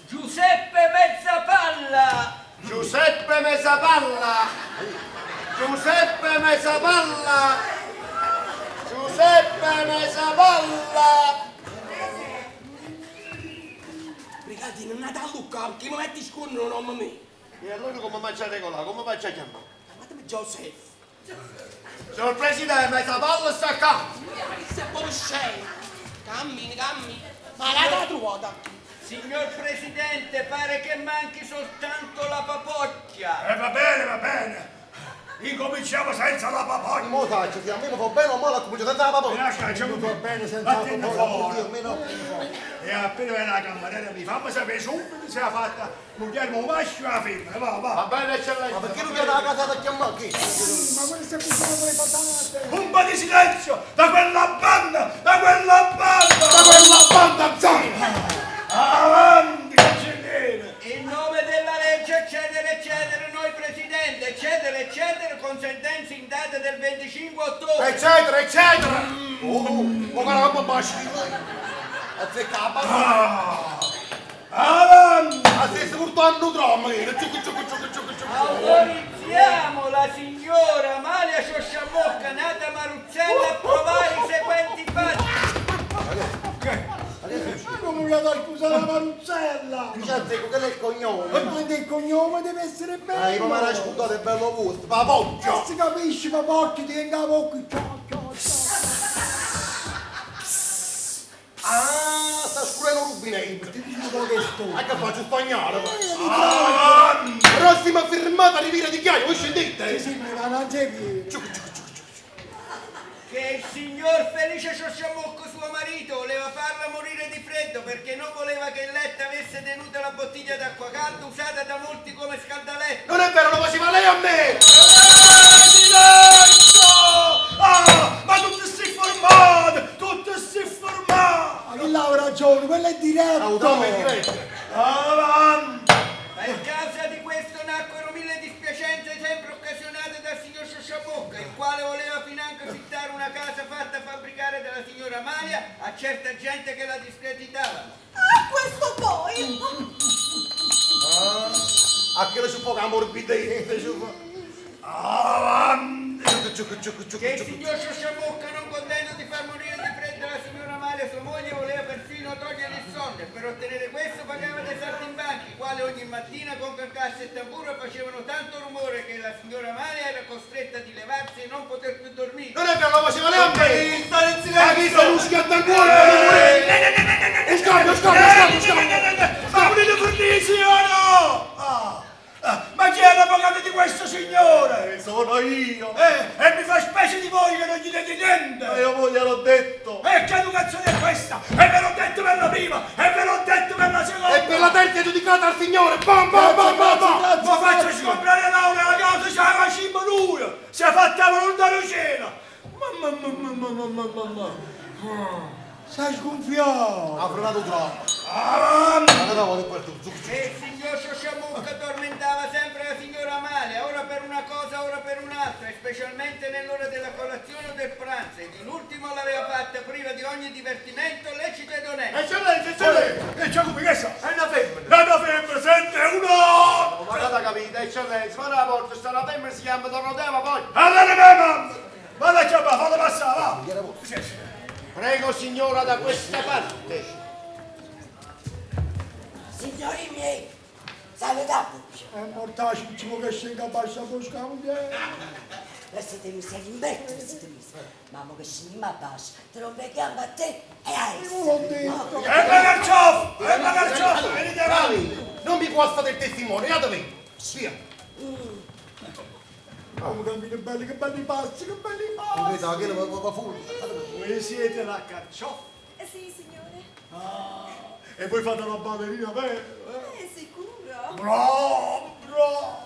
Giuseppe Mezzapalla! Giuseppe Mezzapalla! Giuseppe Mezzapalla! Giuseppe Mesapalla! Brigadino, non andate a Lucca, perché mi metti scorno il nome mio. E allora come faccio a regolare? Come faccio a chiamare? Chiamatemi Giuseppe. Signor Presidente, Mesapalla sta qua! Ma che sei proprio scemo. Cammina, cammina. Ma l'hai trovata? Signor Presidente, pare che manchi soltanto la papocchia. Eh, va bene, va bene. Incominciamo senza la papocchia. Mo saccio, se a me mi fa bene o male, comincio senza la papocchia. Lascia, c'è Mi va bene senza la Vattene papocchia, fuori. Io, a me no. E appena viene la cameriera mi fammi sapere subito se ha fatta moglie un maschio o la femmina, va, va. Va bene, eccellenza. Ma perché non viene la casa da chiamare? Chi? Ma questo è cucinato le patate! Un po' di silenzio da quella banda, da quella banda, Da quella banda, zan! Avanti, cancelliere! In nome della legge, eccetera, eccetera, noi Presidente, eccetera, eccetera, con sentenza in data del 25 ottobre. Eccetera, eccetera! Oh, ma guarda come baci! Azzecca la banda! Ah, Avanti! Ma se si portando dramma, che ciuc ciuc ciuc ciuc ciuc. Autorizziamo la signora Amalia Sciosciamocca, nata Maruzzella, a provare i seguenti fatti. Ma come mi ha scusa la Maruzzella? Dice azzecco, che è il cognome? Ma anche il cognome deve essere bello! Ah, io mi era scusato, è bello gusto, papocchio! E si capisce, papocchio, ti venga la bocca, ciao, ciao, ciao! Ah, sta scurendo il rubinetto! Ti dico quello che sto! Ma che faccio spagnolo? Avanti! Prossima firmata di di ghiaio, voi scendete? Sì, sì, ma non c'è più! Ciuc ciuc ciuc ciuc. Che il signor Felice Sciosciamocco, suo marito, voleva farla morire di freddo perché non voleva che il letto avesse tenuto la bottiglia d'acqua calda usata da molti come scaldaletto. Non è vero, lo faceva lei a me! Silenzio! Ah, ma tutti si formate, tutti si formate! Ma chi l'ha ragione, quello è diretto! Ah, è diretto. Avanti! Per causa di questo nacquero mille dispiacenze sempre occasionate dal signor Sciosciabocca, il quale voleva financo fittare una casa fatta fabbricare dalla signora Amalia a certa gente che la discreditava. Ah, questo poi! Ah, a che lo ci può che morbidezza, ci può. Avanti! Ciuc ciuc ciuc ciuc Che il ciuc. signor Sciosciabocca, non contento di far morire di freddo la signora Amalia, sua moglie, voleva perfino togliergli il sonno e per ottenere questo pagava dei saltimbanchi, i quali ogni mattina con carcasse e tamburo facevano tanto rumore che la signora Amalia era costretta di levarsi e non poter più dormire. Non è vero, lo faceva lei a me! Stare in Ma silenzio! chi sta non schiatta ancora? Non muore! Scambio, scambio, scambio, scambio! Ma volete fornirsi o no? Ah, ah, ma chi è l'avvocato di questo signore? Sono io! Eh, e mi fa specie di voi che non gli dite niente! Ma io mo gliel'ho detto! E che educazione è questa? E ve l'ho detto per la prima, e ve l'ho detto per la seconda! E per la terza è giudicata al signore! Bam bam bam bam bam! Ma faccio scomprare l'aula la casa, ce la facciamo lui! Si è fatta volontà di cena! Mamma mamma mamma mamma mamma! Sei sgonfiato! Ha frenato troppo! Avanti! Ma che devo di ciuc ciuc. E il signor Sciosciamucca tormentava sempre la signora Amalia, ora per una cosa, ora per un'altra, e specialmente nell'ora della colazione o del pranzo, ed in ultimo l'aveva fatta priva di ogni divertimento lecito ed onesto. Eccellenza, eccellenza! E c'è come che sa? È una femmina! È una femmina, sente uno! Ma cosa capite, eccellenza? Ma una volta sta una femmina si chiama Dorotea, ma poi... Allora me mamma! Vada a chiamare, fallo passare, va! Sì, sì. Prego signora da questa parte. Signori miei, salutate. È mortacci, ci vuole che scenda a bassa bosca, moglie! Siete messa in letto, siete messa. Mamma che scinima basso, te lo becchiamo a te e a essa. Io l'ho detto! E la carciofa! E la carciofa! Venite avanti! Non mi guasta del testimone, andatevi! Via! Come cammini belli, che belli passi, che belli passi! Vedo che lo va fuori. Voi siete la carciofa! Sì, signore. Ah, e voi fate la ballerina, vero? Eh? Sicuro. Bravo, bravo!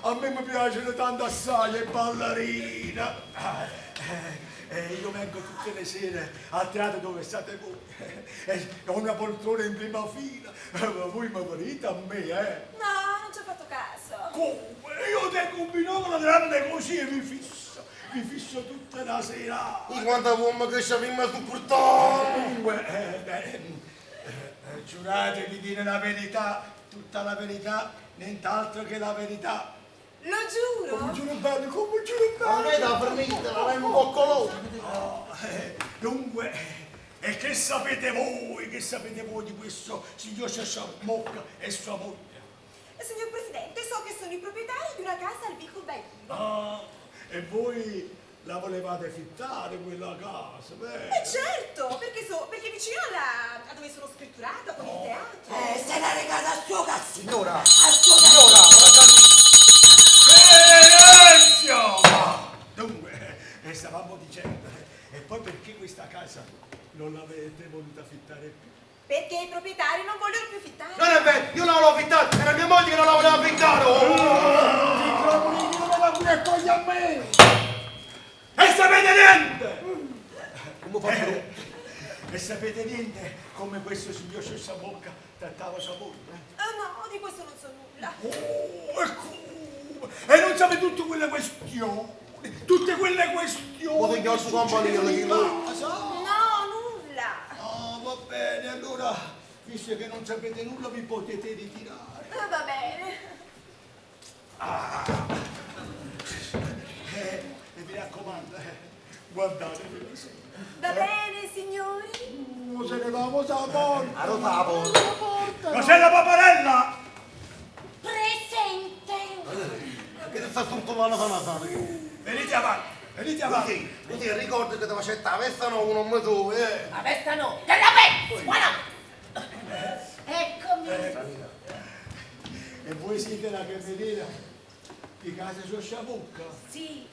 A me mi piacciono tanto assai le ballerine. Ah, io vengo tutte le sere al teatro dove state voi. Ho una poltrona in prima fila. Ma voi mi volete a me, eh? No, non ci ho fatto caso. Come? Io tengo un binocolo grande così e mi fisso. Mi fisso tutta la sera. In quanta uomo che ci abbiamo supportato! Comunque, giurate di dire la verità, tutta la verità, nient'altro che la verità. Lo giuro. Come giuro bello, come giuro Ma bello! che da fornita, la un po' colore! Oh, Dunque, e che sapete voi, che sapete voi di questo signor Sciasciabocca e sua moglie? Signor Presidente, so che sono i proprietari di una casa al Vico Baglivo. Ah, e voi la volevate fittare quella casa, vero? Eh certo, perché, so, perché vicino alla, a dove sono scritturata con il teatro. Se l'ha regata al suo cassino. Signora, Al suo signora, Silenzio! Ah, Dunque, stavamo dicendo, e poi perché questa casa non l'avete voluta affittare più? Perché i proprietari non vogliono più fittare. Non è vero, io la volevo affittare, era mia moglie che non la voleva affittare! Oh! Ti trovo lì, non me la pure a cogliere a me! E sapete niente! Come faccio? E sapete niente come questo signor Sciasciabocca trattava sua moglie? Ah, no, di questo non so nulla. Oh, e come? E non sapete tutte quelle questioni, tutte quelle questioni. Ma signor che suo compagno, succedono in chi lui? casa. No, nulla. Ah, va bene, allora, visto che non sapete nulla, vi potete ritirare. Va bene. E mi raccomando, guardatevi la sera. Va bene, signori. Mo se ne va, mo sa la porta! A la porta. La porta! Cos'è la paparella? Presente. Che ti sta tutto l'anno sana sana? Venite avanti, venite avanti. Tu ti ricordi che ti faceva la vesta no, uno come tu, eh? La vesta no, te la pensi, guarda. Eccomi. E voi siete la cameriera di casa Sciasciabocca? Sì.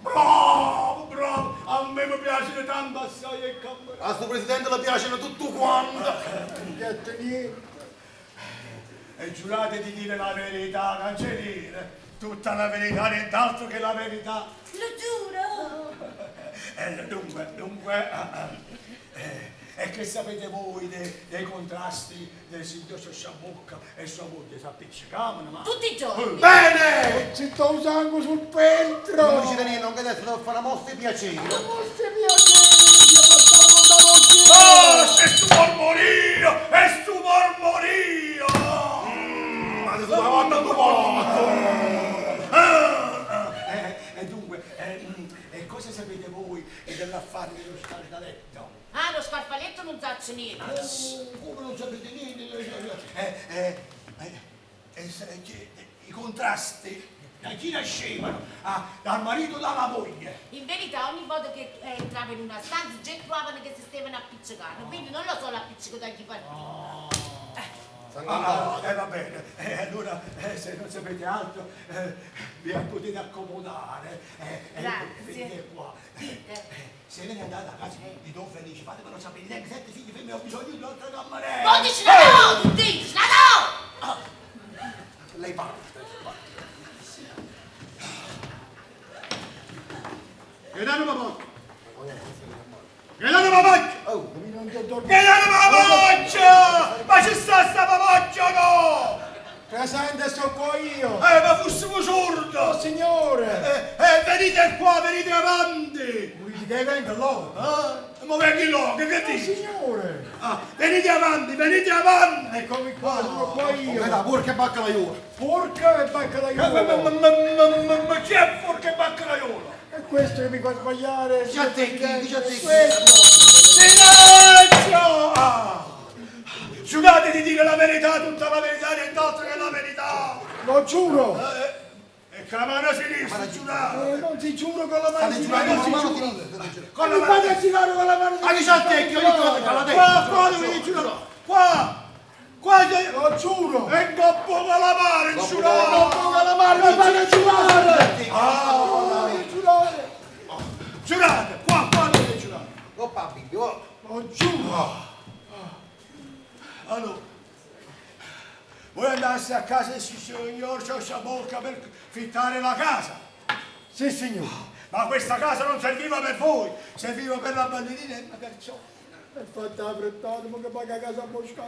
Bravo, bravo! A me mi piace tanto assai e cameriere. A sto presidente le piacciono tutto quanto. Niente, niente. E giurate di dire la verità, cancelliere. Tutta la verità, nient'altro che la verità. Lo giuro. Dunque, dunque, e che sapete voi dei contrasti del signor Sciasciabocca e sua moglie? Si appiccicavano, ma... Tutti i giorni. Bene! Ci sto usando sul peltro! Non dicete niente, non che adesso devo fare una mossa di piacere. Mostre piacere, ti ho fatto la Oh, è sto mormorio! È sto mormorio! Ma adesso una volta tu porto. E dunque, e cosa sapete voi dell'affare dello scaldaletto? Ah, lo scarfaletto non sa niente. Oh, come non sapete niente? I contrasti da chi nascevano? Ah, dal marito o dalla moglie? In verità ogni volta che entrava in una stanza già trovavano che si stavano appiccicando, quindi non lo so l'appiccico da chi partiva. Ah, va bene, allora se non sapete altro vi potete accomodare. Grazie. Venite qua. Dite. Se ve ne andate a casa di Don Felice, fatemelo sapere, neanche sette figli femmine, ho bisogno di un'altra cameriera. Non dici la no, tu dici la no! Lei parte. Che danno papà? Che danno papà? Oh, non ti dormi. Che danno papaccia? Ma ci sta sta papaccia no? Presente, sto qua io! Ma fossimo sordo! Oh, signore! Venite qua, venite avanti! Volete che venga là? Ah, ma vengi là, che Oh, dici? signore! Ah, venite avanti, venite avanti! Eccomi qua, sono qua io! Come da, porca bacca la iura. Porca e bacca la Ma, ma, ma, iuola! ma, ma, ma, ma chi è porca e bacca la iola? È questo che mi fa sbagliare! Dice a te, chi? Dice a te. Questo! Silenzio! Ah! Giurate di dire la verità, tutta la verità, nient'altro che la verità! Lo giuro! E con la mano sinistra, giurate! Non si giuro con la mano State sinistra, giurando non si con la mano giura! sinistra. state giurando. Con la Mi mano fate girare con la mano Ma dice a te, che ogni cosa con la destra. Qua, qua dove giurate! Qua! Qua c'è... Lo giuro! E coppo con la mano, giurate! Non con la mano, mi fate giurare! Ah! Mi fate giurare! Giurate! Qua, qua dove giurate! Coppa Bibbia, oh. Lo giuro! Allora, voi andaste a casa del signor Sciasciabocca per fittare la casa? Sì, signore! Ma questa casa non serviva per voi, serviva per la ballerina e la Garzoni. È fatta la frittata, ma che paga a casa a Mosca.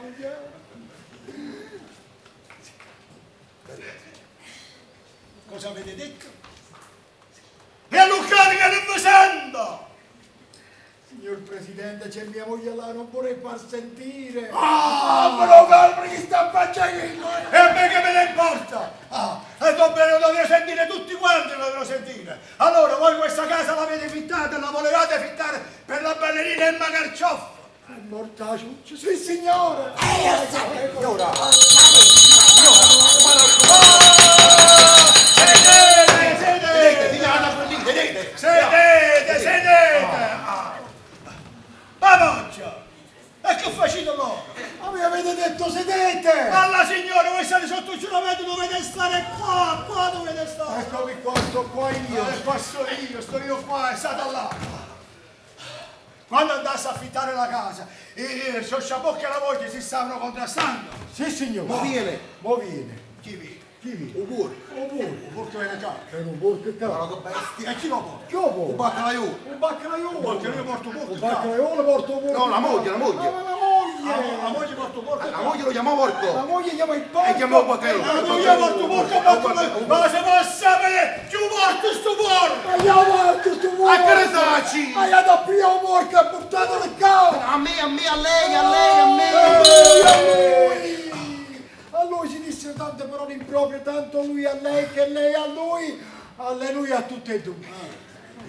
Cosa avete detto? E a Luccani che non mi sento! Signor Presidente, c'è mia moglie là, non vorrei far sentire. Ah, però calma che sta facendo! E a me che me ne importa? Ah, e dovrei sentire tutti quanti! quanti lo devono sentire. Allora, voi questa casa l'avete fittata, la volevate fittare per la ballerina Emma Carcioffa. È morta la ciuccia, sì signore! Signora! Sedete, sedete! Sedete, Sedete, sedete! Ah. Mamma E che facete loro? Ma mi avete detto sedete! Alla signora, voi state sotto il giuramento, dovete stare qua, qua dovete stare! Eccomi qua, sto qua io! Qua sto io, sto io qua, è stata là! Quando andasse a affittare la casa, il Sciosciabocca e la moglie si stavano contrastando. Sì signore! Mo viene. Mo viene! Chi viene? Chi viene? Un porco. Un porco! Un porco viene già. È un porco qua. Ma che bestia. E chi lo porta? Chi lo porta? Un baccalaiolo. Un baccalaiolo! Un baccalaiolo porta un porco. Un baccalaiolo porta un porco. No, la moglie, la moglie. Ah, ma la moglie! La moglie porta un porco. La moglie lo chiamò porco. La moglie chiama il porco. E chiamò baccalaiolo. La moglie porta un porco, porco, ma se può sapere chi porta sto porco? Ma io porto sto porco! A che ne saci? Ma io da prima un porco e portatelo qua! A me, a me, a lei, a lei, a me. A lui! A lui si dissero tante parole improprie, tanto lui a lei che lei a lui, a lei lui a tutte e due.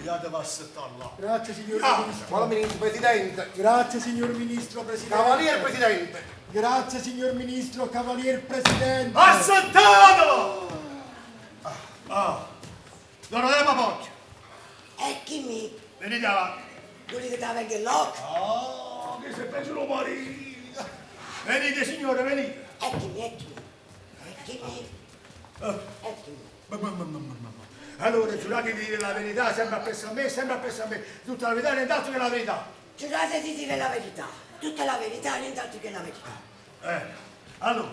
Io devo aspettare là. Grazie signor Ah, Ministro. Buon ministro Presidente. Grazie signor Ministro Presidente. Cavalier Presidente. Grazie signor Ministro, Cavalier Presidente. Assettatelo! Ah, Donatella Papocchio, E chi mi? venite avanti. Volete che venga l'occhio? Oh, che si è preso lo marito. Venite signore, venite. Eccomi, eccomi. Eccomi. Eccomi. Ma, ma, ma, ma, ma, ma. Allora, giurate di dire la verità, sempre appresso a me, sempre appresso a me. Tutta la verità, nient'altro che la verità. Giurate di dire la verità. Tutta la verità, nient'altro che la verità. Allora,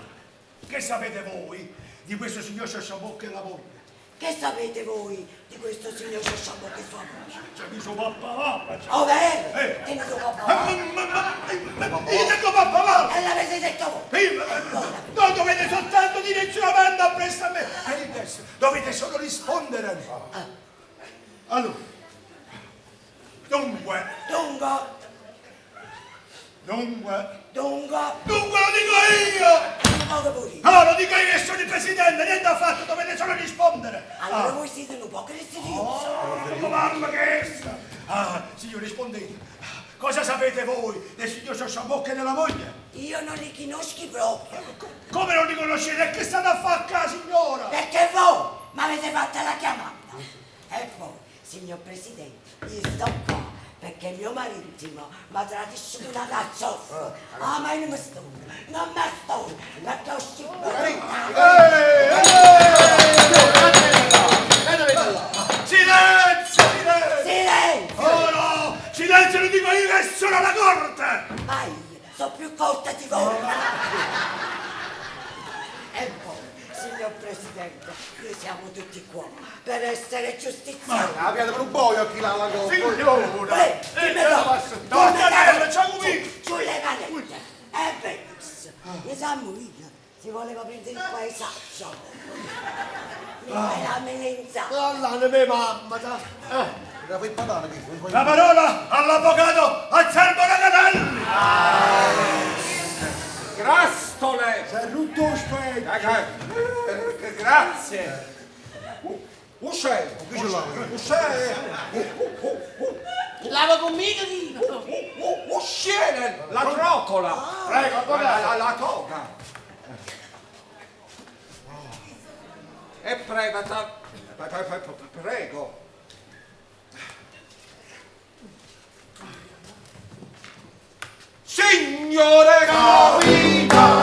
che sapete voi di questo signor Sciosciabocca e la moglie? Che sapete voi di questo signor Sciosciabocca e sua moglie? C'è mi suo papà, Oh, vero? Eh. Tenete un papà. Io dico papà! E l'avete detto voi? Io- No, dovete soltanto dire il giuramento appresso a me. E il resto dovete solo rispondere. Allora, dunque, Dunque, dunque, dunque, dunque lo dico io! poco pure io. No, lo dico io che sono il presidente, niente affatto, dovete solo rispondere. Allora Ah. voi siete un po' seriosi. Oh, mamma che essa! Ah, signori, rispondete. Cosa sapete voi del signor Sciosciabocca e della moglie? Io non li conosco proprio. Come non li conoscete? Che state a fare qua, signora? Perché voi mi avete fatta la chiamata. E poi, signor Presidente, io sto qua perché mio marito mi tradisce con una cazzoffa. Ah, ma io non mi sto, non mi sto, perché ho scritto. Silenzio, silenzio! Silenzio! Oh no! Silenzio, lo dico io che sono alla corte! Ma io sono più corta di voi. E poi, signor Presidente, noi siamo tutti qua per essere giustiziati. La pianta per un boio chi la la Signora! Ehi, chi me lo? Tornatella, c'è qui! Sulle manette! E benissimo! Mi sa io, si voleva prendere il paesaggio. Mi fai la melenza. Allora, mia mamma, da. La fai patana chi? La parola all'avvocato Azzerbo Raganelli! Grastole! Si è rotto lo specchio. Grazie! Uscè! Uscè! Lava conmigo, Dino. Usciere! La trocola! Prego, avvocato. La toga! E prego, prego! Signore Capita!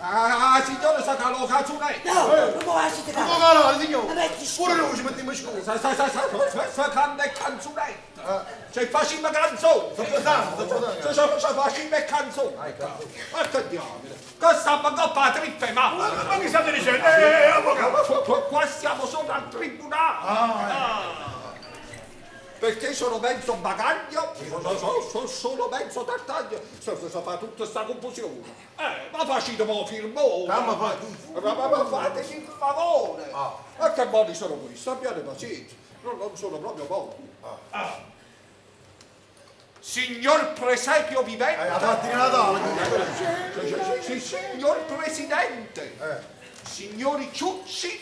Ah, signore, sa che lo cazzunetto! No, non mi lasciate Ma fare. no, signore! Ma metti Pure noi ci mettiamo scusa. Sa, sa, sa, sa, sa, sa, canta e canzonetta! Cioè, facciamo canzone! Sto pesando, sto pesando. Cioè, cioè, facciamo canzone! Ma che diavolo! Che stiamo a coppa trippa, ma! Ma che state dicendo? Avvocato! Qua siamo solo al tribunale! Ah. Perché sono mezzo bagaglio, sono solo mezzo tartaglio, se fa tutta sta confusione. Ma facite mo firmone! Ma fa- Ma fateci il favore! Ma che buoni sono questi, abbiate pazienza, non sono proprio buoni. Signor Presepio vivente. La fatti di Natale. Signor Presidente. Signori ciucci.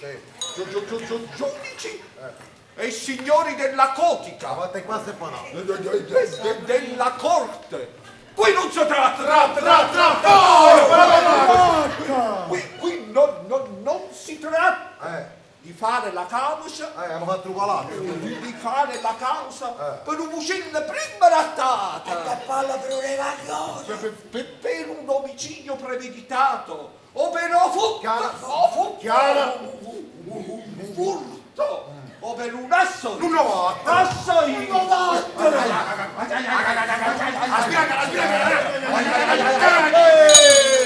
Giudici. E signori della cotica. Della corte. Qui non si tratta. Tra, tra, tra. Qui, qui non, non, non si tratta di fare la causa. Abbiamo fatto un palazzo. Di, di fare la causa per un fucile prima rattata. E parla per un evangelo. Per, per, per un omicidio premeditato o per un furto, o furto, Chiara. un furto o per un asso. Un novatto. Asso Un novatto.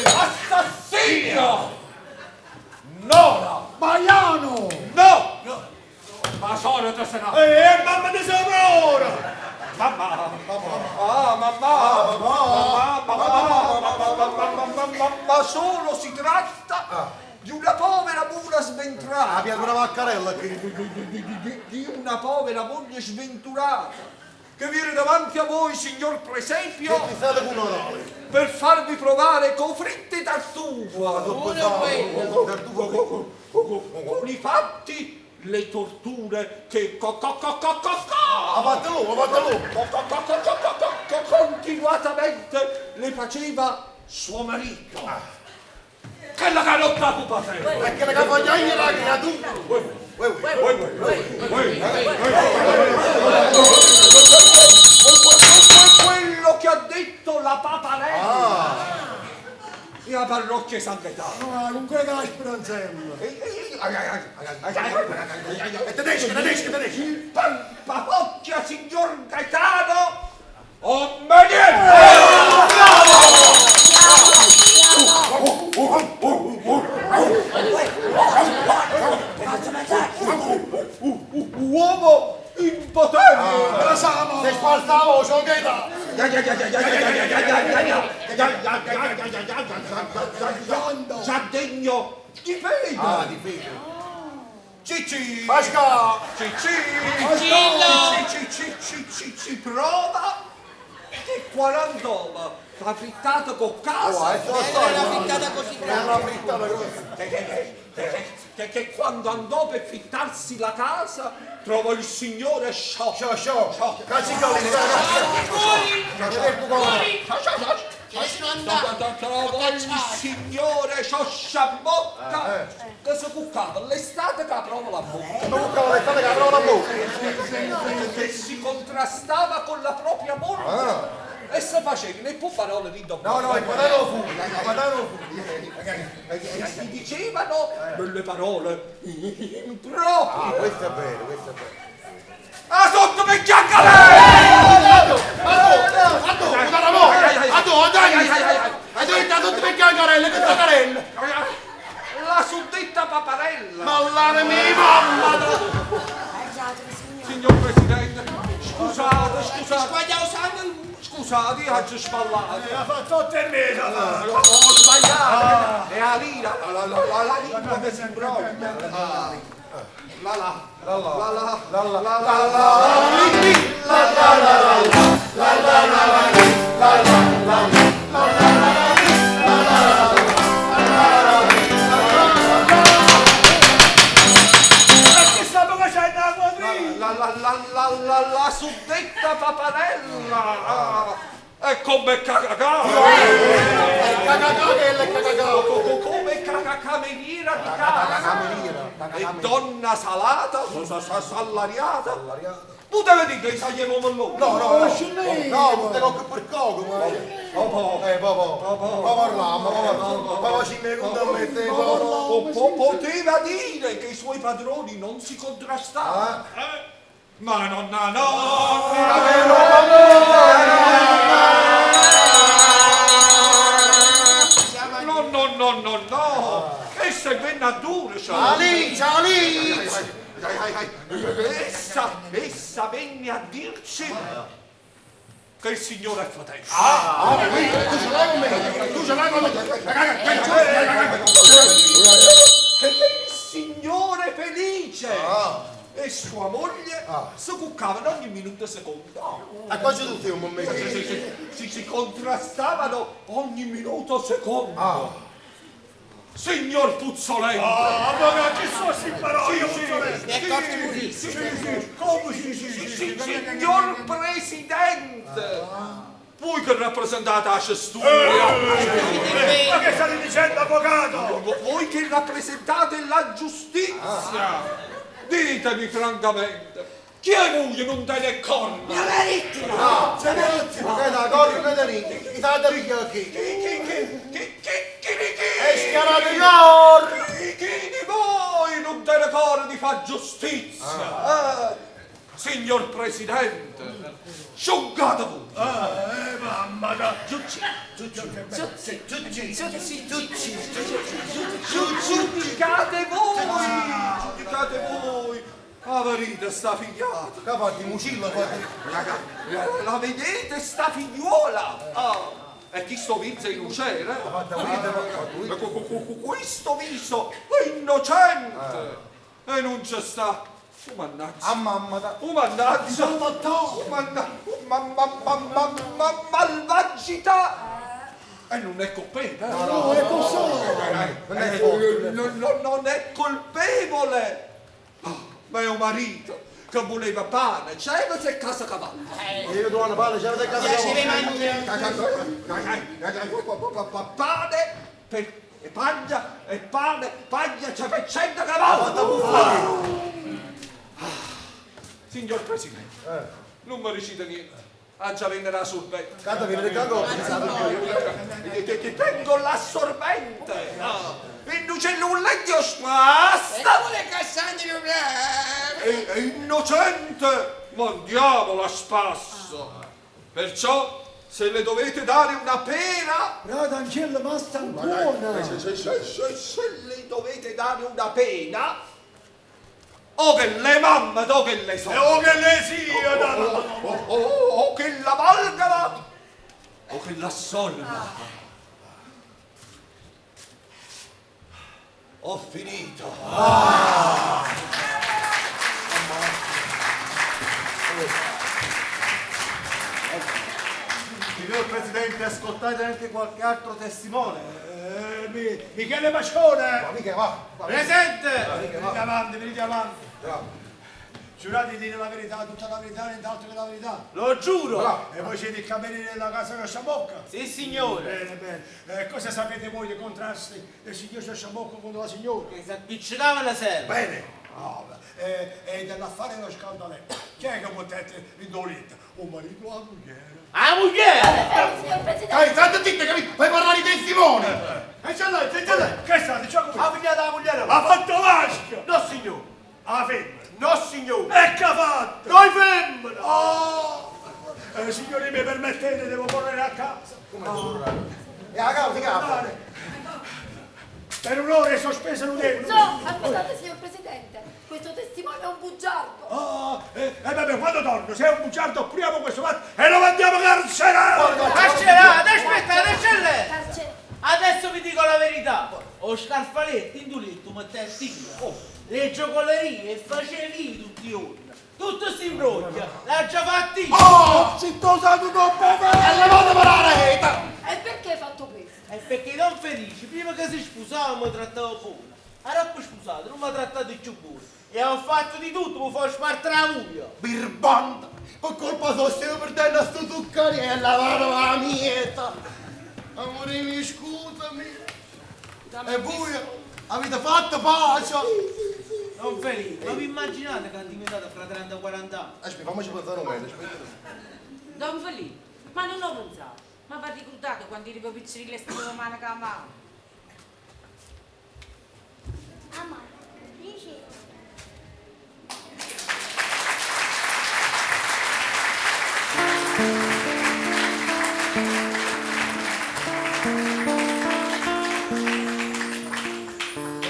Assassino! No! Baiano! No! Ma sono te se no! Mamma di ora! Mamma! Ah, mamma! Mamma! Mamma! Mamma! Mamma! Ma solo si tratta di una povera mula sventrata! Abbiamo una vaccarella qui. Di una povera moglie sventurata che viene davanti a voi, signor Presepio, Che state con orale. per farvi provare con fritte tartufo, con i fatti, le torture che co co co co co co Ha fatto lui, ha fatto lui. co co co co co co co continuatamente le faceva suo marito. Che la canotta pupa te. Perché la campagna la creatura. Quello che ha detto la paparella. E la parrocchia di San Gaetano. Ah, con quella che la speranzella. È tedesco, tedesco, tedesco. Il papocchia signor Gaetano obbediente! Uomo impotente! La sama. Se spaltavo, sono Gaetano. Già degno di fede! Ah, di fede. Cicci! Pasca! Cicci! Ciccillo! Cicci, ci, ci, ci prova che 40 la frittata con casa Oh, è Era una frittata così È grande. una frittata grossa. che, che quando andò per fittarsi la casa trovò il signore Sciò. Sciò, sciò. Cazzi, Fuori! Fuori! Sciò, Ce ne sono andato. Trovò il signore Sciosciabocca che si cuccava l'estate che aprova la bocca. Ma cuccava l'estate che aprova la bocca. Che si contrastava con la propria moglie. E si faceva le parole di dopo. No, no, il padano fu. Il padano fu. E si dicevano delle parole improprie. Ah, questo è vero, questo è vero. Ah, sotto per Giancalè! Hai detto tutto per Giancarella, che Giancarella! La suddetta paparella! Mallare mia mamma! Signor Presidente, scusate, scusate. Squagliavo sangue. Scusate, io ho spallato. Ha fatto 8 e mezzo! Ho sbagliato. È la lira, la, la, la, la lingua che si imbroglia. La la, la la, la la, la la, la la, la la, la la, la la, la la, Perché stiamo facendo la quadriglia? La la la la la la suddetta paparella. Ah, È come cacacà. Cacacà che è la cacacà! Come cacacameriera di casa. E donna salata, salariata. Poteva dire che saglievo mellone. No, no, no, Scendeva. no, te cocco per coco, ma... Po, Po, po, po parliamo, po parliamo, po ci ne conta mette, po, Poteva dire che i suoi padroni non si contrastavano. Ma nonna no! No, no, no, no, no! E se venne a dure, cioè. Alice, Alice! Essa, essa venne a dirci che il signore è fratello. Ah, tu ce l'hai con me, tu ce l'hai con me! Che il signore felice! e sua moglie si cuccavano ogni minuto e secondo. A qua c'è tutti un momento. Sì, sì, sì, sì, si contrastavano ogni minuto e secondo. Signor Puzzolente! Ah, ma che sono queste parole, Sì, sì, Puzzolente? sì, Sì, sì, sì, come sì, sì, sì, sì, Signor Presidente! Voi che rappresentate la cesturia! Eh, Ma che state dicendo, avvocato? Voi che rappresentate la giustizia! Ditemi francamente, chi è voi non tiene corna? No, c'è un attimo, che da corno che da lì, chi sta da picchiare qui? Chi, chi, chi, chi, chi, chi, chi? E schiarate i corni! Chi, chi di voi non tiene cuore di far giustizia? Eh, signor Presidente, sciogate voi! Mamma da... Giucci, Giudicate voi! Giudicate voi! La verità sta figliata! Che fatti, mucillo, fatti. La, la vedete sta figliuola? Ah, e chi sto viso è innocente? Eh? Questo viso è innocente! E non c'è sta! Oh mannaggia! Ah, mamma da... Oh mannaggia! Oh mannaggia! Oh, ma, ma, ma, ma, ma, malvagità! E non è colpevole! No, no, è colpevole. Non è forte. Non è colpevole! Ah, mio marito che voleva pane, cevese e casa cavallo. Io do una palla, c'è da casa. Pane per e paglia e pane, paglia c'è per 100 cavallo. Ah, Signor Presidente, non mi recita niente. Ah, già venne la sorbetta. Canta, viene del cago. Ti tengo l'assorbente. Induce basta. È, è innocente! Mandiamolo a spasso! Perciò, se le dovete dare una pena... Bravo, Angelo, ma sta buona! Se, se, se, se, se le dovete dare una pena... O che le mamme, o che le sono! O che le sia! O, o, o, o che la valgano, o che l'assolva! Ho finito! Ah. Signor Presidente, ascoltate anche qualche altro testimone. Michele Pascone! Ma mica va. Presente! Venite avanti, venite avanti. Giurate di dire la verità, tutta la verità, nient'altro che la verità. Lo giuro! E voi siete il cameriere della casa Sciamocca? Sì, signore! Bene, bene. Cosa sapete voi dei contrasti del signor Sciamocca contro la signora? Che si appiccicava la sera. Bene. Ah, e dell'affare dello scaldaletto. Chi è che potete indolente? O marito o la moglie? La moglie! Signor Presidente! Dai, tanto zitto, capito? Fai parlare i testimoni! E c'è lei, c'è lei! Che state? C'è come? Ha pigliato la moglie! Ha fatto vasca! No, signore! La femmina! No, signore! E che ha fatto? Noi femmina! Oh! Signori, mi permettete, devo correre a casa. Come devo correre? E a casa, capo! Per un'ora è sospesa l'udienza. No, aspettate, signor Presidente, questo testimone è un bugiardo. Ah, vabbè, quando torno, se è un bugiardo, apriamo questo fatto e lo mandiamo carcerato! Carcerato, aspettate, eccellente! Carcerato. Adesso vi dico la verità. Ho scarfaletti in duletto, ma te oh. Le giocolerie e facevi tutti i giorni. Tutto si imbroglia, l'ha già fatta io. Oh, zitto, santo dopo me! E la vado per la rete! E perché hai fatto questo? È perché Don Felice, prima che si sposava, mi trattava buono. Ora poi sposato, non mi ha trattato più buono. E ho fatto di tutto, mi fa spartire la muglia. Birbante! Per colpa sua stiamo perdendo sto zuccariello, la la mieta! Amore mio, scusami! E voi avete fatto pace? Don Felice, ma vi immaginate che è diventata fra 30 e 40 anni? Aspetta, fammici pensare un momento, aspetta. Don Felice, ma non ho pensato. Ma vi ricordate quando ero piccolina e stavo mano con la mano? Mamma, dice.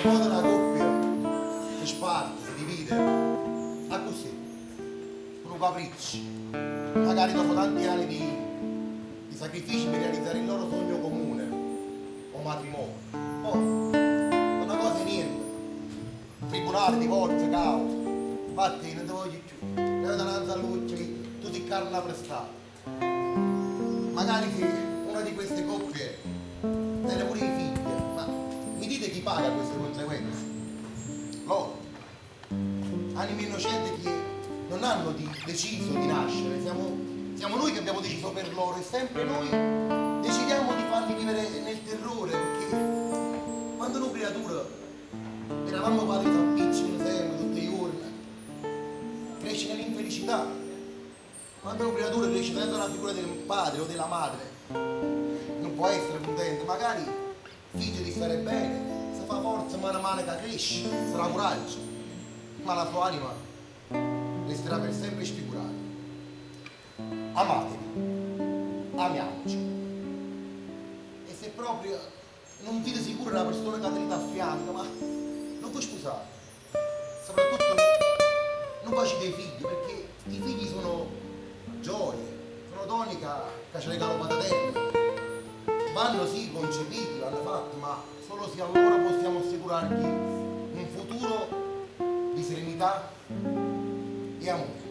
Quando la coppia si sparte, si divide, a così, con un capriccio, magari dopo tanti anni di sacrifici per realizzare il loro sogno comune, o matrimonio. Poi, una cosa è niente, tribunale, divorzio, caos. Vattene, non ti voglio più. Levati davanti all'occhio che tu ti carna prestata. Magari se una di queste coppie tiene pure i figli, ma mi dite chi paga queste conseguenze? Loro. Anime innocenti che non hanno deciso di nascere, siamo noi che abbiamo deciso per loro e sempre noi decidiamo di farli vivere nel terrore, perché quando noi creatura eravamo padri s'appiccicano sempre, tutti i giorni, cresce nell'infelicità. Quando una creatura cresce senza la figura del padre o della madre, non può essere contento, magari finge di stare bene, se fa forza mano a mano che cresce, sarà coraggio, ma la sua anima resterà per sempre sfigurata. Amatevi, amiamoci. E se proprio non siete sicuri della persona che tenete a fianco, ma non vi sposate. Soprattutto non facete i figli, perché i figli sono gioie, sono doni che ci regala Padre Eterno. Vanno sì concepiti, vanno fatti, ma solo se allora possiamo assicurargli un futuro di serenità e amore.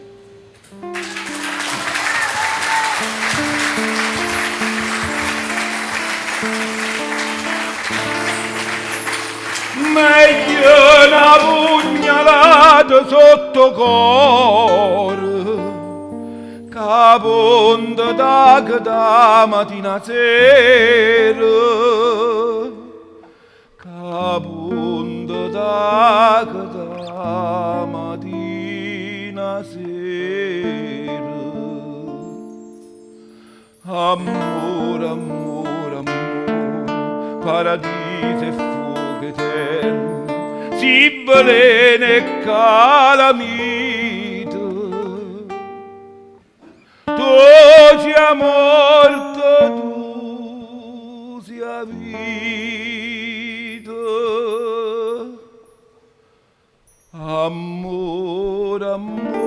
Meglio una pugnalata sotto cuore che punta da mattina a sera, che punta da mattina a sera. Amore, amore, amore, paradiso e fuoco eterno, si veleno e calamita. Tu sei morto, tu sei vita. Amore, amore.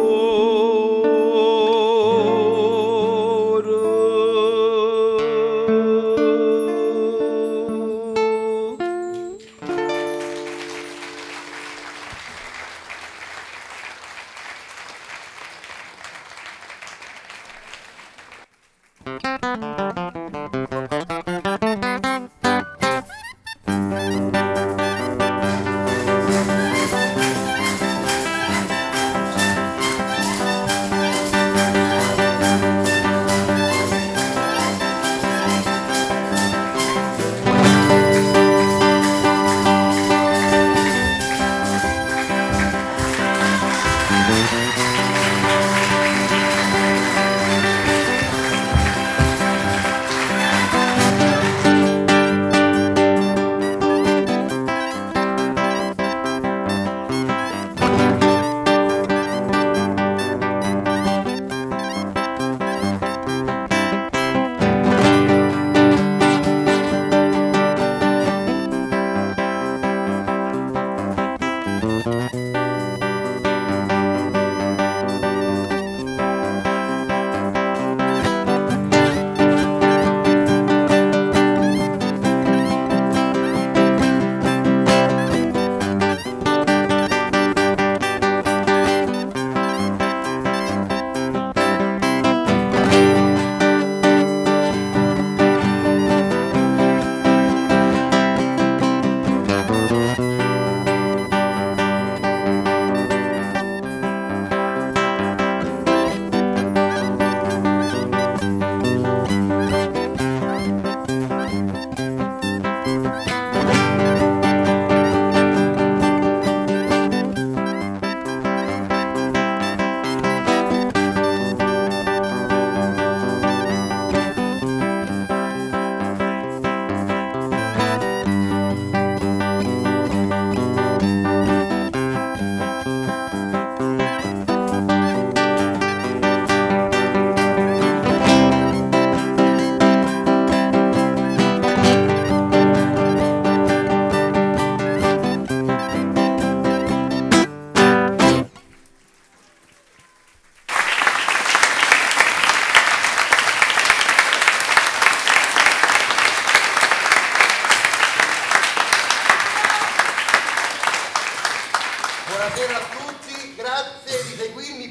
Buonasera a tutti, grazie.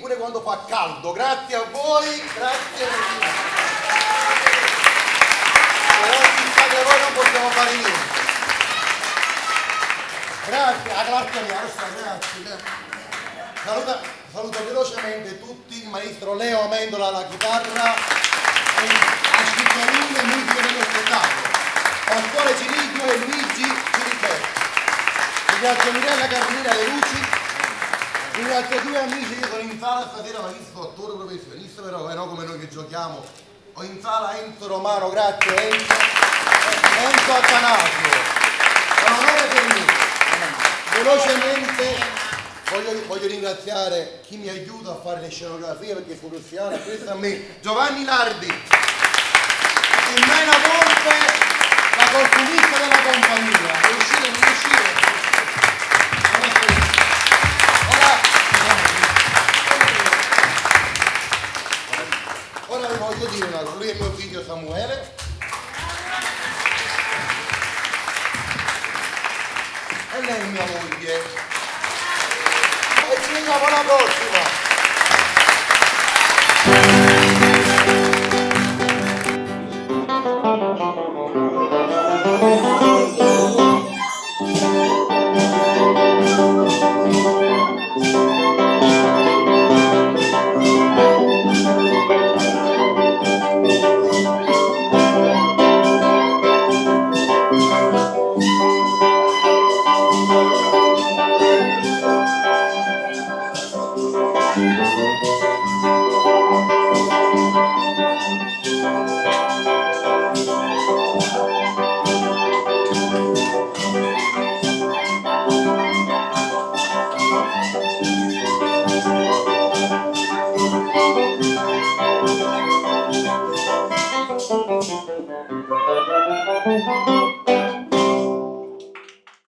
pure quando fa caldo. Grazie a voi, grazie. Però senza voi non possiamo fare niente. Grazie, a Clark grazie. Saluta, saluto velocemente tutti, il maestro Leo Amendola alla chitarra e a Schizzolini e musica dello spettacolo. Pasquale Ciriglio e Luigi Ciriberti. Ringrazio Mirella Carmina Le Luci, ringrazio due amici che sono in sala stasera, ma io sono attore professionista, però no come noi che giochiamo. Ho in sala Enzo Romano, grazie Enzo. Enzo Attanasio. È un onore per me. Velocemente voglio, voglio ringraziare chi mi aiuta a fare le scenografie perché sono professionale, questo a me, Giovanni Nardi e Mena Volpe, la costumista della compagnia. È uscire, non uscire. Ora, ora vi voglio dire una cosa, lui è mio figlio Samuele. E lei è mia moglie. E ci vediamo alla prossima!